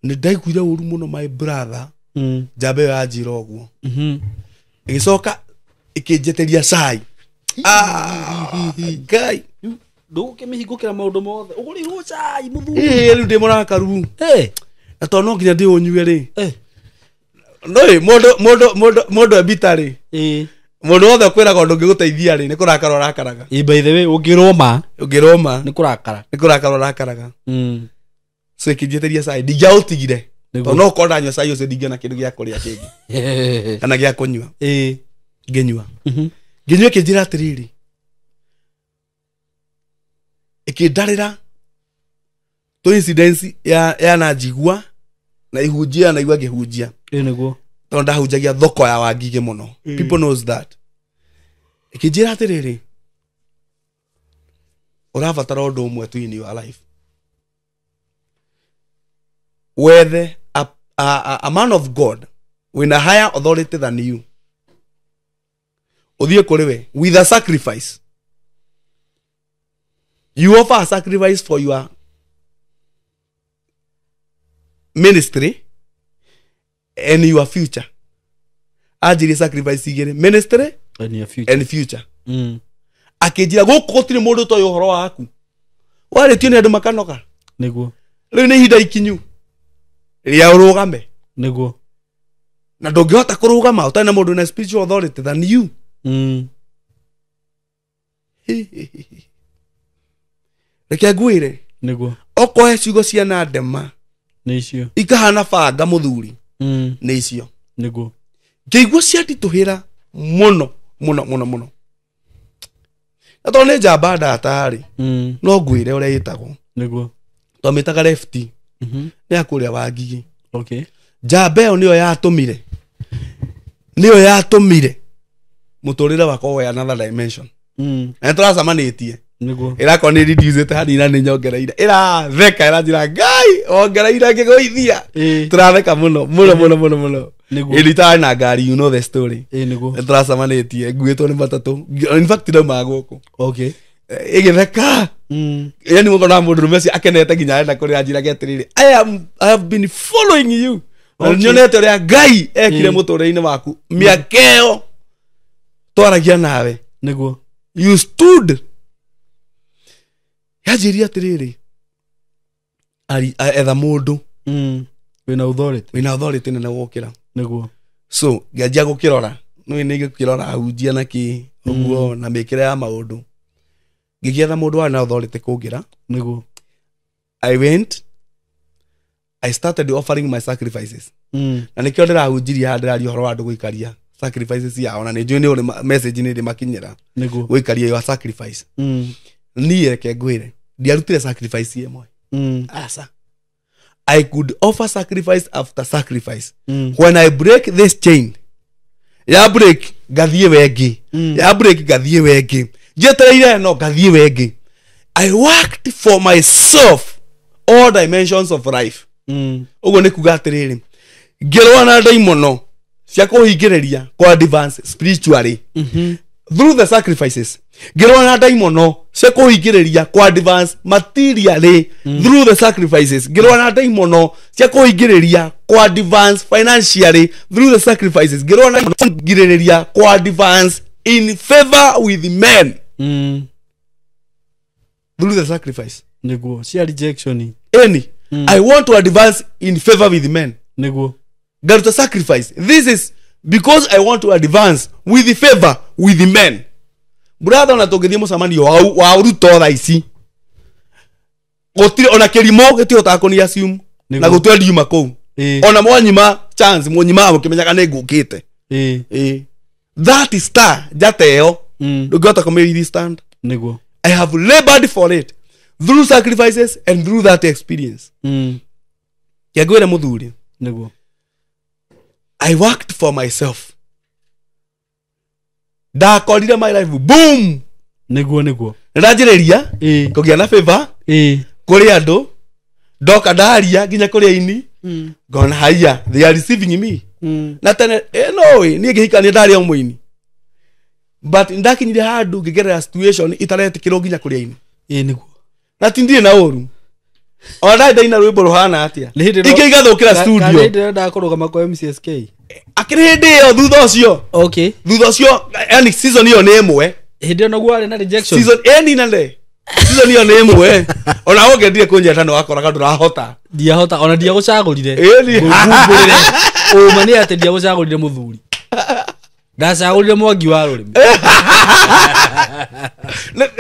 Nĩ ndaiguire ũru mũno my brother. Njamba ĩyo yanjĩra ũguo. Ĩgĩcoka ĩkĩnjĩtĩria cai. Ngai. Ndũgũkĩmĩhingũkĩra maũndũ mothe. Ũgũrĩirwo cai mũthuri. Ĩĩ rĩu ndĩ mũrakaru. Na tondũ no nginya ndĩũnyue rĩ. No ĩ mũndũ embita rĩ. Mũndũ wothe ũkwĩraga ũndũ ũngĩgũteithia rĩ nĩ kũrakara ũrakaraga. Ĩ by the way ũngĩrũma Ũngĩrũma nĩ kũrakara. nĩ kũrakara ũrakaraga. So ĩkĩnjĩtĩria cai ndingĩaũtigire. Tondũ no ũkorwo ndanyua cai ũcio ndingĩona kĩndũ gĩa kũrĩa kĩngĩ kana gĩa kũnyua. Ngĩnyua. Ngĩnyua ĩkĩnjĩra atĩrĩrĩ. Ĩkĩndarĩra tũ incidents ya nanjigua na ihunjia na igua ngĩhunjia. Ĩ nĩguo. Tondũ ndahunjagia thoko ya Wangigĩ mũno. People knows that. Ĩkĩnjĩra atĩrĩrĩ ũrabatara ũndũ ũmwe tu in your life. Wethe a man of God with a higher authority than you. Ũthiĩ kũrĩ we with a sacrifice. You offer a sacrifice for your ministry and your future. Anjirie sacrifice igĩrĩ, ministry And your future. and future. Akĩnjĩra gũkũ gũtirĩ mũndũ ũtoĩ ũhoro waku. Warĩtio nĩ andũ makanoga. Nĩguo. Rĩu nĩ ihinda ikinyu rĩa ũrũgame. Nĩguo. Na ndũngĩhota kũrũgama ũtarĩ na mũndũ na spiritual authority than you. Reke ngwĩre. Nĩguo. Okorwo ciugo cia na ndema Nĩ icio. ikahana banga mũthuri. Nĩ icio. Nĩguo. Ngĩigua cianditũhĩra mũno mũno mũno mũno. Na tondũ nĩ njamba ndatarĩ no ngwĩre ũrĩa ĩtagwo. Nĩguo. Twamĩtaga lefty. Nĩ ya kũrĩa Wangigĩ. Okay. Njamba ĩyo nĩyo yatũmire. Nĩyo yatũmire mũtũrĩre wakwa woe another dimension. Na nĩtũracemanĩtie. Nĩguo. Ĩrakorwo nĩ reducĩte hanini na nĩ nyongereire. Ĩratheka ĩranjĩra Ngai wongereire ngĩgũithia. Tũratheka mũno mũno mũno mũno mũno. Nĩguo. Ĩndĩ itarĩ na ngari, you know the story. Ĩ nĩguo. Nĩtũracemanĩtie nguĩtwo nĩ matatũ. In fact ndaumaga gũkũ. Okay. Ĩgĩtheka. Yani mũkona mũndũ ũcio akenete nginya arenda kũrĩra njĩra atĩrĩrĩ I have been following you. Na Okay. nyonete ũrĩa Ngai ekire mũtũrĩre-inĩ waku mĩaka ĩyo twaragia nawe. Nĩguo. You stood. Yanjĩrire atĩrĩrĩ etha mũndũ Wĩna authority. wĩna authority nene gũkĩra. Nĩguo. So ngĩanjia gũkĩrora nĩ nĩ gũkĩrora ahunjia na kĩ ũguo na mĩkĩre ya maũndũ. Ngĩgĩetha mũndũ warĩ na authority kũngĩra. Nĩguo. I went, I started offering my sacrifices. Na nĩkĩo ndĩrahunjirie haha ndĩraria ũhoro wa andũ gũikaria sacrifices yao na nĩ njũĩ nĩ ũrĩ message nĩ ĩrĩ Nĩguo. gũikaria your sacrifice. Niĩ reke ngwĩre ndiarutire sacrifice ĩmwe. Aca. I could offer sacrifice after sacrifice. When I break this chain, ya break ngathiĩ wengĩ. Ya break ngathiĩ wengĩ. Njetereire no ngathiĩ wengĩ. I worked for myself all dimensions of life. Ũguo nĩ kuga atĩrĩrĩ ngĩrũa na ndaimono cia kũhingĩrĩria kwa advance spiritually through the sacrifices. Ngĩrũa na ndaimono cia kũhingĩrĩria kwa advance materially through the sacrifices. Ngĩrũa na ndaimono cia kũhingĩrĩria kwa advance financially through the sacrifices. Ngĩrũa na kũhingĩrĩria kwa advance in favor with men through the sacrifice. Nĩguo. Cia rejection. Any. I want to advance in favor with men. Nĩguo. Ngaruta sacrifice. This is because I want to advance with the favor with the men. Brother, ona tũngĩthiĩ mũcemanio wa Ruto thaa ici gũtirĩ ona kĩrimũ gĩtihotaga kũni assume na gũtue ndiuma kũu. Ona mwanyima chance, mwanyima mũkĩmenyaga nĩ ngũkĩte. That star njata ĩyo ndũngĩhota kũmĩ withstand. Nĩguo. I have labored for it through sacrifices and through that experience. Kĩangwĩre mũthuri. Nĩguo. I worked for myself. Ndakorire my life boom. Nĩguo nĩguo. Nĩndanjĩrĩria kũgĩa na favor kũrĩ andũ, ndoka ndaria nginya kũrĩ aini, ngona haiya, they are receiving me. Na tene no ĩ niĩ ngĩhikania ndarĩ o mũini, but ndakinyire handũ ngĩgerera situation itaretĩkĩrwo nginya kũrĩ aini. Nĩguo. Na ti ndirĩ na ũru, ona ndarĩ ndaina rwĩmbo rũhana atĩa ingĩ igathũkĩra studio. Kana hĩndĩ ĩyo ndakũrũgama kwa MCSK. Akĩrĩ hĩndĩ ĩyo thutha ũcio. Okay. Thutha ũcio, yani season ĩyo nĩ ĩmwe. Hĩndĩ ĩyo noguo warĩ na rejection. Season ĩni na nde season ĩyo nĩ ĩmwe, ona ũngĩendire kũnjeta nĩ wakoraga ndũrahota. Ndiahota, ona ndiagũcagũrire. Ĩni. Ngumbũrĩre. Ũma nĩ atĩ ndiagũcagũrire mũthuri, ndacagũrire mwangi wa rũrĩmĩ.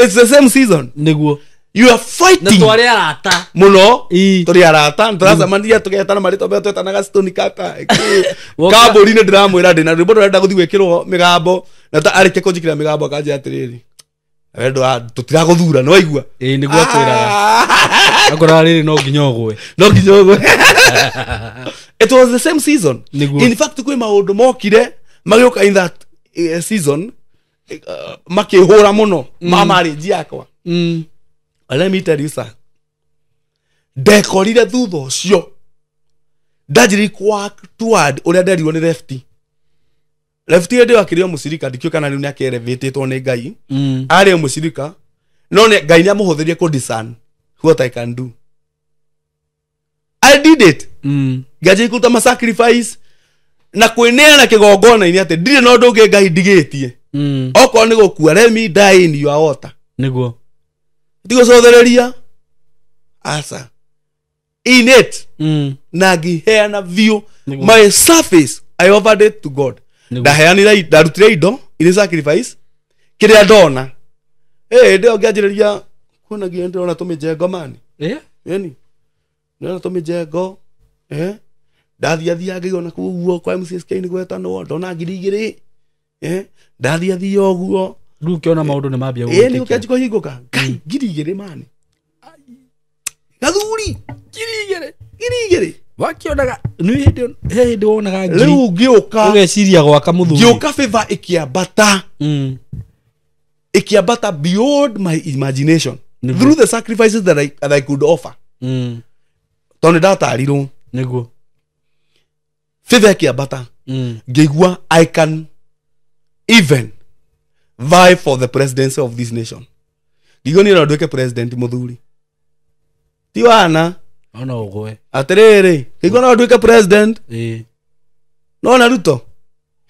It's the same season. Nĩguo. You are Na fighting. twarĩ arata. Muno. Ii. Tũrĩ arata, tũracemania tũgetana marĩtwa marĩa twetanaga, Stone kaka. Woka- Kambũri-inĩ ndĩramwĩra ndĩna rwĩmbo ndũrenda gũthiĩ gwĩkĩrwo mĩgambo, na ta arĩkia kũnjĩkĩra mĩgambo akanjĩra atĩrĩrĩ, we tũtiragũthura, nĩ waigua? Ĩĩ, nĩguo akwĩraga, akoraga rĩrĩ no nginya ũgwe. No nginya ũgwe. It was the same season. Nĩguo. In fact, kwĩ maũndũ mokire magĩũka in that season, makĩhũra mũno ma marriage yakwa. Let me tell you, sir, ndekorire thutha ũcio ndanjĩrĩria work toward ũrĩa nderirwo nĩ lefty. Lefty hĩndĩ ĩyo akĩrĩ o mũcirika, ndikĩũĩ kana rĩu nĩ akĩelevatĩtwo nĩ Ngai. Arĩ o mũcirika, no Ngai nĩ amũhũthĩrie kũ discern what I can do. I did it. Ngĩanjĩrĩria kũruta ma sacrifice na kwĩneana kĩgongona-inĩ atĩ ndirĩ na ũndũ ũngĩ Ngai ndigĩtie. Okorwo nĩ gũkua, let me die in your water. Nĩguo. Tigũcothereria, aca, in it. Na ngĩheana biũ. Nĩguo. My surface I offered it to God. Nĩguo. Ndaheanire, ndarutire indo irĩ sacrifice kĩrĩa ndona. Hĩndĩ ĩyo ngĩanjĩrĩria kuona nginya ndĩrona tũmĩjengo mani. Yani ndĩrona tũmĩjengo, ndathiathia ngĩigua na kũu ũguo kwa MCSK nĩ gwetanwo, ndona 2000, ndathiathia ũguo. Rĩu ũkĩona maũndũ nĩ mambia Ĩ nĩ gũgwĩtĩkĩra. gũkĩanjia kũhingũka. Ngai, 2000 mani, gathuri, 2000. 2000. Wakĩonaga nĩ hĩndĩ, he hĩndĩ wonaga ngiri Rĩu ngĩũka ũgeciria gwaka mũthuri. Ngĩũka favor ĩkĩambata. Ĩkĩambata beyond my imagination. Nĩguo. Through the sacrifices that I could offer, tondũ nĩ ndatarirwo. Nĩguo. Favor ĩkĩambata. Ngĩigua I can even vie for the presidency of this nation. Ngĩigua niĩ no nduĩke president, mũthuri, ti wana. Ona ũgwe. Atĩrĩrĩ, ngĩigua no nduĩke president. No na Ruto,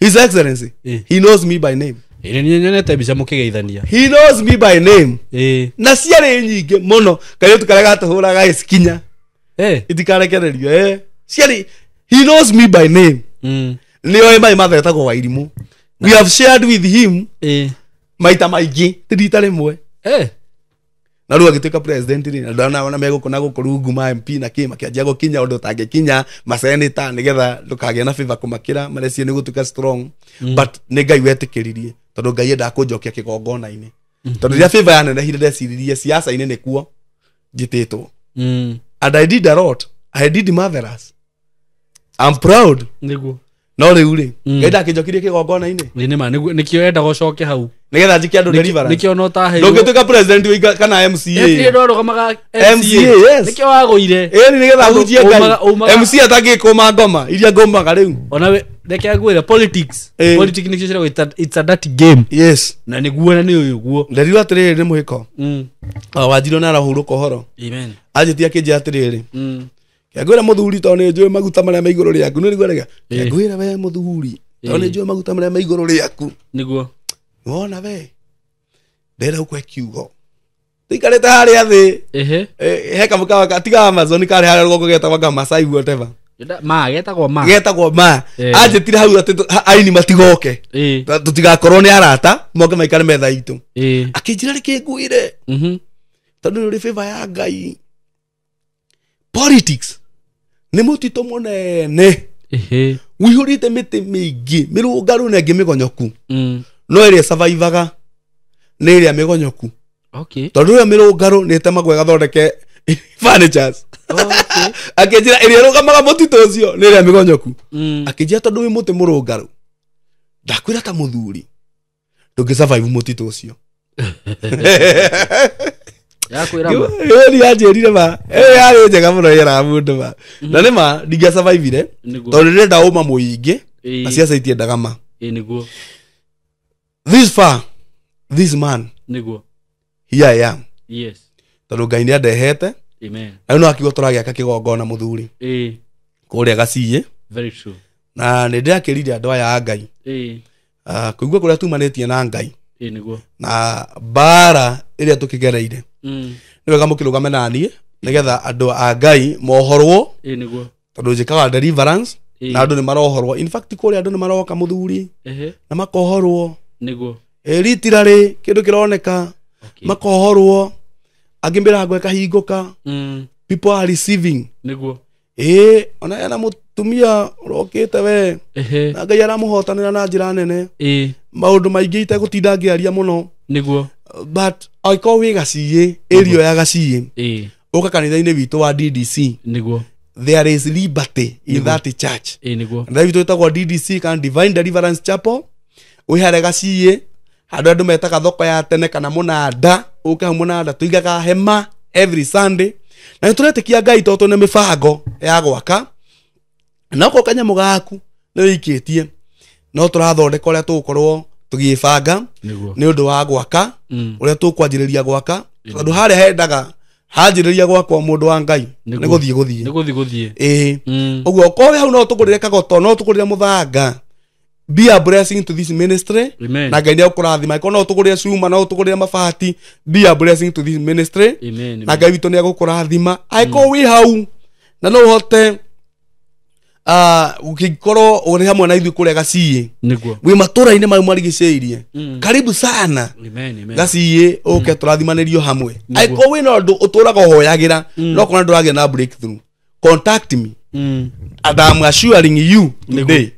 His Excellency, he knows me by name. Ĩ nĩ nyonete mbica mũkĩgeithania. He knows me by name. Na ciarĩ nyingĩ mũno, kairĩtu karĩa gatũhũraga gĩcikinya. Itikarekererio, ciarĩ, he knows me by name. Nĩoĩ mai mathetagwo Wairimũ. We have shared with him maita maingĩ, ti rita rĩmwe. Na rĩu agĩtuĩka president rĩ, na ndona megũkũ na gũkũ rungu ma MP na kĩ makĩanjia gũkinya ũndũ ũtangĩkinya maseneta, nĩgetha ndũkagĩe na favor kũmakĩra mareciria nĩ gũtuĩka strong. But nĩ Ngai wetĩkĩririe, tondũ Ngai endaga kũnjokia kĩgongona-inĩ, tondũ rĩrĩa favor yanenehire ndeciririe siasa-inĩ nĩkuo njĩtĩtwo. And I did a lot. I did marvelous. I'm proud. Nĩguo. No rĩu rĩ, Ngai ndakĩnjokirie kĩgongona-inĩ. Ĩ nĩ ma nĩkĩo endaga ũcoke hau. Nĩgetha njĩke andũ deliverance. Nĩkĩo no taheirwo. Ndũngĩtuĩka president wĩiga kana MCA. Ndwarũgamaga. MCA, yes. Nĩkĩo wagũire. Ĩni nĩgetha hunjie Ngai. MC atangĩkũma ngoma iria ngũmaga rĩu. Ona we reke ngwĩre, politics, politics nĩkĩo ciĩragwo it's a dirty game. Na nĩguo, na nĩ ũyũ guo. Nderirwo atĩrĩrĩ, nĩ mũhĩko wanjirwo nĩ arahurũka ũhoro. Anjĩtie akĩnjĩra atĩrĩrĩ, kĩangwĩra mũthuri, tondũ nĩ njũĩ maguta marĩa me igũrũ rĩaku, nĩ nĩguo rega. Kĩangwĩra we mũthuri, tondũ nĩ njũĩ maguta marĩa me igũrũ rĩaku. Nĩguo. Wona we ndĩrenda gũkũhe kiugo, tũikarĩte harĩa thĩ. He kamũkawa tiga Amazon karĩ harĩa rũgongo getagwo anga Masai, whatever. Ma getagwo ma. Getagwo ma. Anjĩtire hau atĩ aini matigoke, tũtigakorwo nĩ arata moke maikare metha itũ. Akĩnjĩra rĩkĩ ngwĩre, tondũ nĩ ũrĩ favor ya Ngai, politics nĩ mũtitũ mũnene. Wihũrĩte mĩtĩ mĩingĩ mĩrũngarũ na ĩngĩ mĩgonyoku. No ĩrĩa survivaga nĩ ĩrĩa mĩgonyoku. Okay. Tondũ ĩrĩa mĩrũngarũ nĩ ĩtemagwo ĩgathondeke furnitures. Okay. Akĩnjĩra ĩrĩa ĩrũgamaga mũtitũ ũcio nĩ ĩrĩa mĩgonyoku. Akĩnjĩra tondũ wĩ mũtĩ mũrũngarũ, ndakwĩra ta mũthuri ndũngĩ survive mũtitũ ũcio. Yakwĩra ma. Ĩyo nĩ yanjĩrire ma. Ĩyo yarĩ njega mũno yeraga mũndũ ma. Na nĩ ma ndingĩa survivire tondũ ndĩrenda ũma mũingĩ na ciaca itiendaga ma. Nĩguo. This far, this man. Nĩguo. Here I am. Yes. Tondũ Ngai nĩ andehete. Amen. Na rĩu no akiuga tũragĩaka kĩgongona mũthuri. Kũrĩa Gaciĩ. Very true. Na nĩ ndĩrakĩrire andũ aya a Ngai. Kũigua kũrĩa tumanĩtie na Ngai. Nĩguo. Na mbara ĩrĩa tũkĩgereire. Nĩ wega mũkĩrũgame na niĩ nĩgetha andũ a Ngai mohorwo. Nĩguo. Tondũ njĩkaga deliverance na andũ nĩ marohorwo. In fact kũrĩa andũ nĩ maroka mũthuri. Na makohorwo. Nĩguo. Literally kĩndũ kĩroneka. Makohorwo. Angĩ mĩrango ĩkahingũka. People are receiving. Nĩguo. Ona ena mũtumia ũrokĩte we. Na Ngai aramũhotanĩra na njĩra nene. Maũndũ maingĩ itegũtinda ngĩaria mũno. Nĩguo. But angĩkorwo wĩ Gaciĩ, area ya Gaciĩ, ũka kanitha-inĩ witũ wa DDC. Nĩguo. There is liberty in that church. Nĩguo. Kanitha witũ wĩtagwo DDC kana Divine Deliverance Chapel. Wĩ harĩa Gaciĩ, handũ andũ metaga thoko ya tene kana mũnanda. Ũke hau mũnanda tũigaga hema every Sunday. Na nĩ tũretĩkia Ngai tondũ twĩna mĩbango ya gwaka. Na okorwo kanyamũ gaku nĩ wĩikĩtie, no tũrathondeka ũrĩa tũgũkorwo tũgĩbanga nĩ ũndũ wa gwaka, ũrĩa tũkwanjĩrĩria gwaka. Tondũ harĩa hendaga hanjĩrĩria gwakwa mũndũ wa Ngai nĩ gũthiĩ gũthiĩ. Nĩ gũthiĩ gũthiĩ. Ũguo okorwo hau no tũgũrĩre kagoto, no tũgũrĩre mũthanga. Be a blessing to this ministry. Amen. Na Ngai nĩ egũkũrathima. Angĩkorwo no tũgũrĩre cuma, no tũgũrĩre mabati, be a blessing to this ministry. Amen. Na Ngai witũ nĩ egũkũrathima. Angĩkorwo wĩ hau na no ũhote ũngĩkorwo ũrĩ hamwe na ithuĩ kũrĩa Gaciĩ. Nĩguo. Wĩ matũra-inĩ mau marigicĩirie. Karibu sana. Amen. Amen. Gaciĩ ũke tũrathimanĩrio hamwe. Angĩkorwo wĩna ũndũ ũtũraga ũhoyagĩra, no kona ndũragĩa na breakthrough, contact me. And I'm assuring you today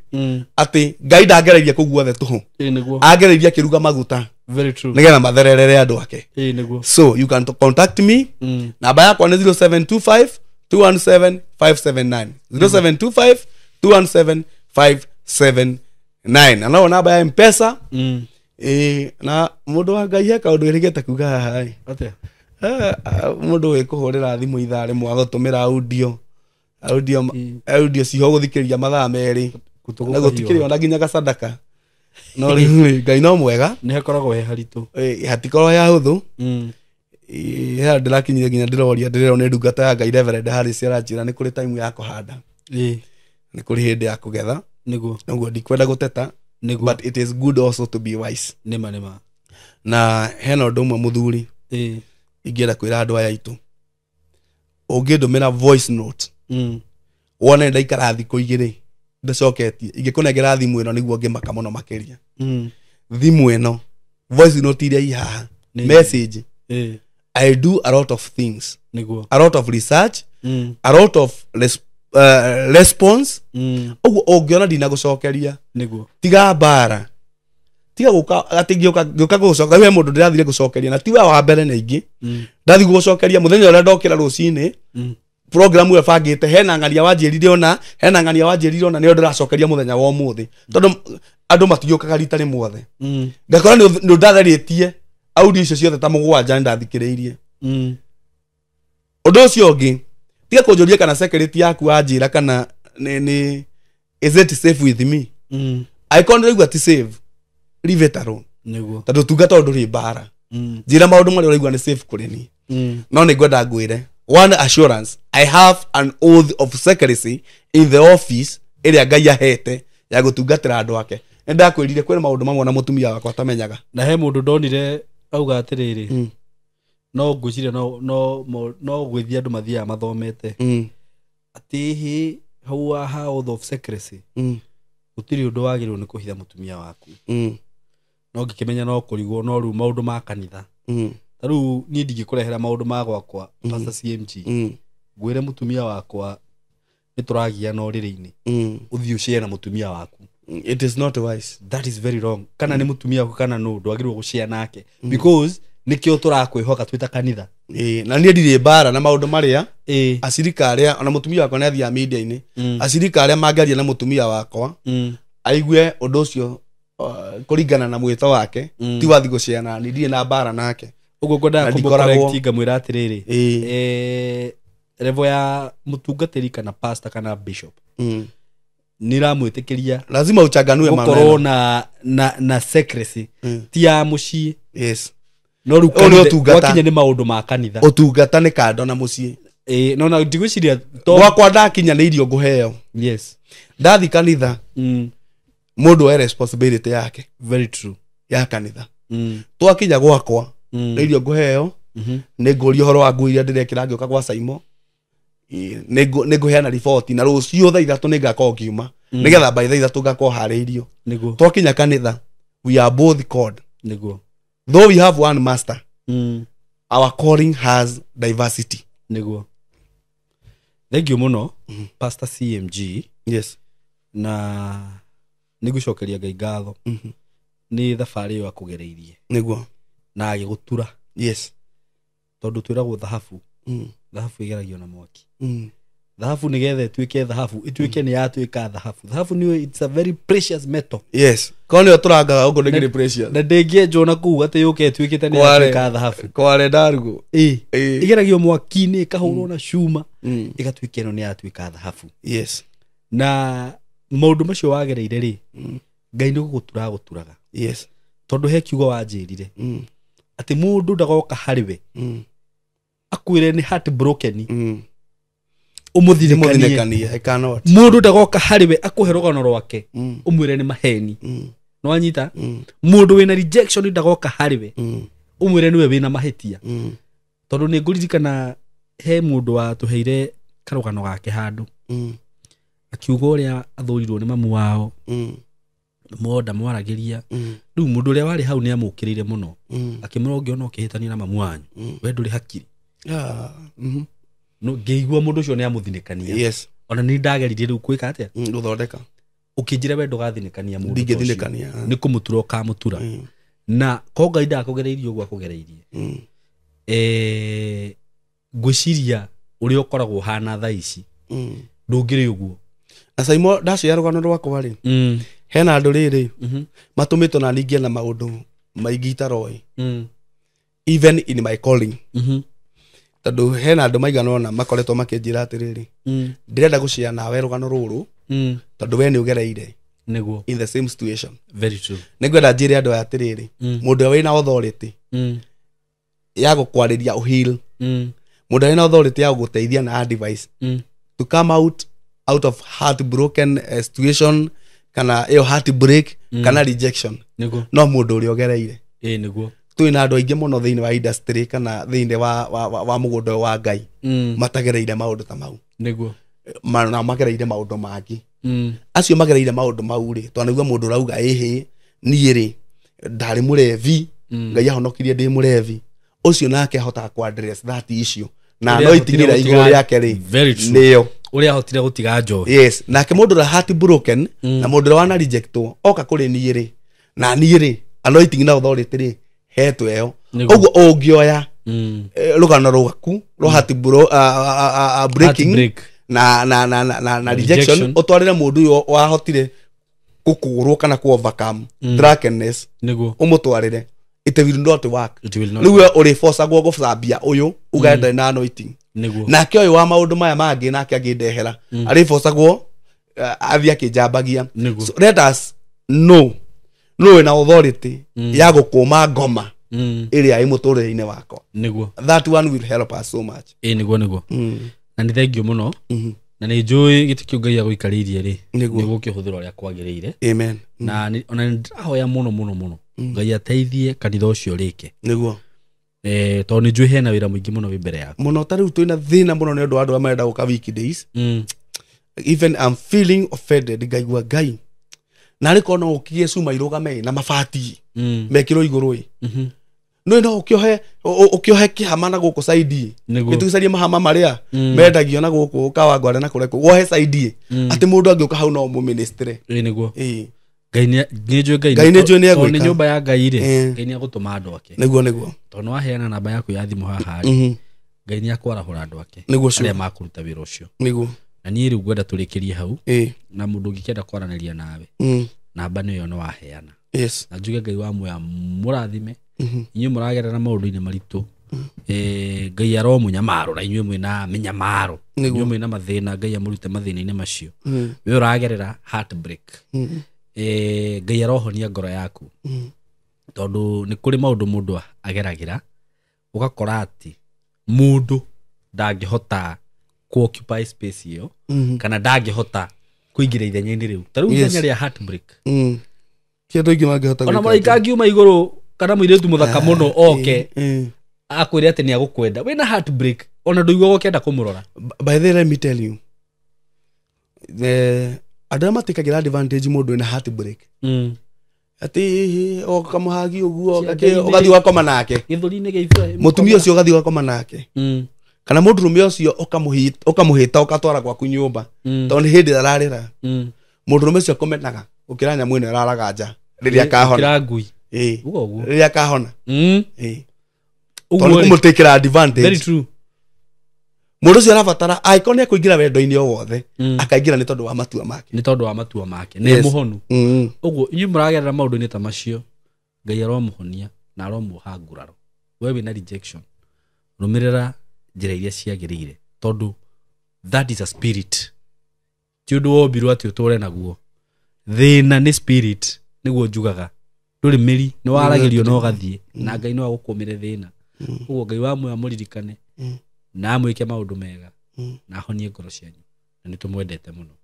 atĩ Ngai ndangereirie kũu guothe tũhũ. Nĩguo. Angereirie akĩruga maguta. Very true. Nĩgetha mathererere andũ ake. Nĩguo. So you can contact me. Namba yakwa nĩ 0725 217 579. 0725 217 579. Na no namba ya M-Pesa. Na mũndũ wa Ngai he kaũndũ ĩrĩgĩte kuga haha. Atĩa? Mũndũ wĩkũhũrĩra thimũ ithaa rĩmwe agũtũmĩra audio. Audio ciho gũthikĩrĩria mathaa merĩ. Na gũtikĩrĩ ona nginya gasadaka. No rĩu Ngai no mwega. Nĩ hakoragwo he haritũ. Hatikorwo he hahũthũ. He ndĩrakinyire nginya ndĩroria ndĩrerwo nĩ ndungata ya Ngai Reverend Harris aranjĩra nĩ kũrĩ time ya kũhanda. Nĩ kũrĩ hĩndĩ ya kũgetha. Nĩguo. Ũguo ndikwenda gũteta. Nĩguo. But it is good also to be wise. Nĩma nĩma. Na hena ũndũ ũmwe mũthuri. Ingĩenda kwĩra andũ aya aitũ. Ũngĩndũmĩra voice note. Wone ndaikara thikũ igĩrĩ ndacoketie, ingĩkũnengera thimũ ĩno nĩguo ngĩmaka mũno makĩria. Thimũ ĩno, voice note iria i haha, message. I do a lot of things. Nĩguo. A lot of research, a lot of response. Ũguo ũngĩona ndinagũcokeria. Nĩguo. Tiga mbara. Tiga gũka atĩ ngĩũka gũgũcokeria, we mũndũ ndĩrathire gũcokeria na tiwe wa mbere na ingĩ. Ndathiĩ gũgũcokeria mũthenya ũrĩa ndokĩra rũcinĩ. Program ĩyo bangĩte hena ng'ania wanjĩrire ona, hena ng'ania wanjĩrire ona nĩyo ndĩracokeria mũthenya wa ũmũthĩ. Tondũ andũ matiũkaga rita rĩmwe. Ngakora nĩ ndatharĩtie audio icio ciothe ta mũgwanja nĩndathikĩrĩirie. Ũndũ ũcio ũngĩ, tiga kũnjũria kana security yaku wanjĩra kana nĩ is it safe with me? Angĩkorwo nĩũraigua ti safe, leave it alone. Nĩguo. Tondũ tungata ũndũ ndũrĩ mbara. Njĩra maũndũ marĩa ũraigua nĩ safe kũrĩ niĩ. No nĩngwenda ngwĩre one assurance, I have an oath of secrecy in the office ĩrĩa Ngai ahete ya gũtungatĩra andũ ake. Nĩ ndakwĩrire kwĩna maũndũ mamwe na mũtumia wakwa atamenyaga. Na he mũndũ ndonire auga atĩrĩrĩ, no ngwĩciria no gwĩthiĩ andũ mathiaga mathomete. Atĩ hĩ hau ha oath of secrecy, gũtirĩ ũndũ wagĩrĩirwo nĩ kũhitha mũtumia waku. No ngĩkĩmenya no kũrigwo no rĩu maũndũ ma kanitha. Ta rĩu niĩ ndingĩkũrehera maũndũ ma gwakwa, Pastor CMG. Ngwĩre mũtumia wakwa nĩ tũragiana ũrĩrĩ-inĩ ũthiĩ ũshare na mũtumia waku. It is not wise. That is very wrong. Kana nĩ mũtumia waku kana no ndwagĩrĩirwo gũshare nake, because nĩkĩo tũrakwĩhoka twĩ ta kanitha. Na niĩ ndirĩ mbara na maũndũ marĩa acirika arĩa ona mũtumia wakwa nĩ athiaga media-inĩ, acirika arĩa mangĩaria na mũtumia wakwa aigue ũndũ ũcio kũringana na mwĩto wake, ti wathi gũshare nani, ndirĩ na mbara nake. Ũguo ngwendaga Na ndikoragwo- kũmũcorrect ngamwĩra atĩrĩrĩ, level ya mũtungatĩri kana pastor kana bishop nĩ iramwĩtĩkĩria Lazima uchanganue gũkorwo maneno. na secrecy ti ya mũciĩ. Yes. No rĩu Ũyũ nĩ ũtungata. gwakinya nĩ maũndũ ma kanitha. Ũtungata nĩ kando na mũciĩ. No na ndigwĩciria Gwakwa ndakinya nĩ irio ngũheo. Yes. Ndathi kanitha mũndũ oe responsibility yake. Very true. Ya kanitha. Twakinya gwakwa nĩ irio ngũheo, nĩ ngũria ũhoro wa nguo iria ndĩrekĩra ngĩũka gwa Saimo. Nĩ ngũheana riboti na rũciũ thaa 3 nĩ ngakorwo ngiuma, nĩgetha by thaa 3 ngakorwo harĩirio. Nĩguo. Twakinya kanitha we are both called. Nĩguo. Though we have one master, our calling has diversity. Nĩguo. Thank you mũno Pastor CMG. Yes. Na nĩngũcokeria Ngai ngatho nĩ thabarĩ ĩyo akũgereirie. Nĩguo. Na agĩgũtura. Yes. Tondũ twĩragwo thahabu. Thahabu ĩgeragio na mwaki. Thahabu nĩgetha ĩtuĩke thahabu, ĩtuĩke nĩ yatuĩka thahabu. Thahabu nĩ it's a very precious metal. Yes. Korwo nĩyo tũrangaga ũguo nĩ precious. Na ndĩngĩenjwo na kũu atĩ yũke ĩtuĩkĩte nĩ yatuĩka thahabu. Kware ndarugo. Ĩgeragio mwaki-inĩ, ĩkahũrwo na cuma, ĩgatuĩka ĩno nĩ yatuĩka thahabu. Yes. Na maũndũ macio wagereire rĩ, Ngai nĩ gũgũtura agũturaga. Yes. Tondũ he kiugo wanjĩrire atĩ mũndũ ndagoka harĩ we akwĩre nĩ heart broken, ũmũthinĩkanie. I cannot. Mũndũ ndagoka harĩ we akũhe rũgano rwake ũmwĩre nĩ maheni. Nĩwanyita? Mũndũ wĩna rejection ndagoka harĩ we ũmwĩre nĩwe wĩna mahĩtia. Tondũ nĩ ngũririkana he mũndũ watũheire karũgano gake handũ, akiuga ũrĩa athũrirwo nĩ mamu wao, monda mwaragĩria. Rĩu mũndũ ũrĩa warĩ hau nĩ amũkĩrĩire mũno, akĩmwĩra ũngĩona ũkĩhĩtania na mamu wanyu, we ndũrĩ hakiri. No ngĩigua mũndũ ũcio nĩ amũthinĩkania. Yes. Ona nĩ ndageririe rĩu kwĩka atĩa? Gũthondeka. Ũkĩnjĩra we ndũgathinĩkania mũndũ ta ũcio. Ndingĩthinĩkania. Nĩ kũmũtura ũkamũtura. Na ko Ngai ndakũgereirie ũguo akũgereirie. Ngwĩciria ũrĩa ũkoragwo ũhana thaa ici ndũngĩrĩ ũguo. Na Saimo ndacia rũgano rwakwa rĩ, hena andũ rĩrĩ matũmĩtwo na ningĩ na maũndũ maingĩ itaroĩ, even in my calling. Tondũ hena andũ maigana ũna makoretwo makĩnjĩra atĩrĩrĩ, ndĩrenda gũshare nawe rũgano rũrũ tondũ we nĩ ũgereire Nĩguo. in the same situation. Very true. Nĩngwenda njĩre andũ aya atĩrĩrĩ, mũndũ ũrĩa wĩna authority ya gũkwarĩria ũheal, mũndũ ũrĩa wĩna authority ya gũgũteithia na advice to come out of heartbroken situation kana ĩyo heartbreak kana rejection, Nĩguo. no mũndũ ũrĩa ũgereire. Nĩguo. Twĩna andũ aingĩ mũno thĩinĩ wa industry kana thĩinĩ wa mũgũnda ũyũ wa Ngai matagereire maũndũ ta mau. Nĩguo. Na magereire maũndũ mangĩ. Acio magereire maũndũ mau rĩ, twanaigua mũndũ ũrauga ĩhĩ niĩ rĩ ndarĩ mũrevi, Ngai ahonokirie ndĩ mũrevi. Ũcio nake ahotaga ku address that issue na Ũrĩa no iting'ira ahotire igũrũ gũtiga- rĩake rĩ. Very true. Nĩyo. Ũrĩa ahotire gũtiga njohi. Yes. Nake mũndũ ũrĩa heartbroken na mũndũ ũrĩa wana rejectwo oka kũrĩ niĩ rĩ, na niĩ rĩ anointing na authority rĩ hetwo ĩyo. Nĩguo. Ũguo ũngĩoya rũgano rwaku rwa heart breaking Heartbreak. na rejection Rejection. ũtwarĩre mũndũ ũyũ wahotire gũkũrwo kana ku overcome drunkenness, Nĩguo. ũmũtwarĩre, it will not work. It will not. Rĩu we ũrĩbocagwo gũcambia ũyũ uga ndarĩ na anointing, Nĩguo. nake ũyũ wa maũndũ maya mangĩ nake angĩndehera arĩbocagwo athiĩ akĩnjambagia. Nĩguo. So let us know nũ wĩna authority ya gũkũma ngoma ĩrĩa ĩ mũtũrĩre-inĩ wakwa. Nĩguo. That one will help us so much. Nĩguo nĩguo. Na nĩ thengio mũno. Na nĩ njũĩ gĩtĩ kĩu Ngai agũikarĩirie rĩ, Nĩguo. nĩ gũkĩhũthĩra ũrĩa kwagĩrĩire. Amen. Na ona nĩ ndĩrahoya mũno mũno mũno Ngai ateithie kanitha ũcio rĩke. Nĩguo. Tondũ nĩ njũĩ hena wĩra mũingĩ mũno wĩ mbere yaku. Mũno ta rĩu twĩna thĩna mũno nĩ ũndũ wa andũ arĩa marenda gũka weekdays. Even I'm feeling offended, ngaigua Ngai narĩ korwo no ũkigie cuma irũgame na mabati mekĩrwo igũrũ ĩ. No no ukiohe ukiohe kihama na guku saidi gitucarie mahama maria mendagio na guku Kawangware na kureku wohe saidi ati mundu angiuka hau no mu ministry niguo Ngai ni njui Ngai ni njui ni egwika ni nyumba ya Ngai ri Ngai ni agutuma andu ake niguo niguo tondu waheana namba yaku ya thimu haha ri Ngai ni akwarahura andu ake aria makuruta wira ucio niguo na ni riu ngwenda turikirie hau na mundu ungikienda kwaranĩria nawe namba niyo no waheana. Yes. Na njuge Ngai wa muya murathime inyuĩ mũragerera maũndũ-inĩ maritũ Ngai aromũnyamarũra inyuĩ mwĩna mĩnyamaro inyuĩ mwĩna mathĩna Ngai amũrute mathĩna-inĩ macio we ũragerera heartbreak Ngai arohonia ngoro yaku tondũ nĩ kũrĩ maũndũ mũndũ ageragĩra ũgakora atĩ mũndũ ndangĩhota ku occupy space ĩyo kana ndangĩhota kũingĩra ithenya-inĩ rĩu ta rĩu ithenya rĩa heartbreak ti andũ aingĩ mangĩhota ona mũraika angiuma igũrũ kana mũirĩtu mũthaka mũno oke akwĩre atĩ nĩ agũkwenda wĩna heartbreak ona ndũiguaga ũkĩenda kũmũrora. By the way, let me tell you, the andũ arĩa matikagĩra advantage mũndũ wĩna heartbreak atĩ ũkamũhagi ũguo ũgathiĩ ũgakoma nake gĩthũri-inĩ gĩa Ibrahim mũtumia ũcio ũgathiĩ ũgakoma nake kana mũndũrũme ũcio ũkamũhĩta ũgatwara gwaku nyũmba tondũ nĩ hĩndĩ ararĩra mũndũrũme ũcio akomenaga gũkĩra nyamũ ĩno ĩraraga nja rĩrĩa akahona rĩrĩa akahona tondũ kũmũtĩkĩra advantage. Very true. Mũndũ ũcio arabatara angĩkorwo nĩ ekũingĩra wendo-inĩ o wothe akaingĩra nĩ tondũ wa matua make nĩ tondũ wa matua make nĩ mũhonu ũguo inyuĩ mũragerera maũndũ-inĩ ta macio Ngai aromũhonia na aromuoha nguraro we wĩna rejection rũmĩrĩra njĩra iria ciagĩrĩire tondũ that is a spirit ti ũndũ wombirwo atĩ ũtũre naguo thĩna nĩ spirit nĩguo njugaga ndũrĩ mĩri nĩ waragĩrio na ũgathiĩ na Ngai no agũkũmĩre thĩna ũguo Ngai wa muoyo amũririkane na amwĩke maũndũ mega na ahonie ngoro cianyu na nĩ tũmwendete mũno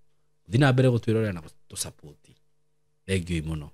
thiĩ na mbere gũtwĩrorera na gũtũsupport thengiũ mũno.